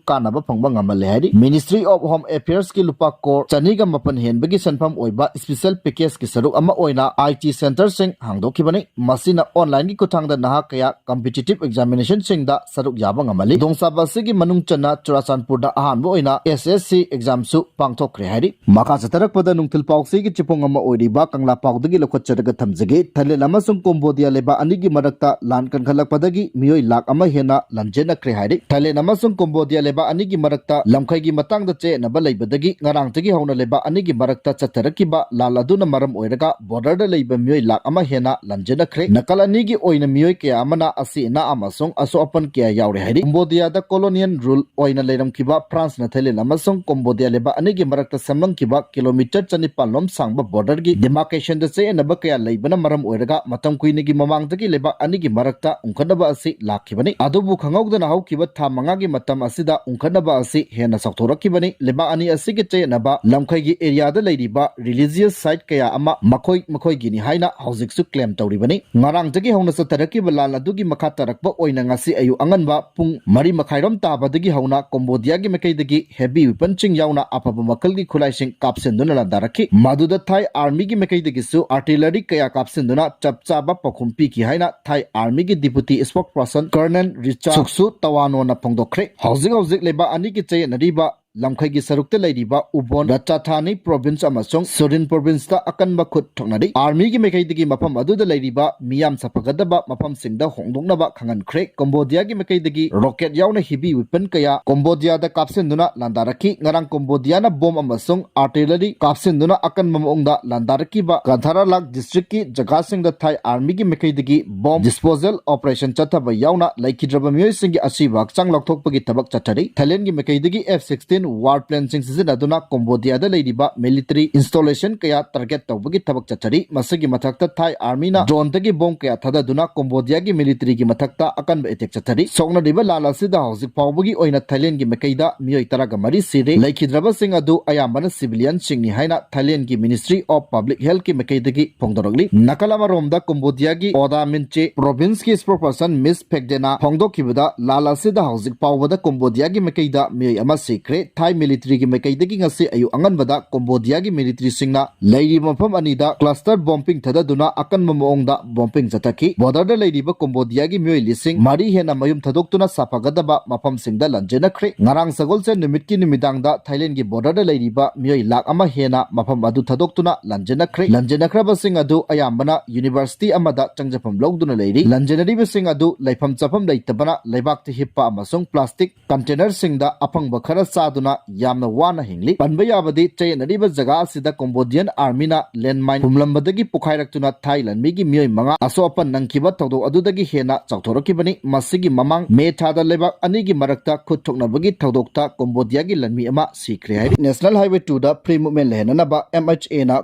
ꯀꯥꯟꯅꯕ ꯐꯪꯕ ꯉꯝꯍꯜꯂꯦ ꯍꯥꯏꯔꯤ꯫ ꯃꯤꯅꯤꯁꯇ꯭ꯔꯤ ꯑꯣꯐ ꯍꯣꯝ ꯑꯦꯐꯤꯌꯔꯁꯀꯤ ꯂꯨꯄꯥ ꯀ꯭ꯔꯣꯔ ꯆꯅꯤꯒ ꯃꯥꯄꯟ ꯍꯦꯟꯕꯒꯤ ꯁꯦꯟꯐꯝ ꯑꯣꯏꯕ ꯁ꯭ꯄꯦꯁꯦꯜ ꯄꯦꯀꯦꯖꯀꯤ ꯁꯔꯨꯛ ꯑꯃ ꯑꯣꯏꯅ ꯑꯥꯏ ꯇꯤ ꯁꯦꯟꯇꯔꯁꯤꯡ ꯍꯥꯡꯗꯣꯛꯈꯤꯕꯅꯤ꯫ ꯃꯁꯤꯅ ꯑꯣꯟꯂꯥꯏꯟꯒꯤ ꯈꯨꯠꯊꯥꯡꯗ ꯅꯍꯥ ꯀꯌꯥ ꯀꯝꯄꯤꯇꯤꯇꯤꯚ ꯑꯦꯛꯖꯥꯃꯤꯅꯦꯁꯟꯁꯤꯡꯗ ꯁꯔꯨꯛ ꯌꯥꯕ ꯉꯝꯍꯜꯂꯤ꯫ ꯈꯨꯗꯣꯡꯆꯥꯕ ꯑꯁꯤꯒꯤ ꯃꯅꯨꯡ ꯆꯟꯅ ꯆꯨꯔꯥꯆꯥꯟꯄꯨꯔꯗ ꯑꯍꯥꯟꯕ ꯑꯣꯏꯅ ꯑꯦꯁ ꯑꯦꯁ ꯁꯤ ꯑꯦꯛꯖꯥꯝꯁꯨ ꯄꯥꯡꯊꯣꯛꯈ꯭ꯔꯦ꯫ ꯍꯥꯏꯔꯤ꯫ ꯃꯈꯥ ꯆꯠꯊꯔꯛꯄꯗ ꯅꯨꯡꯊꯤꯜ ꯄꯥꯎꯆꯦꯒꯤ ꯆꯤꯐꯣꯡ ꯑꯃ ꯑꯣꯏꯔꯤꯕ ꯀꯪꯂꯥ ꯄꯥꯎꯗꯒꯤ ꯂꯧꯈꯠꯆꯔꯒ ꯊꯝꯖꯒꯦ꯫ ꯊꯥꯏꯂꯦꯟ ꯑꯃꯁꯨꯡ ꯀꯣꯝꯕꯣꯗꯤꯌꯥ ꯂꯩꯕꯥꯛ ꯑꯅꯤꯒꯤ ꯃꯔꯛꯇ ꯂꯥꯟ ꯀꯟꯈꯠꯂꯛꯄꯗꯒꯤ ꯃꯤꯑꯣꯏ ꯂꯥꯈ ꯑꯃ ꯍꯦꯟꯅ ꯂꯥꯟꯖꯦꯟꯅꯈ꯭ꯔꯦ ꯍꯥꯏꯔꯤ꯫ ꯊꯥꯏꯂꯦꯟ ꯑꯃꯁꯨꯡ ꯀꯣꯝꯕꯣꯗꯤꯌꯥ ꯂꯩꯕꯥꯛ ꯑꯅꯤꯒꯤ ꯃꯔꯛꯇ ꯂꯝꯈꯩꯒꯤ ꯃꯇꯥꯡꯗ ꯆꯌꯦꯠꯅꯕ ꯂꯩꯕꯗꯒꯤ ꯉꯔꯥꯡꯗꯒꯤ ꯍꯧꯅ ꯂꯩꯕꯥꯛ ꯑꯅꯤꯒꯤ ꯃꯔꯛꯇ ꯆꯠꯊꯔꯛꯈꯤꯕ ꯂꯥꯟ ꯑꯗꯨꯅ ꯃꯔꯝ ꯑꯣꯏꯔꯒ ꯕꯣꯔꯗꯔꯗ ꯂꯩꯕ ꯃꯤꯑꯣꯏ ꯂꯥꯈ ꯑꯃ ꯍꯦꯟꯅ ꯂꯥꯟꯖꯦꯟꯅꯈ꯭ꯔꯦ꯫ ꯅꯥꯀꯜ ꯑꯅꯤꯒꯤ ꯑꯣꯏꯅ ꯃꯤꯑꯣꯏ ꯀꯌꯥ ꯑꯃꯅ ꯑꯁꯤ ꯑꯅꯥ ꯑꯃꯁꯨꯡ ꯑꯁꯣꯛ ꯑꯄꯟ ꯀꯌꯥ ꯌꯥꯎꯔꯦ ꯍꯥꯏꯔꯤ꯫ ꯀꯣꯝꯕꯣꯗꯤꯌꯥꯗ colonial rule ꯑꯣꯏꯅ ꯂꯩꯔꯝꯈꯤꯕ ꯐ꯭ꯔꯥꯟꯁꯅ ꯊꯥꯏꯂꯦꯟ ꯑꯃꯁꯨꯡ ꯀꯣꯝꯕꯣꯗꯤꯌꯥ ꯂꯩꯕꯥꯛ ꯑꯅꯤꯒꯤ ꯃꯔꯛꯇ ꯁꯦꯝꯂꯝꯈꯤꯕ ꯀꯤꯂꯣꯃꯤꯇꯔ ꯆꯅꯤꯄꯥꯟ ꯂꯣꯝ ꯁꯥꯡꯕ ꯕꯣꯔꯗꯔꯒꯤ ꯗꯤꯃꯥꯔꯀꯦꯁꯟꯗ ꯆꯌꯦꯠꯅꯕ ꯀꯌꯥ ꯂꯩꯕꯅ ꯃꯔꯝ ꯑꯣꯏꯔꯒ ꯃꯇꯝ ꯀꯨꯏꯅꯒꯤ ꯃꯃꯥꯡꯗꯒꯤ ꯂꯩꯕꯥꯛ ꯑꯅꯤꯒꯤ ꯃꯔꯛꯇ ꯎꯪꯈꯠꯅꯕ ꯑꯁꯤ ꯂꯥꯛꯈꯤꯕꯅꯤ꯫ ꯑꯗꯨꯕꯨ ꯈꯪꯍꯧꯗꯅ ꯍꯧꯈꯤꯕ ꯊꯥ ꯃꯉꯥꯒꯤ ꯃꯇꯝ ꯑꯁꯤꯗ ꯎꯪꯈꯠꯅꯕ ꯑꯁꯤ ꯍꯦꯟꯅ ꯆꯥꯎꯊꯣꯔꯛꯈꯤꯕꯅꯤ꯫ ꯂꯩꯕꯥꯛ ꯑꯅꯤ ꯑꯁꯤꯒꯤ ꯆꯌꯦꯠꯅꯕ ꯂꯝꯈꯩꯒꯤ ꯑꯦꯔꯤꯌꯥꯗ ꯂꯩꯔꯤꯕ religious site ꯀꯌꯥ ꯑꯃ ꯃꯈꯣꯏ ꯃꯈꯣꯏꯒꯤꯅꯤ ꯍꯥꯏꯅ ꯍꯧꯖꯤꯛꯁꯨ claim ꯇꯧꯔꯤꯕꯅꯤ꯫ ꯉꯔꯥꯡꯗꯒꯤ ꯍꯧꯅ ꯆꯠꯊꯔꯛꯈꯤꯕ ꯂꯥꯟ ꯑꯗꯨꯒꯤ ꯃꯈꯥ ꯇꯥꯔꯛꯄ ꯑꯣꯏꯅ ꯉꯁꯤ ꯑꯌꯨꯛ ꯑꯉꯟꯕ ꯄꯨꯡ ꯃꯔꯤ ꯃꯈꯥꯏꯔꯣꯝ ꯇꯥꯕꯗꯒꯤ ꯍꯧꯅ ꯀꯣꯝꯕꯣꯗꯤꯌꯥꯒꯤ ꯃꯥꯏꯀꯩꯗꯒꯤ heavy weaponꯁꯤꯡ ꯌꯥꯎꯅ ꯑꯐꯕ ꯃꯈꯜꯒꯤ ꯈꯨꯠꯂꯥꯏꯁꯤꯡ ꯀꯥꯞꯁꯤꯟꯗꯨꯅ ꯂꯥꯟꯗꯥꯔꯛꯈꯤ꯫ ꯃꯗꯨꯗ ꯊꯥꯏ armyꯒꯤ ꯃꯥꯏꯀꯩꯗꯒꯤꯁꯨ artillery ꯀꯌꯥ ꯀꯥꯞꯁꯤꯟꯗꯨꯅ ꯆꯞ ꯆꯥꯕ ꯄꯥꯎꯈꯨꯝ ꯄꯤꯈꯤ ꯍꯥꯏꯅ ꯊꯥꯏ armyꯒꯤ deputy spokesperson Colonel Richard Suksu Tawanoꯅ ꯐꯣꯡꯗꯣꯛꯈ꯭ꯔꯦ꯫ ꯍꯧꯖꯤꯛ ꯍꯧꯖꯤꯛ ꯂꯩꯕꯥꯛ ꯑꯅꯤꯒꯤ ꯆꯌꯦꯠꯅꯔꯤꯕ ꯂꯝꯈꯩꯒꯤ ꯁꯔꯨꯛꯇ ꯂꯩꯔꯤꯕ ꯎꯕꯣꯟ, ꯔꯥꯖꯁꯊꯥꯅꯤ province ꯑꯃꯁꯨꯡ ꯁꯨꯔꯤꯟ provinceꯇ ꯑꯀꯟꯕ ꯈꯨꯠ ꯊꯣꯛꯅꯔꯤ꯫ Armyꯒꯤ ꯃꯥꯏꯀꯩꯗꯒꯤ ꯃꯐꯝ ꯑꯗꯨꯗ ꯂꯩꯔꯤꯕ ꯃꯤꯌꯥꯝ ꯁꯥꯐꯒꯗꯕ ꯃꯐꯝꯁꯤꯡꯗ ꯍꯣꯡꯗꯣꯛꯅꯕ ꯈꯪꯍꯟꯈ꯭ꯔꯦ꯫ ꯀꯣꯝꯕꯣꯗꯤꯌꯥꯒꯤ ꯃꯥꯏꯀꯩꯗꯒꯤ rocket ꯌꯥꯎꯅ heavy weapon ꯀꯌꯥ ꯀꯣꯝꯕꯣꯗꯤꯌꯥꯗ ꯀꯥꯞꯁꯤꯟꯗꯨꯅ ꯂꯥꯟꯗꯥꯔꯛꯈꯤ꯫ ꯉꯔꯥꯡ ꯀꯣꯝꯕꯣꯗꯤꯌꯥꯅ bomb ꯑꯃꯁꯨꯡ artillery ꯀꯥꯞꯁꯤꯟꯗꯨꯅ ꯑꯀꯟꯕ ꯃꯑꯣꯡꯗ ꯂꯥꯟꯗꯥꯔꯛꯈꯤꯕ ꯀꯟꯊꯥꯔꯥꯂꯥꯛ districtꯀꯤ ꯖꯒꯥꯁꯤꯡꯗ ꯊꯥꯏ armyꯒꯤ ꯃꯥꯏꯀꯩꯗꯒꯤ bomb disposal operation ꯆꯠꯊꯕ ꯌꯥꯎꯅ ꯂꯩꯈꯤꯗ꯭ꯔꯕ ꯃꯤꯑꯣꯏꯁꯤꯡꯒꯤ ꯑꯁꯤꯕ ꯍꯛꯆꯥꯡ ꯂꯧꯊꯣꯛꯄꯒꯤ ꯊꯕꯛ ꯆꯠꯊꯔꯤ꯫ ꯊꯥꯏꯂꯦꯟꯒꯤ ꯃꯥꯏꯀꯩꯗꯒꯤ F sixteen war planeꯁꯤꯡ ꯁꯤꯖꯤꯟꯅꯗꯨꯅ ꯀꯣꯝꯕꯣꯗꯤꯌꯥꯗ ꯂꯩꯔꯤꯕ military installation ꯀꯌꯥ target ꯇꯧꯕꯒꯤ ꯊꯕꯛ ꯆꯠꯊꯔꯤ꯫ ꯃꯁꯤꯒꯤ ꯃꯊꯛꯇ ꯊꯥꯏ armyꯅ droneꯗꯒꯤ bomb ꯀꯌꯥ ꯊꯥꯗꯗꯨꯅ ꯀꯣꯝꯕꯣꯗꯤꯌꯥꯒꯤ militaryꯒꯤ ꯃꯊꯛꯇ ꯑꯀꯟꯕ attack ꯆꯠꯊꯔꯤ꯫ ꯁꯣꯛꯅꯔꯤꯕ ꯂꯥꯟ ꯑꯁꯤꯗ ꯍꯧꯖꯤꯛ ꯐꯥꯎꯕꯒꯤ ꯑꯣꯏꯅ ꯊꯥꯏꯂꯦꯟꯒꯤ ꯃꯥꯏꯀꯩꯗ ꯃꯤꯑꯣꯏ ꯇꯔꯥꯒ ꯃꯔꯤ ꯁꯤꯔꯦ꯫ ꯂꯩꯈꯤꯗ꯭ꯔꯕꯁꯤꯡ ꯑꯗꯨ ꯑꯌꯥꯝꯕꯅ civilianꯁꯤꯡꯅꯤ ꯍꯥꯏꯅ ꯊꯥꯏꯂꯦꯟꯒꯤ Ministry of Public Healthꯀꯤ ꯃꯥꯏꯀꯩꯗꯒꯤ ꯐꯣꯡꯗꯣꯔꯛꯂꯤ꯫ ꯅꯥꯀꯜ ꯑꯃꯔꯣꯝꯗ ꯀꯣꯝꯕꯣꯗꯤꯌꯥꯒꯤ ꯑꯣꯗꯥ ꯃꯤꯟꯆꯦ provinceꯀꯤ spokesperson Miss Phekdena ꯐꯣꯡꯗꯣꯛꯈꯤꯕꯗ ꯂꯥꯟ ꯑꯁꯤꯗ ꯍꯧꯖꯤꯛ ꯐꯥꯎꯕꯗ ꯀꯣꯝꯕꯣꯗꯤꯌꯥꯒꯤ ꯃꯥꯏꯀꯩꯗ ꯃꯤꯑꯣꯏ ꯑꯃ ꯁꯤꯈ꯭ꯔꯦ꯫ ꯊꯥꯏ ꯃꯤꯂꯤꯇ꯭ꯔꯤꯒꯤ ꯃꯥꯏꯀꯩꯗꯒꯤ ꯉꯁꯤ ꯑꯌꯨꯛ ꯑꯉꯟꯕꯗ ꯀꯣꯝꯕꯣꯗꯤꯌꯥꯒꯤ ꯃꯤꯂꯤꯇ꯭ꯔꯤꯁꯤꯡꯅ ꯂꯩꯔꯤꯕ ꯃꯐꯝ ꯑꯅꯤꯗ ꯀ꯭ꯂꯁꯇꯔ ꯕꯣꯝꯕꯤꯡ ꯊꯥꯗꯗꯨꯅ ꯑꯀꯟꯕ ꯃꯑꯣꯡꯗ ꯕꯣꯝꯕꯤꯡ ꯆꯠꯊꯈꯤ꯫ ꯕꯣꯔꯗꯔꯗ ꯂꯩꯔꯤꯕ ꯀꯣꯝꯕꯣꯗꯤꯌꯥꯒꯤ ꯃꯤꯑꯣꯏ ꯂꯤꯁꯤꯡ ꯃꯔꯤ ꯍꯦꯟꯅ ꯃꯌꯨꯝ ꯊꯥꯗꯣꯛꯇꯨꯅ ꯁꯥꯐꯒꯗꯕ ꯃꯐꯝꯁꯤꯡꯗ ꯂꯥꯟꯖꯦꯟꯅꯈ꯭ꯔꯦ꯫ ꯉꯔꯥꯡ ꯁꯒꯣꯜꯁꯦꯟ ꯅꯨꯃꯤꯠꯀꯤ ꯅꯨꯃꯤꯗꯥꯡꯗ ꯊꯥꯏꯂꯦꯟꯒꯤ ꯕꯣꯔꯗꯔꯗ ꯂꯩꯔꯤꯕ ꯃꯤꯑꯣꯏ ꯂꯥꯈ ꯑꯃ ꯍꯦꯟꯅ ꯃꯐꯝ ꯑꯗꯨ ꯊꯥꯗꯣꯛꯇꯨꯅ ꯂꯥꯟꯖꯦꯟꯅꯈ꯭ꯔꯦ꯫ ꯂꯥꯟꯖꯦꯟꯅꯈ꯭ꯔꯕꯁꯤꯡ ꯑꯗꯨ ꯑꯌꯥꯝꯕꯅ ꯌꯨꯅꯤꯚꯔꯁꯤꯇꯤ ꯑꯃꯗ ꯆꯪꯖꯐꯝ ꯂꯧꯗꯨꯅ ꯂꯩꯔꯤ꯫ ꯂꯥꯟꯖꯦꯟꯅꯔꯤꯕꯁꯤꯡ ꯑꯗꯨ ꯂꯩꯐꯝ ꯆꯥꯐꯝ ꯂꯩꯇꯕꯅ ꯂꯩꯕꯥꯛꯇ ꯍꯤꯞꯄ ꯑꯃꯁꯨꯡ ꯄ꯭ꯂꯥꯁꯇꯤꯛ ꯀꯟꯇꯦꯅꯔꯁꯤꯡꯗ ꯑꯐꯪꯕ ꯈꯔ ꯆꯥꯗꯨꯅ ꯌꯥꯝꯅ ꯋꯥꯅ ꯍꯤꯡꯂꯤ꯫ ꯄꯟꯕ ꯌꯥꯕꯗꯤ, ꯆꯌꯦꯠꯅꯔꯤꯕ ꯖꯒꯥ ꯑꯁꯤꯗ ꯀꯣꯝꯕꯣꯗꯤꯌꯟ ꯑꯥꯔꯃꯤꯅ ꯂꯦꯟꯃꯥꯏꯟ ꯐꯨꯝꯂꯝꯕꯗꯒꯤ ꯄꯣꯈꯥꯏꯔꯛꯇꯨꯅ ꯊꯥꯏ ꯂꯥꯟꯃꯤꯒꯤ ꯃꯤꯑꯣꯏ ꯃꯉꯥ ꯑꯁꯣꯛ ꯑꯄꯟ ꯅꯪꯈꯤꯕ ꯊꯧꯗꯣꯛ ꯑꯗꯨꯗꯒꯤ ꯍꯦꯟꯅ ꯆꯥꯎꯊꯣꯔꯛꯈꯤꯕꯅꯤ꯫ ꯃꯁꯤꯒꯤ ꯃꯃꯥꯡ ꯃꯦ ꯊꯥꯗ ꯂꯩꯕꯥꯛ ꯑꯅꯤꯒꯤ ꯃꯔꯛꯇ ꯈꯨꯠ ꯊꯣꯛꯅꯕꯒꯤ ꯊꯧꯗꯣꯛꯇ ꯀꯣꯝꯕꯣꯗꯤꯌꯥꯒꯤ ꯂꯥꯟꯃꯤ ꯑꯃ ꯁꯤꯈ꯭ꯔꯦ ꯍꯥꯏꯔꯤ꯫ ꯅꯦꯁꯅꯦꯜ ꯍꯥꯏꯋꯦ ꯇꯨꯗ ꯐ꯭ꯔꯤ ꯃꯨꯚꯃꯦꯟ ꯂꯩꯍꯟꯅꯅꯕ ꯑꯦꯝ ꯑꯩꯆ ꯑꯦꯅ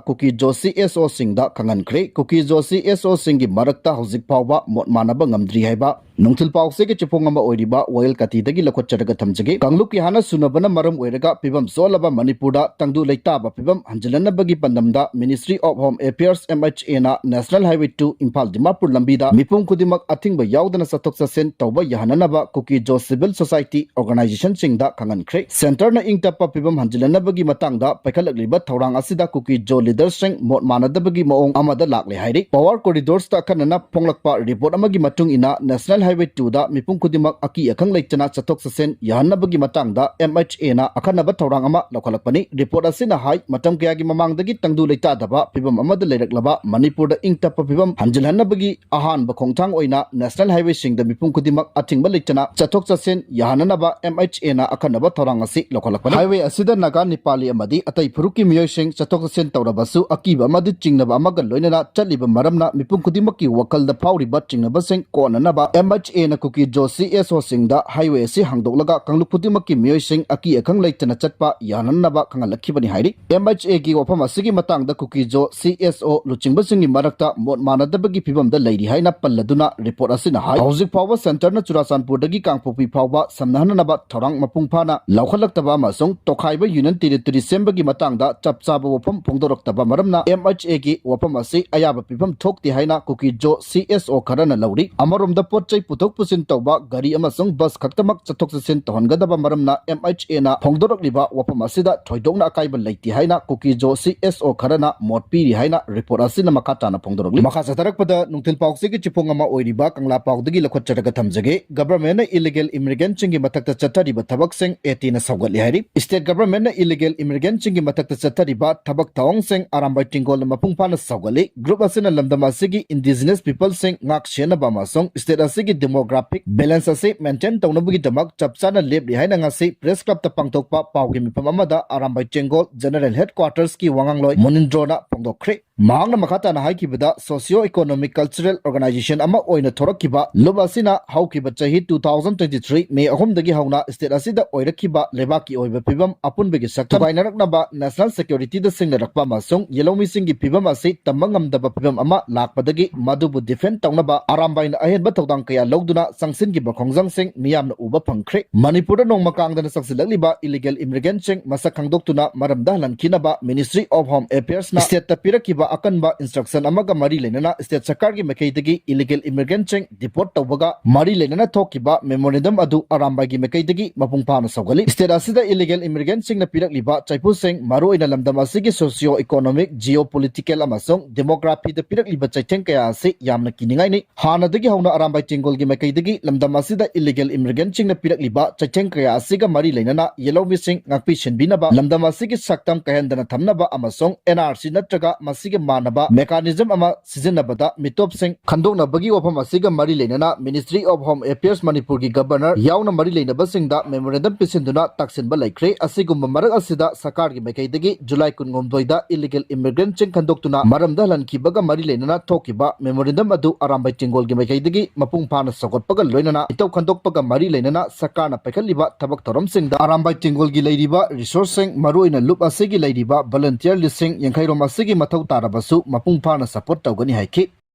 ꯀꯨꯀꯤ ꯖꯣ ꯁꯤ ꯑꯦꯁ ꯑꯣꯁꯤꯡꯗ ꯈꯪꯍꯟꯈ꯭ꯔꯦ꯫ ꯀꯨꯀꯤ ꯖꯣ ꯁꯤ ꯑꯦꯁ ꯑꯣꯁꯤꯡꯒꯤ ꯃꯔꯛꯇ ꯍꯧꯖꯤꯛ ꯐꯥꯎꯕ ꯃꯣꯠ ꯃꯥꯟꯅꯕ ꯉꯝꯗ꯭ꯔꯤ ꯍꯥꯏꯕ ꯅꯨꯡꯊꯤꯜ ꯄꯥꯎꯆꯦꯒꯤ ꯆꯦꯐꯣꯡ ꯑꯃ ꯑꯣꯏꯔꯤꯕ ꯋꯥꯌꯦꯜ ꯀꯥꯇꯤꯗꯒꯤ ꯂꯧꯈꯠꯆꯔꯒ ꯊꯝꯖꯒꯦ꯫ ꯀꯥꯡꯂꯨꯞꯀꯤ ꯍꯥꯟꯅ ꯁꯨꯅꯕꯅ ꯃꯔꯝ ꯑꯣꯏꯔꯒ ꯐꯤꯕꯝ ꯁꯣꯜꯂꯕ ꯃꯅꯤꯄꯨꯔꯗ ꯇꯪꯗꯨ ꯂꯩꯇꯥꯕ ꯐꯤꯕꯝ ꯍꯟꯖꯤꯜꯍꯟꯅꯕꯒꯤ ꯄꯥꯟꯗꯝꯗ Ministry of Home Affairs, M H A ꯅ National Highway two Imphal Dimapur ꯂꯝꯕꯤꯗ ꯃꯤꯄꯨꯝ ꯈꯨꯗꯤꯡꯃꯛ ꯑꯊꯤꯡꯕ ꯌꯥꯎꯗꯅ ꯆꯠꯊꯣꯛ ꯆꯠꯁꯤꯟ ꯇꯧꯕ ꯌꯥꯍꯟꯅꯅꯕ ꯀꯨꯀꯤ ꯖꯣ civil society organization ꯁꯤꯡꯗ ꯈꯪꯍꯟꯈ꯭ꯔꯦ꯫ Centre ꯅ ꯏꯪ ꯇꯞꯄ ꯐꯤꯕꯝ ꯍꯟꯖꯤꯜꯍꯟꯅꯕꯒꯤ ꯃꯇꯥꯡꯗ ꯄꯥꯏꯈꯠꯂꯛꯂꯤꯕ ꯊꯧꯔꯥꯡ ꯑꯁꯤꯗ ꯀꯨꯀꯤ ꯖꯣ leader ꯁꯤꯡ ꯃꯣꯠ ꯃꯥꯟꯅꯗꯕꯒꯤ ꯃꯑꯣꯡ ꯑꯃꯗ ꯂꯥꯛꯂꯦ ꯍꯥꯏꯔꯤ꯫ Power corridors ꯇ ꯑꯈꯟꯅꯅ ꯐꯣꯡꯂꯛꯄ report ꯑꯃꯒꯤ ꯃꯇꯨꯡ ꯏꯟꯅ, National Highway two ꯗ ꯃꯤꯄꯨꯝ ꯈꯨꯗꯤꯡꯃꯛ ꯑꯀꯤ ꯑꯈꯪ ꯂꯩꯇꯅ ꯆꯠꯊꯣꯛ ꯆꯠꯁꯤꯟ ꯌꯥꯍꯟꯅꯕꯒꯤ ꯃꯇꯥꯡꯗ M H A ꯅ ꯑꯈꯟꯅꯕ ꯊꯧꯔꯥꯡ ꯑꯃ ꯂꯧꯈꯠꯂꯛꯄꯅꯤ꯫ Report ꯑꯁꯤꯅ ꯍꯥꯏ, ꯃꯇꯝ ꯀꯌꯥꯒꯤ ꯃꯃꯥꯡꯗꯒꯤ ꯇꯪꯗꯨ ꯂꯩꯇꯥꯗꯕ ꯐꯤꯕꯝ ꯑꯃꯗ ꯂꯩꯔꯛꯂꯕ ꯃꯅꯤꯄꯨꯔꯗ ꯏꯪ ꯇꯞꯄ ꯐꯤꯕꯝ ꯍꯟꯖꯤꯜꯍꯟꯅꯕꯒꯤ ꯑꯍꯥꯟꯕ ꯈꯣꯡꯊꯥꯡ ꯑꯣꯏꯅ National Highway ꯁꯤꯡꯗ ꯃꯤꯄꯨꯝ ꯈꯨꯗꯤꯡꯃꯛ ꯑꯊꯤꯡꯕ ꯂꯩꯇꯅ ꯆꯠꯊꯣꯛ ꯆꯠꯁꯤꯟ ꯌꯥꯍꯟꯅꯅꯕ M H A ꯅ ꯑꯈꯟꯅꯕ ꯊꯧꯔꯥꯡ ꯑꯁꯤ ꯂꯧꯈꯠꯂꯛꯄꯅꯤ꯫ Highway ꯑꯁꯤꯗ ꯅꯥꯒꯥ, ꯅꯦꯄꯥꯂꯤ ꯑꯃꯗꯤ ꯑꯇꯩ ꯐꯨꯔꯨꯞꯀꯤ ꯃꯤꯑꯣꯏꯁꯤꯡ ꯆꯠꯊꯣꯛ ꯆꯠꯁꯤꯟ ꯇꯧꯔꯕꯁꯨ ꯑꯀꯤꯕ ꯑꯃꯗꯤ ꯆꯤꯡꯅꯕ ꯑꯃꯒ ꯂꯣꯏꯅꯅ ꯆꯠꯂꯤꯕ ꯃꯔꯝꯅ ꯃꯤꯄꯨꯝ ꯈꯨꯗꯤꯡꯃꯛꯀꯤ ꯋꯥꯈꯜꯗ ꯐꯥꯎꯔꯤꯕ ꯆꯤꯡꯅꯕꯁꯤꯡ ꯀꯣꯛꯍꯟꯅꯕ M H A ꯅ ꯀꯨꯀꯤ ꯖꯣ C S O ꯁꯤꯡꯗ highway ꯑꯁꯤ ꯍꯥꯡꯗꯣꯛꯂꯒ ꯀꯥꯡꯂꯨꯞ ꯈꯨꯗꯤꯡꯃꯛꯀꯤ ꯃꯤꯑꯣꯏꯁꯤꯡ ꯑꯀꯤ ꯑꯈꯪ ꯂꯩꯇꯅ ꯆꯠꯄ ꯌꯥꯍꯟꯅꯕ ꯈꯪꯍꯜꯂꯛꯈꯤꯕꯅꯤ ꯍꯥꯏꯔꯤ꯫ M H A ꯒꯤ ꯋꯥꯐꯝ ꯑꯁꯤꯒꯤ ꯃꯇꯥꯡꯗ ꯀꯨꯀꯤ ꯖꯣ C S O ꯂꯨꯆꯤꯡꯕꯁꯤꯡꯒꯤ ꯃꯔꯛꯇ ꯃꯣꯠ ꯃꯥꯟꯅꯗꯕꯒꯤ ꯐꯤꯕꯝꯗ ꯂꯩꯔꯤ ꯍꯥꯏꯅ ꯄꯜꯂꯗꯨꯅ report ꯑꯁꯤꯅ ꯍꯥꯏ, ꯍꯧꯖꯤꯛ ꯐꯥꯎꯕ Centre ꯅ ꯆꯨꯔꯥꯆꯥꯟꯄꯨꯔꯗꯒꯤ ꯀꯥꯡꯄꯣꯛꯄꯤ ꯐꯥꯎꯕ ꯁꯝꯅꯍꯟꯅꯕ ꯊꯧꯔꯥꯡ ꯃꯄꯨꯡ ꯐꯥꯅ ꯂꯧꯈꯠꯂꯛꯇꯕ ꯑꯃꯁꯨꯡ ꯇꯣꯈꯥꯏꯕ Union Territory ꯁꯦꯝꯕꯒꯤ ꯃꯇꯥꯡꯗ ꯆꯞ ꯆꯥꯕ ꯋꯥꯐꯝ ꯐꯣꯡꯗꯣꯔꯛꯇꯕ ꯃꯔꯝꯅ M H A ꯒꯤ ꯋꯥꯐꯝ ꯑꯁꯤ ꯑꯌꯥꯕ ꯄꯤꯐꯝ ꯊꯣꯛꯇꯦ ꯍꯥꯏꯅ ꯀꯨꯀꯤ ꯖꯣ C S O ꯈꯔꯅ ꯂꯧꯔꯤ꯫ ꯑꯃꯔꯣꯝꯗ ꯄꯣꯠ ꯆꯩ ꯄꯨꯊꯣꯛ ꯄꯨꯁꯤꯟ ꯇꯧꯕ ꯒꯥꯔꯤ ꯑꯃꯁꯨꯡ ꯕꯁ ꯈꯛꯇꯃꯛ ꯆꯠꯊꯣꯛ ꯆꯠꯁꯤꯟ ꯇꯧꯍꯟꯒꯗꯕ ꯃꯔꯝꯅ ꯑꯦꯝ ꯑꯩꯆ ꯑꯦꯅ ꯐꯣꯡꯗꯣꯔꯛꯂꯤꯕ ꯋꯥꯐꯝ ꯑꯁꯤꯗ ꯊꯣꯏꯗꯣꯛꯅ ꯑꯀꯥꯏꯕ ꯂꯩꯇꯦ ꯍꯥꯏꯅ ꯀꯨꯀꯤꯖꯣ ꯁꯤ ꯑꯦꯁ ꯑꯣ ꯈꯔꯅ ꯃꯣꯠ ꯄꯤꯔꯤ ꯍꯥꯏꯅ ꯔꯤꯄꯣꯔꯠ ꯑꯁꯤꯅ ꯃꯈꯥ ꯇꯥꯅ ꯐꯣꯡꯗꯣꯔꯛꯂꯤ꯫ ꯃꯈꯥ ꯆꯠꯊꯔꯛꯄꯗ ꯅꯨꯡꯊꯤꯜ ꯄꯥꯎꯆꯦꯒꯤ ꯆꯤꯐꯣꯡ ꯑꯃ ꯑꯣꯏꯔꯤꯕ ꯀꯪꯂꯥ ꯄꯥꯎꯗꯒꯤ ꯂꯧꯈꯠꯆꯔꯒ ꯊꯝꯖꯒꯦ꯫ ꯒꯚꯔꯟꯃꯦꯟꯠꯅ ꯏꯂꯤꯒꯦꯜ ꯏꯃꯤꯒ꯭ꯔꯦꯟꯠꯁꯤꯡꯒꯤ ꯃꯊꯛꯇ ꯆꯠꯊꯔꯤꯕ ꯊꯕꯛꯁꯤꯡ ꯑꯦꯇꯤꯅ ꯁꯧꯒꯠꯂꯤ ꯍꯥꯏꯔꯤ꯫ ꯁ꯭ꯇꯦꯠ ꯒꯚꯔꯟꯃꯦꯟꯠꯅ ꯏꯂꯤꯒꯦꯜ ꯏꯃꯤꯒ꯭ꯔꯦꯟꯠꯁꯤꯡꯒꯤ ꯃꯊꯛꯇ ꯆꯠꯊꯔꯤꯕ ꯊꯕꯛ ꯊꯧꯑꯣꯡꯁꯤꯡ ꯑꯔꯥꯝꯕꯥꯏ ꯇꯦꯡꯒꯣꯜꯅ ꯃꯄꯨꯡ ꯐꯥꯅ ꯁꯧꯒꯠꯂꯤ꯫ ꯒ꯭ꯔꯨꯞ ꯑꯁꯤꯅ ꯂꯝꯗꯝ ꯑꯁꯤꯒꯤ ꯏꯟꯗꯤꯖꯤꯅꯁ ꯄꯤꯄꯜꯁꯤꯡ ꯉꯥꯛ ꯁꯦꯟꯅꯕ ꯑꯃꯁꯨꯡ ꯁ꯭ꯇꯦꯠ ꯑꯁꯤꯒꯤ ꯗꯦꯃꯣꯒ꯭ꯔꯥꯐꯤꯛ ꯕꯦꯂꯦꯟꯁ ꯑꯁꯤ ꯃꯦꯟꯇꯦꯟ ꯇꯧꯅꯕꯒꯤꯗꯃꯛ ꯆꯞ ꯆꯥꯅ ꯂꯦꯞꯂꯤ ꯍꯥꯏꯅ ꯉꯁꯤ ꯄ꯭ꯔꯦꯁ ꯀ꯭ꯂꯕꯇ ꯄꯥꯡꯊꯣꯛꯄ ꯄꯥꯎꯒꯤ ꯃꯤꯐꯝ ꯑꯃꯗ ꯑꯔꯥꯝꯕꯥꯏ ꯇꯦꯡꯒꯣꯜ ꯖꯦꯅꯔꯦꯜ ꯍꯦꯗꯀ꯭ꯋꯥꯔꯇꯔꯁꯀꯤ ꯋꯥꯉꯥꯡꯂꯣꯏ ꯃꯨꯅꯤꯟꯗ꯭ꯔꯣꯅ ꯐꯣꯡꯗꯣꯛꯈ꯭ꯔꯦ꯫ ꯃꯍꯥꯛꯅ ꯃꯈꯥ ꯇꯥꯅ ꯍꯥꯏꯈꯤꯕꯗ, ꯁꯣꯁꯤꯌꯣ ꯏꯀꯣꯅꯣꯃꯤꯛ ꯀꯜꯆꯔꯦꯜ ꯑꯣꯔꯒꯅꯥꯏꯖꯦꯁꯟ ꯑꯃ ꯑꯣꯏꯅ ꯊꯣꯔꯛꯈꯤꯕ ꯂꯨꯞ ꯑꯁꯤꯅ ꯍꯧꯈꯤꯕ ꯆꯍꯤ two thousand twenty three ꯃꯦ ꯑꯍꯨꯝꯗꯒꯤ ꯍꯧꯅ ꯁ꯭ꯇꯦꯠ ꯑꯁꯤꯗ ꯑꯣꯏꯔꯛꯈꯤꯕ ꯂꯩꯕꯥꯛꯀꯤ ꯑꯣꯏꯕ ꯐꯤꯕꯝ ꯑꯄꯨꯟꯕꯒꯤ ꯁꯛꯇꯝ ꯊꯨꯒꯥꯏꯅꯔꯛꯅꯕ ꯅꯦꯁꯅꯦꯜ ꯁꯦꯀ꯭ꯌꯨꯔꯤꯇꯤꯗ ꯁꯤꯡꯅꯔꯛꯄ ꯑꯃꯁꯨꯡ ꯌꯦꯂꯧꯃꯤꯁꯤꯡꯒꯤ ꯐꯤꯕꯝ ꯑꯁꯤ ꯇꯝꯕ ꯉꯝꯗꯕ ꯐꯤꯕꯝ ꯑꯃ ꯂꯥꯛꯄꯗꯒꯤ ꯃꯗꯨꯕꯨ ꯗꯤꯐꯦꯟ ꯇꯧꯅꯕ ꯑꯔꯥꯝꯕꯥꯏꯅ ꯑꯍꯦꯟꯕ ꯊꯧꯗꯥꯡ ꯀꯌꯥ ꯂꯧꯗꯨꯅ ꯆꯪꯁꯤꯟꯈꯤꯕ ꯈꯣꯡꯖꯪꯁꯤꯡ ꯃꯤꯌꯥꯝꯅ ꯎꯕ ꯐꯪꯈ꯭ꯔꯦ꯫ ꯃꯅꯤꯄꯨꯔꯗ ꯅꯣꯡꯃ ꯀꯥꯡꯗꯅ ꯆꯪꯁꯤꯜꯂꯛꯂꯤꯕ ꯏꯂꯤꯒꯦꯜ ꯏꯃꯤꯒ꯭ꯔꯦꯟꯠꯁꯤꯡ ꯃꯁꯛ ꯈꯪꯗꯣꯛꯇꯨꯅ ꯃꯔꯝꯗ ꯍꯜꯍꯟꯈꯤꯅꯕ ꯃꯤꯅꯤꯁꯇ꯭ꯔꯤ ꯑꯣꯐ ꯍꯣꯝ ꯑꯦꯐꯤꯌꯔꯁꯅ ꯁ꯭ꯇꯦꯠꯇ ꯄꯤꯔꯛꯈꯤꯕ ꯑꯀꯟꯕ ꯏꯟꯁꯇ꯭ꯔꯛꯁꯟ ꯑꯃꯒ ꯃꯔꯤ ꯂꯩꯅꯅ ꯁ꯭ꯇꯦꯠ ꯁꯔꯀꯥꯔꯒꯤ ꯃꯥꯏꯀꯩꯗꯒꯤ ꯏꯂꯤꯒꯦꯜ ꯏꯃꯤꯒ꯭ꯔꯦꯟꯠꯁꯤꯡ ꯗꯤꯄꯣꯔꯠ ꯇꯧꯕꯒ ꯃꯔꯤ ꯂꯩꯅꯅ ꯊꯣꯛꯈꯤꯕ ꯃꯦꯃꯣꯔꯦꯟꯗꯝ ꯑꯗꯨ ꯑꯔꯥꯝꯕꯥꯏꯒꯤ ꯃꯥꯏꯀꯩꯗꯒꯤ ꯃꯄꯨꯡ ꯐꯥꯅ ꯁꯧꯒꯠꯂꯤ꯫ ꯁ꯭ꯇꯦꯠ ꯑꯁꯤꯗ ꯏꯂꯤꯒꯦꯜ ꯏꯃꯤꯒ꯭ꯔꯦꯟꯠꯁꯤꯡꯅ ꯄꯤꯔꯛꯂꯤꯕ ꯆꯩꯐꯨꯁꯤꯡ, ꯃꯔꯨꯑꯣꯏꯅ ꯂꯝꯗꯝ ꯑꯁꯤꯒꯤ ꯁꯣꯁꯤꯌꯣ ꯏꯀꯣꯅꯣꯃꯤꯛ, ꯖꯤꯑꯣ ꯄꯣꯂꯤꯇꯤꯀꯦꯜ ꯑꯃꯁꯨꯡ ꯗꯦꯃꯣꯒ꯭ꯔꯥꯐꯤꯗ ꯄꯤꯔꯛꯂꯤꯕ ꯆꯩꯊꯦꯡ ꯀꯌꯥ ꯑꯁꯤ ꯌꯥꯝꯅ ꯀꯤꯅꯤꯡꯉꯥꯏꯅꯤ꯫ ꯍꯥꯟꯅꯗꯒꯤ ꯍꯧꯅ ꯑꯔꯥꯝꯕꯥꯏ ꯇꯦꯡꯒꯣꯜꯒꯤ ꯃꯥꯏꯀꯩꯗꯒꯤ ꯂꯝꯗꯝ ꯑꯁꯤꯗ ꯏꯂꯤꯒꯦꯜ ꯏꯃꯤꯒ꯭ꯔꯦꯟꯠꯁꯤꯡꯅ ꯄꯤꯔꯛꯂꯤꯕ ꯆꯩꯊꯦꯡ ꯀꯌꯥ ꯑꯁꯤꯒ ꯃꯔꯤ ꯂꯩꯅꯅ ꯌꯦꯂꯧꯃꯤꯁꯤꯡ ꯉꯥꯛꯄꯤ ꯁꯦꯟꯕꯤꯅꯕ, ꯂꯝꯗꯝ ꯑꯁꯤꯒꯤ ꯁꯛꯇꯝ ꯀꯥꯏꯍꯟꯗꯅ ꯊꯝꯅꯕ ꯑꯃꯁꯨꯡ ꯑꯦꯟ ꯑꯥꯔ ꯁꯤ ꯅꯠꯇ꯭ꯔꯒ ꯃꯁꯤꯒ ꯃꯥꯟꯅꯕ ꯃꯦꯀꯥꯅꯤꯖꯝ ꯑꯃ ꯁꯤꯖꯤꯟꯅꯕꯗ ꯃꯤꯇꯣꯞꯁꯤꯡ ꯈꯟꯗꯣꯛꯅꯕꯒꯤ ꯋꯥꯐꯝ ꯑꯁꯤꯒ ꯃꯔꯤ ꯂꯩꯅꯅ ꯃꯤꯅꯤꯁꯇ꯭ꯔꯤ ꯑꯣꯐ ꯍꯣꯝ ꯑꯦꯐꯤꯌꯔꯁ ꯃꯅꯤꯄꯨꯔꯒꯤ ꯒꯕꯔꯅꯔ ꯌꯥꯎꯅ ꯃꯔꯤ ꯂꯩꯅꯕꯁꯤꯡꯗ ꯃꯦꯃꯣꯔꯦꯟꯗꯝ ꯄꯤꯁꯤꯟꯗꯨꯅ ꯇꯥꯛꯁꯤꯟꯕ ꯂꯩꯈ꯭ꯔꯦ꯫ ꯑꯁꯤꯒꯨꯝꯕ ꯃꯔꯛ ꯑꯁꯤꯗ ꯁꯔꯀꯥꯔꯒꯤ ꯃꯥꯏꯀꯩꯗꯒꯤ ꯖꯨꯂꯥꯏ ꯀꯨꯟꯍꯨꯝꯗꯣꯏꯗ ꯏꯂꯤꯒꯦꯜ ꯏꯃꯤꯒ꯭ꯔꯦꯟꯠꯁꯤꯡ ꯈꯟꯗꯣꯛꯇꯨꯅ ꯃꯔꯝꯗ ꯍꯜꯍꯟꯈꯤꯕꯒ ꯃꯔꯤ ꯂꯩꯅꯅ ꯊꯣꯛꯈꯤꯕ ꯃꯦꯃꯣꯔꯦꯟꯗꯝ ꯑꯗꯨ ꯑꯔꯥꯝꯕꯥꯏ ꯇꯦꯡꯒꯣꯜꯒꯤ ꯃꯥꯏꯀꯩꯗꯒꯤ ꯃꯄꯨꯡ ꯐꯥꯅ ꯁꯧꯒꯠꯄꯒ ꯂꯣꯏꯅꯅ ꯃꯤꯇꯣꯞ ꯈꯟꯗꯣꯛꯄꯒ ꯃꯔꯤ ꯂꯩꯅꯅ ꯁꯔꯀꯥꯔꯅ ꯄꯥꯏꯈꯠꯂꯤꯕ ꯊꯕꯛ ꯊꯧꯔꯝꯁꯤꯡꯗ ꯑꯔꯥꯝꯕꯥꯏ ꯇꯦꯡꯒꯣꯜꯒꯤ ꯂꯩꯔꯤꯕ ꯔꯤꯁꯣꯔꯁꯁꯤꯡ, ꯃꯔꯨꯑꯣꯏꯅ ꯂꯨꯞ ꯑꯁꯤꯒꯤ ꯂꯩꯔꯤꯕ ꯚꯣꯂꯨꯟꯇꯤꯌꯔ ꯂꯤꯁꯤꯡ ꯌꯥꯡꯈꯩ ꯔꯣꯝ ꯑꯁꯤꯒꯤ ꯃꯊꯧ ꯇꯥꯔꯕꯁꯨ ꯃꯄꯨꯡ ꯐꯥꯅ ꯁꯄꯣꯔꯠ ꯇꯧꯒꯅꯤ ꯍꯥꯏꯈꯤ꯫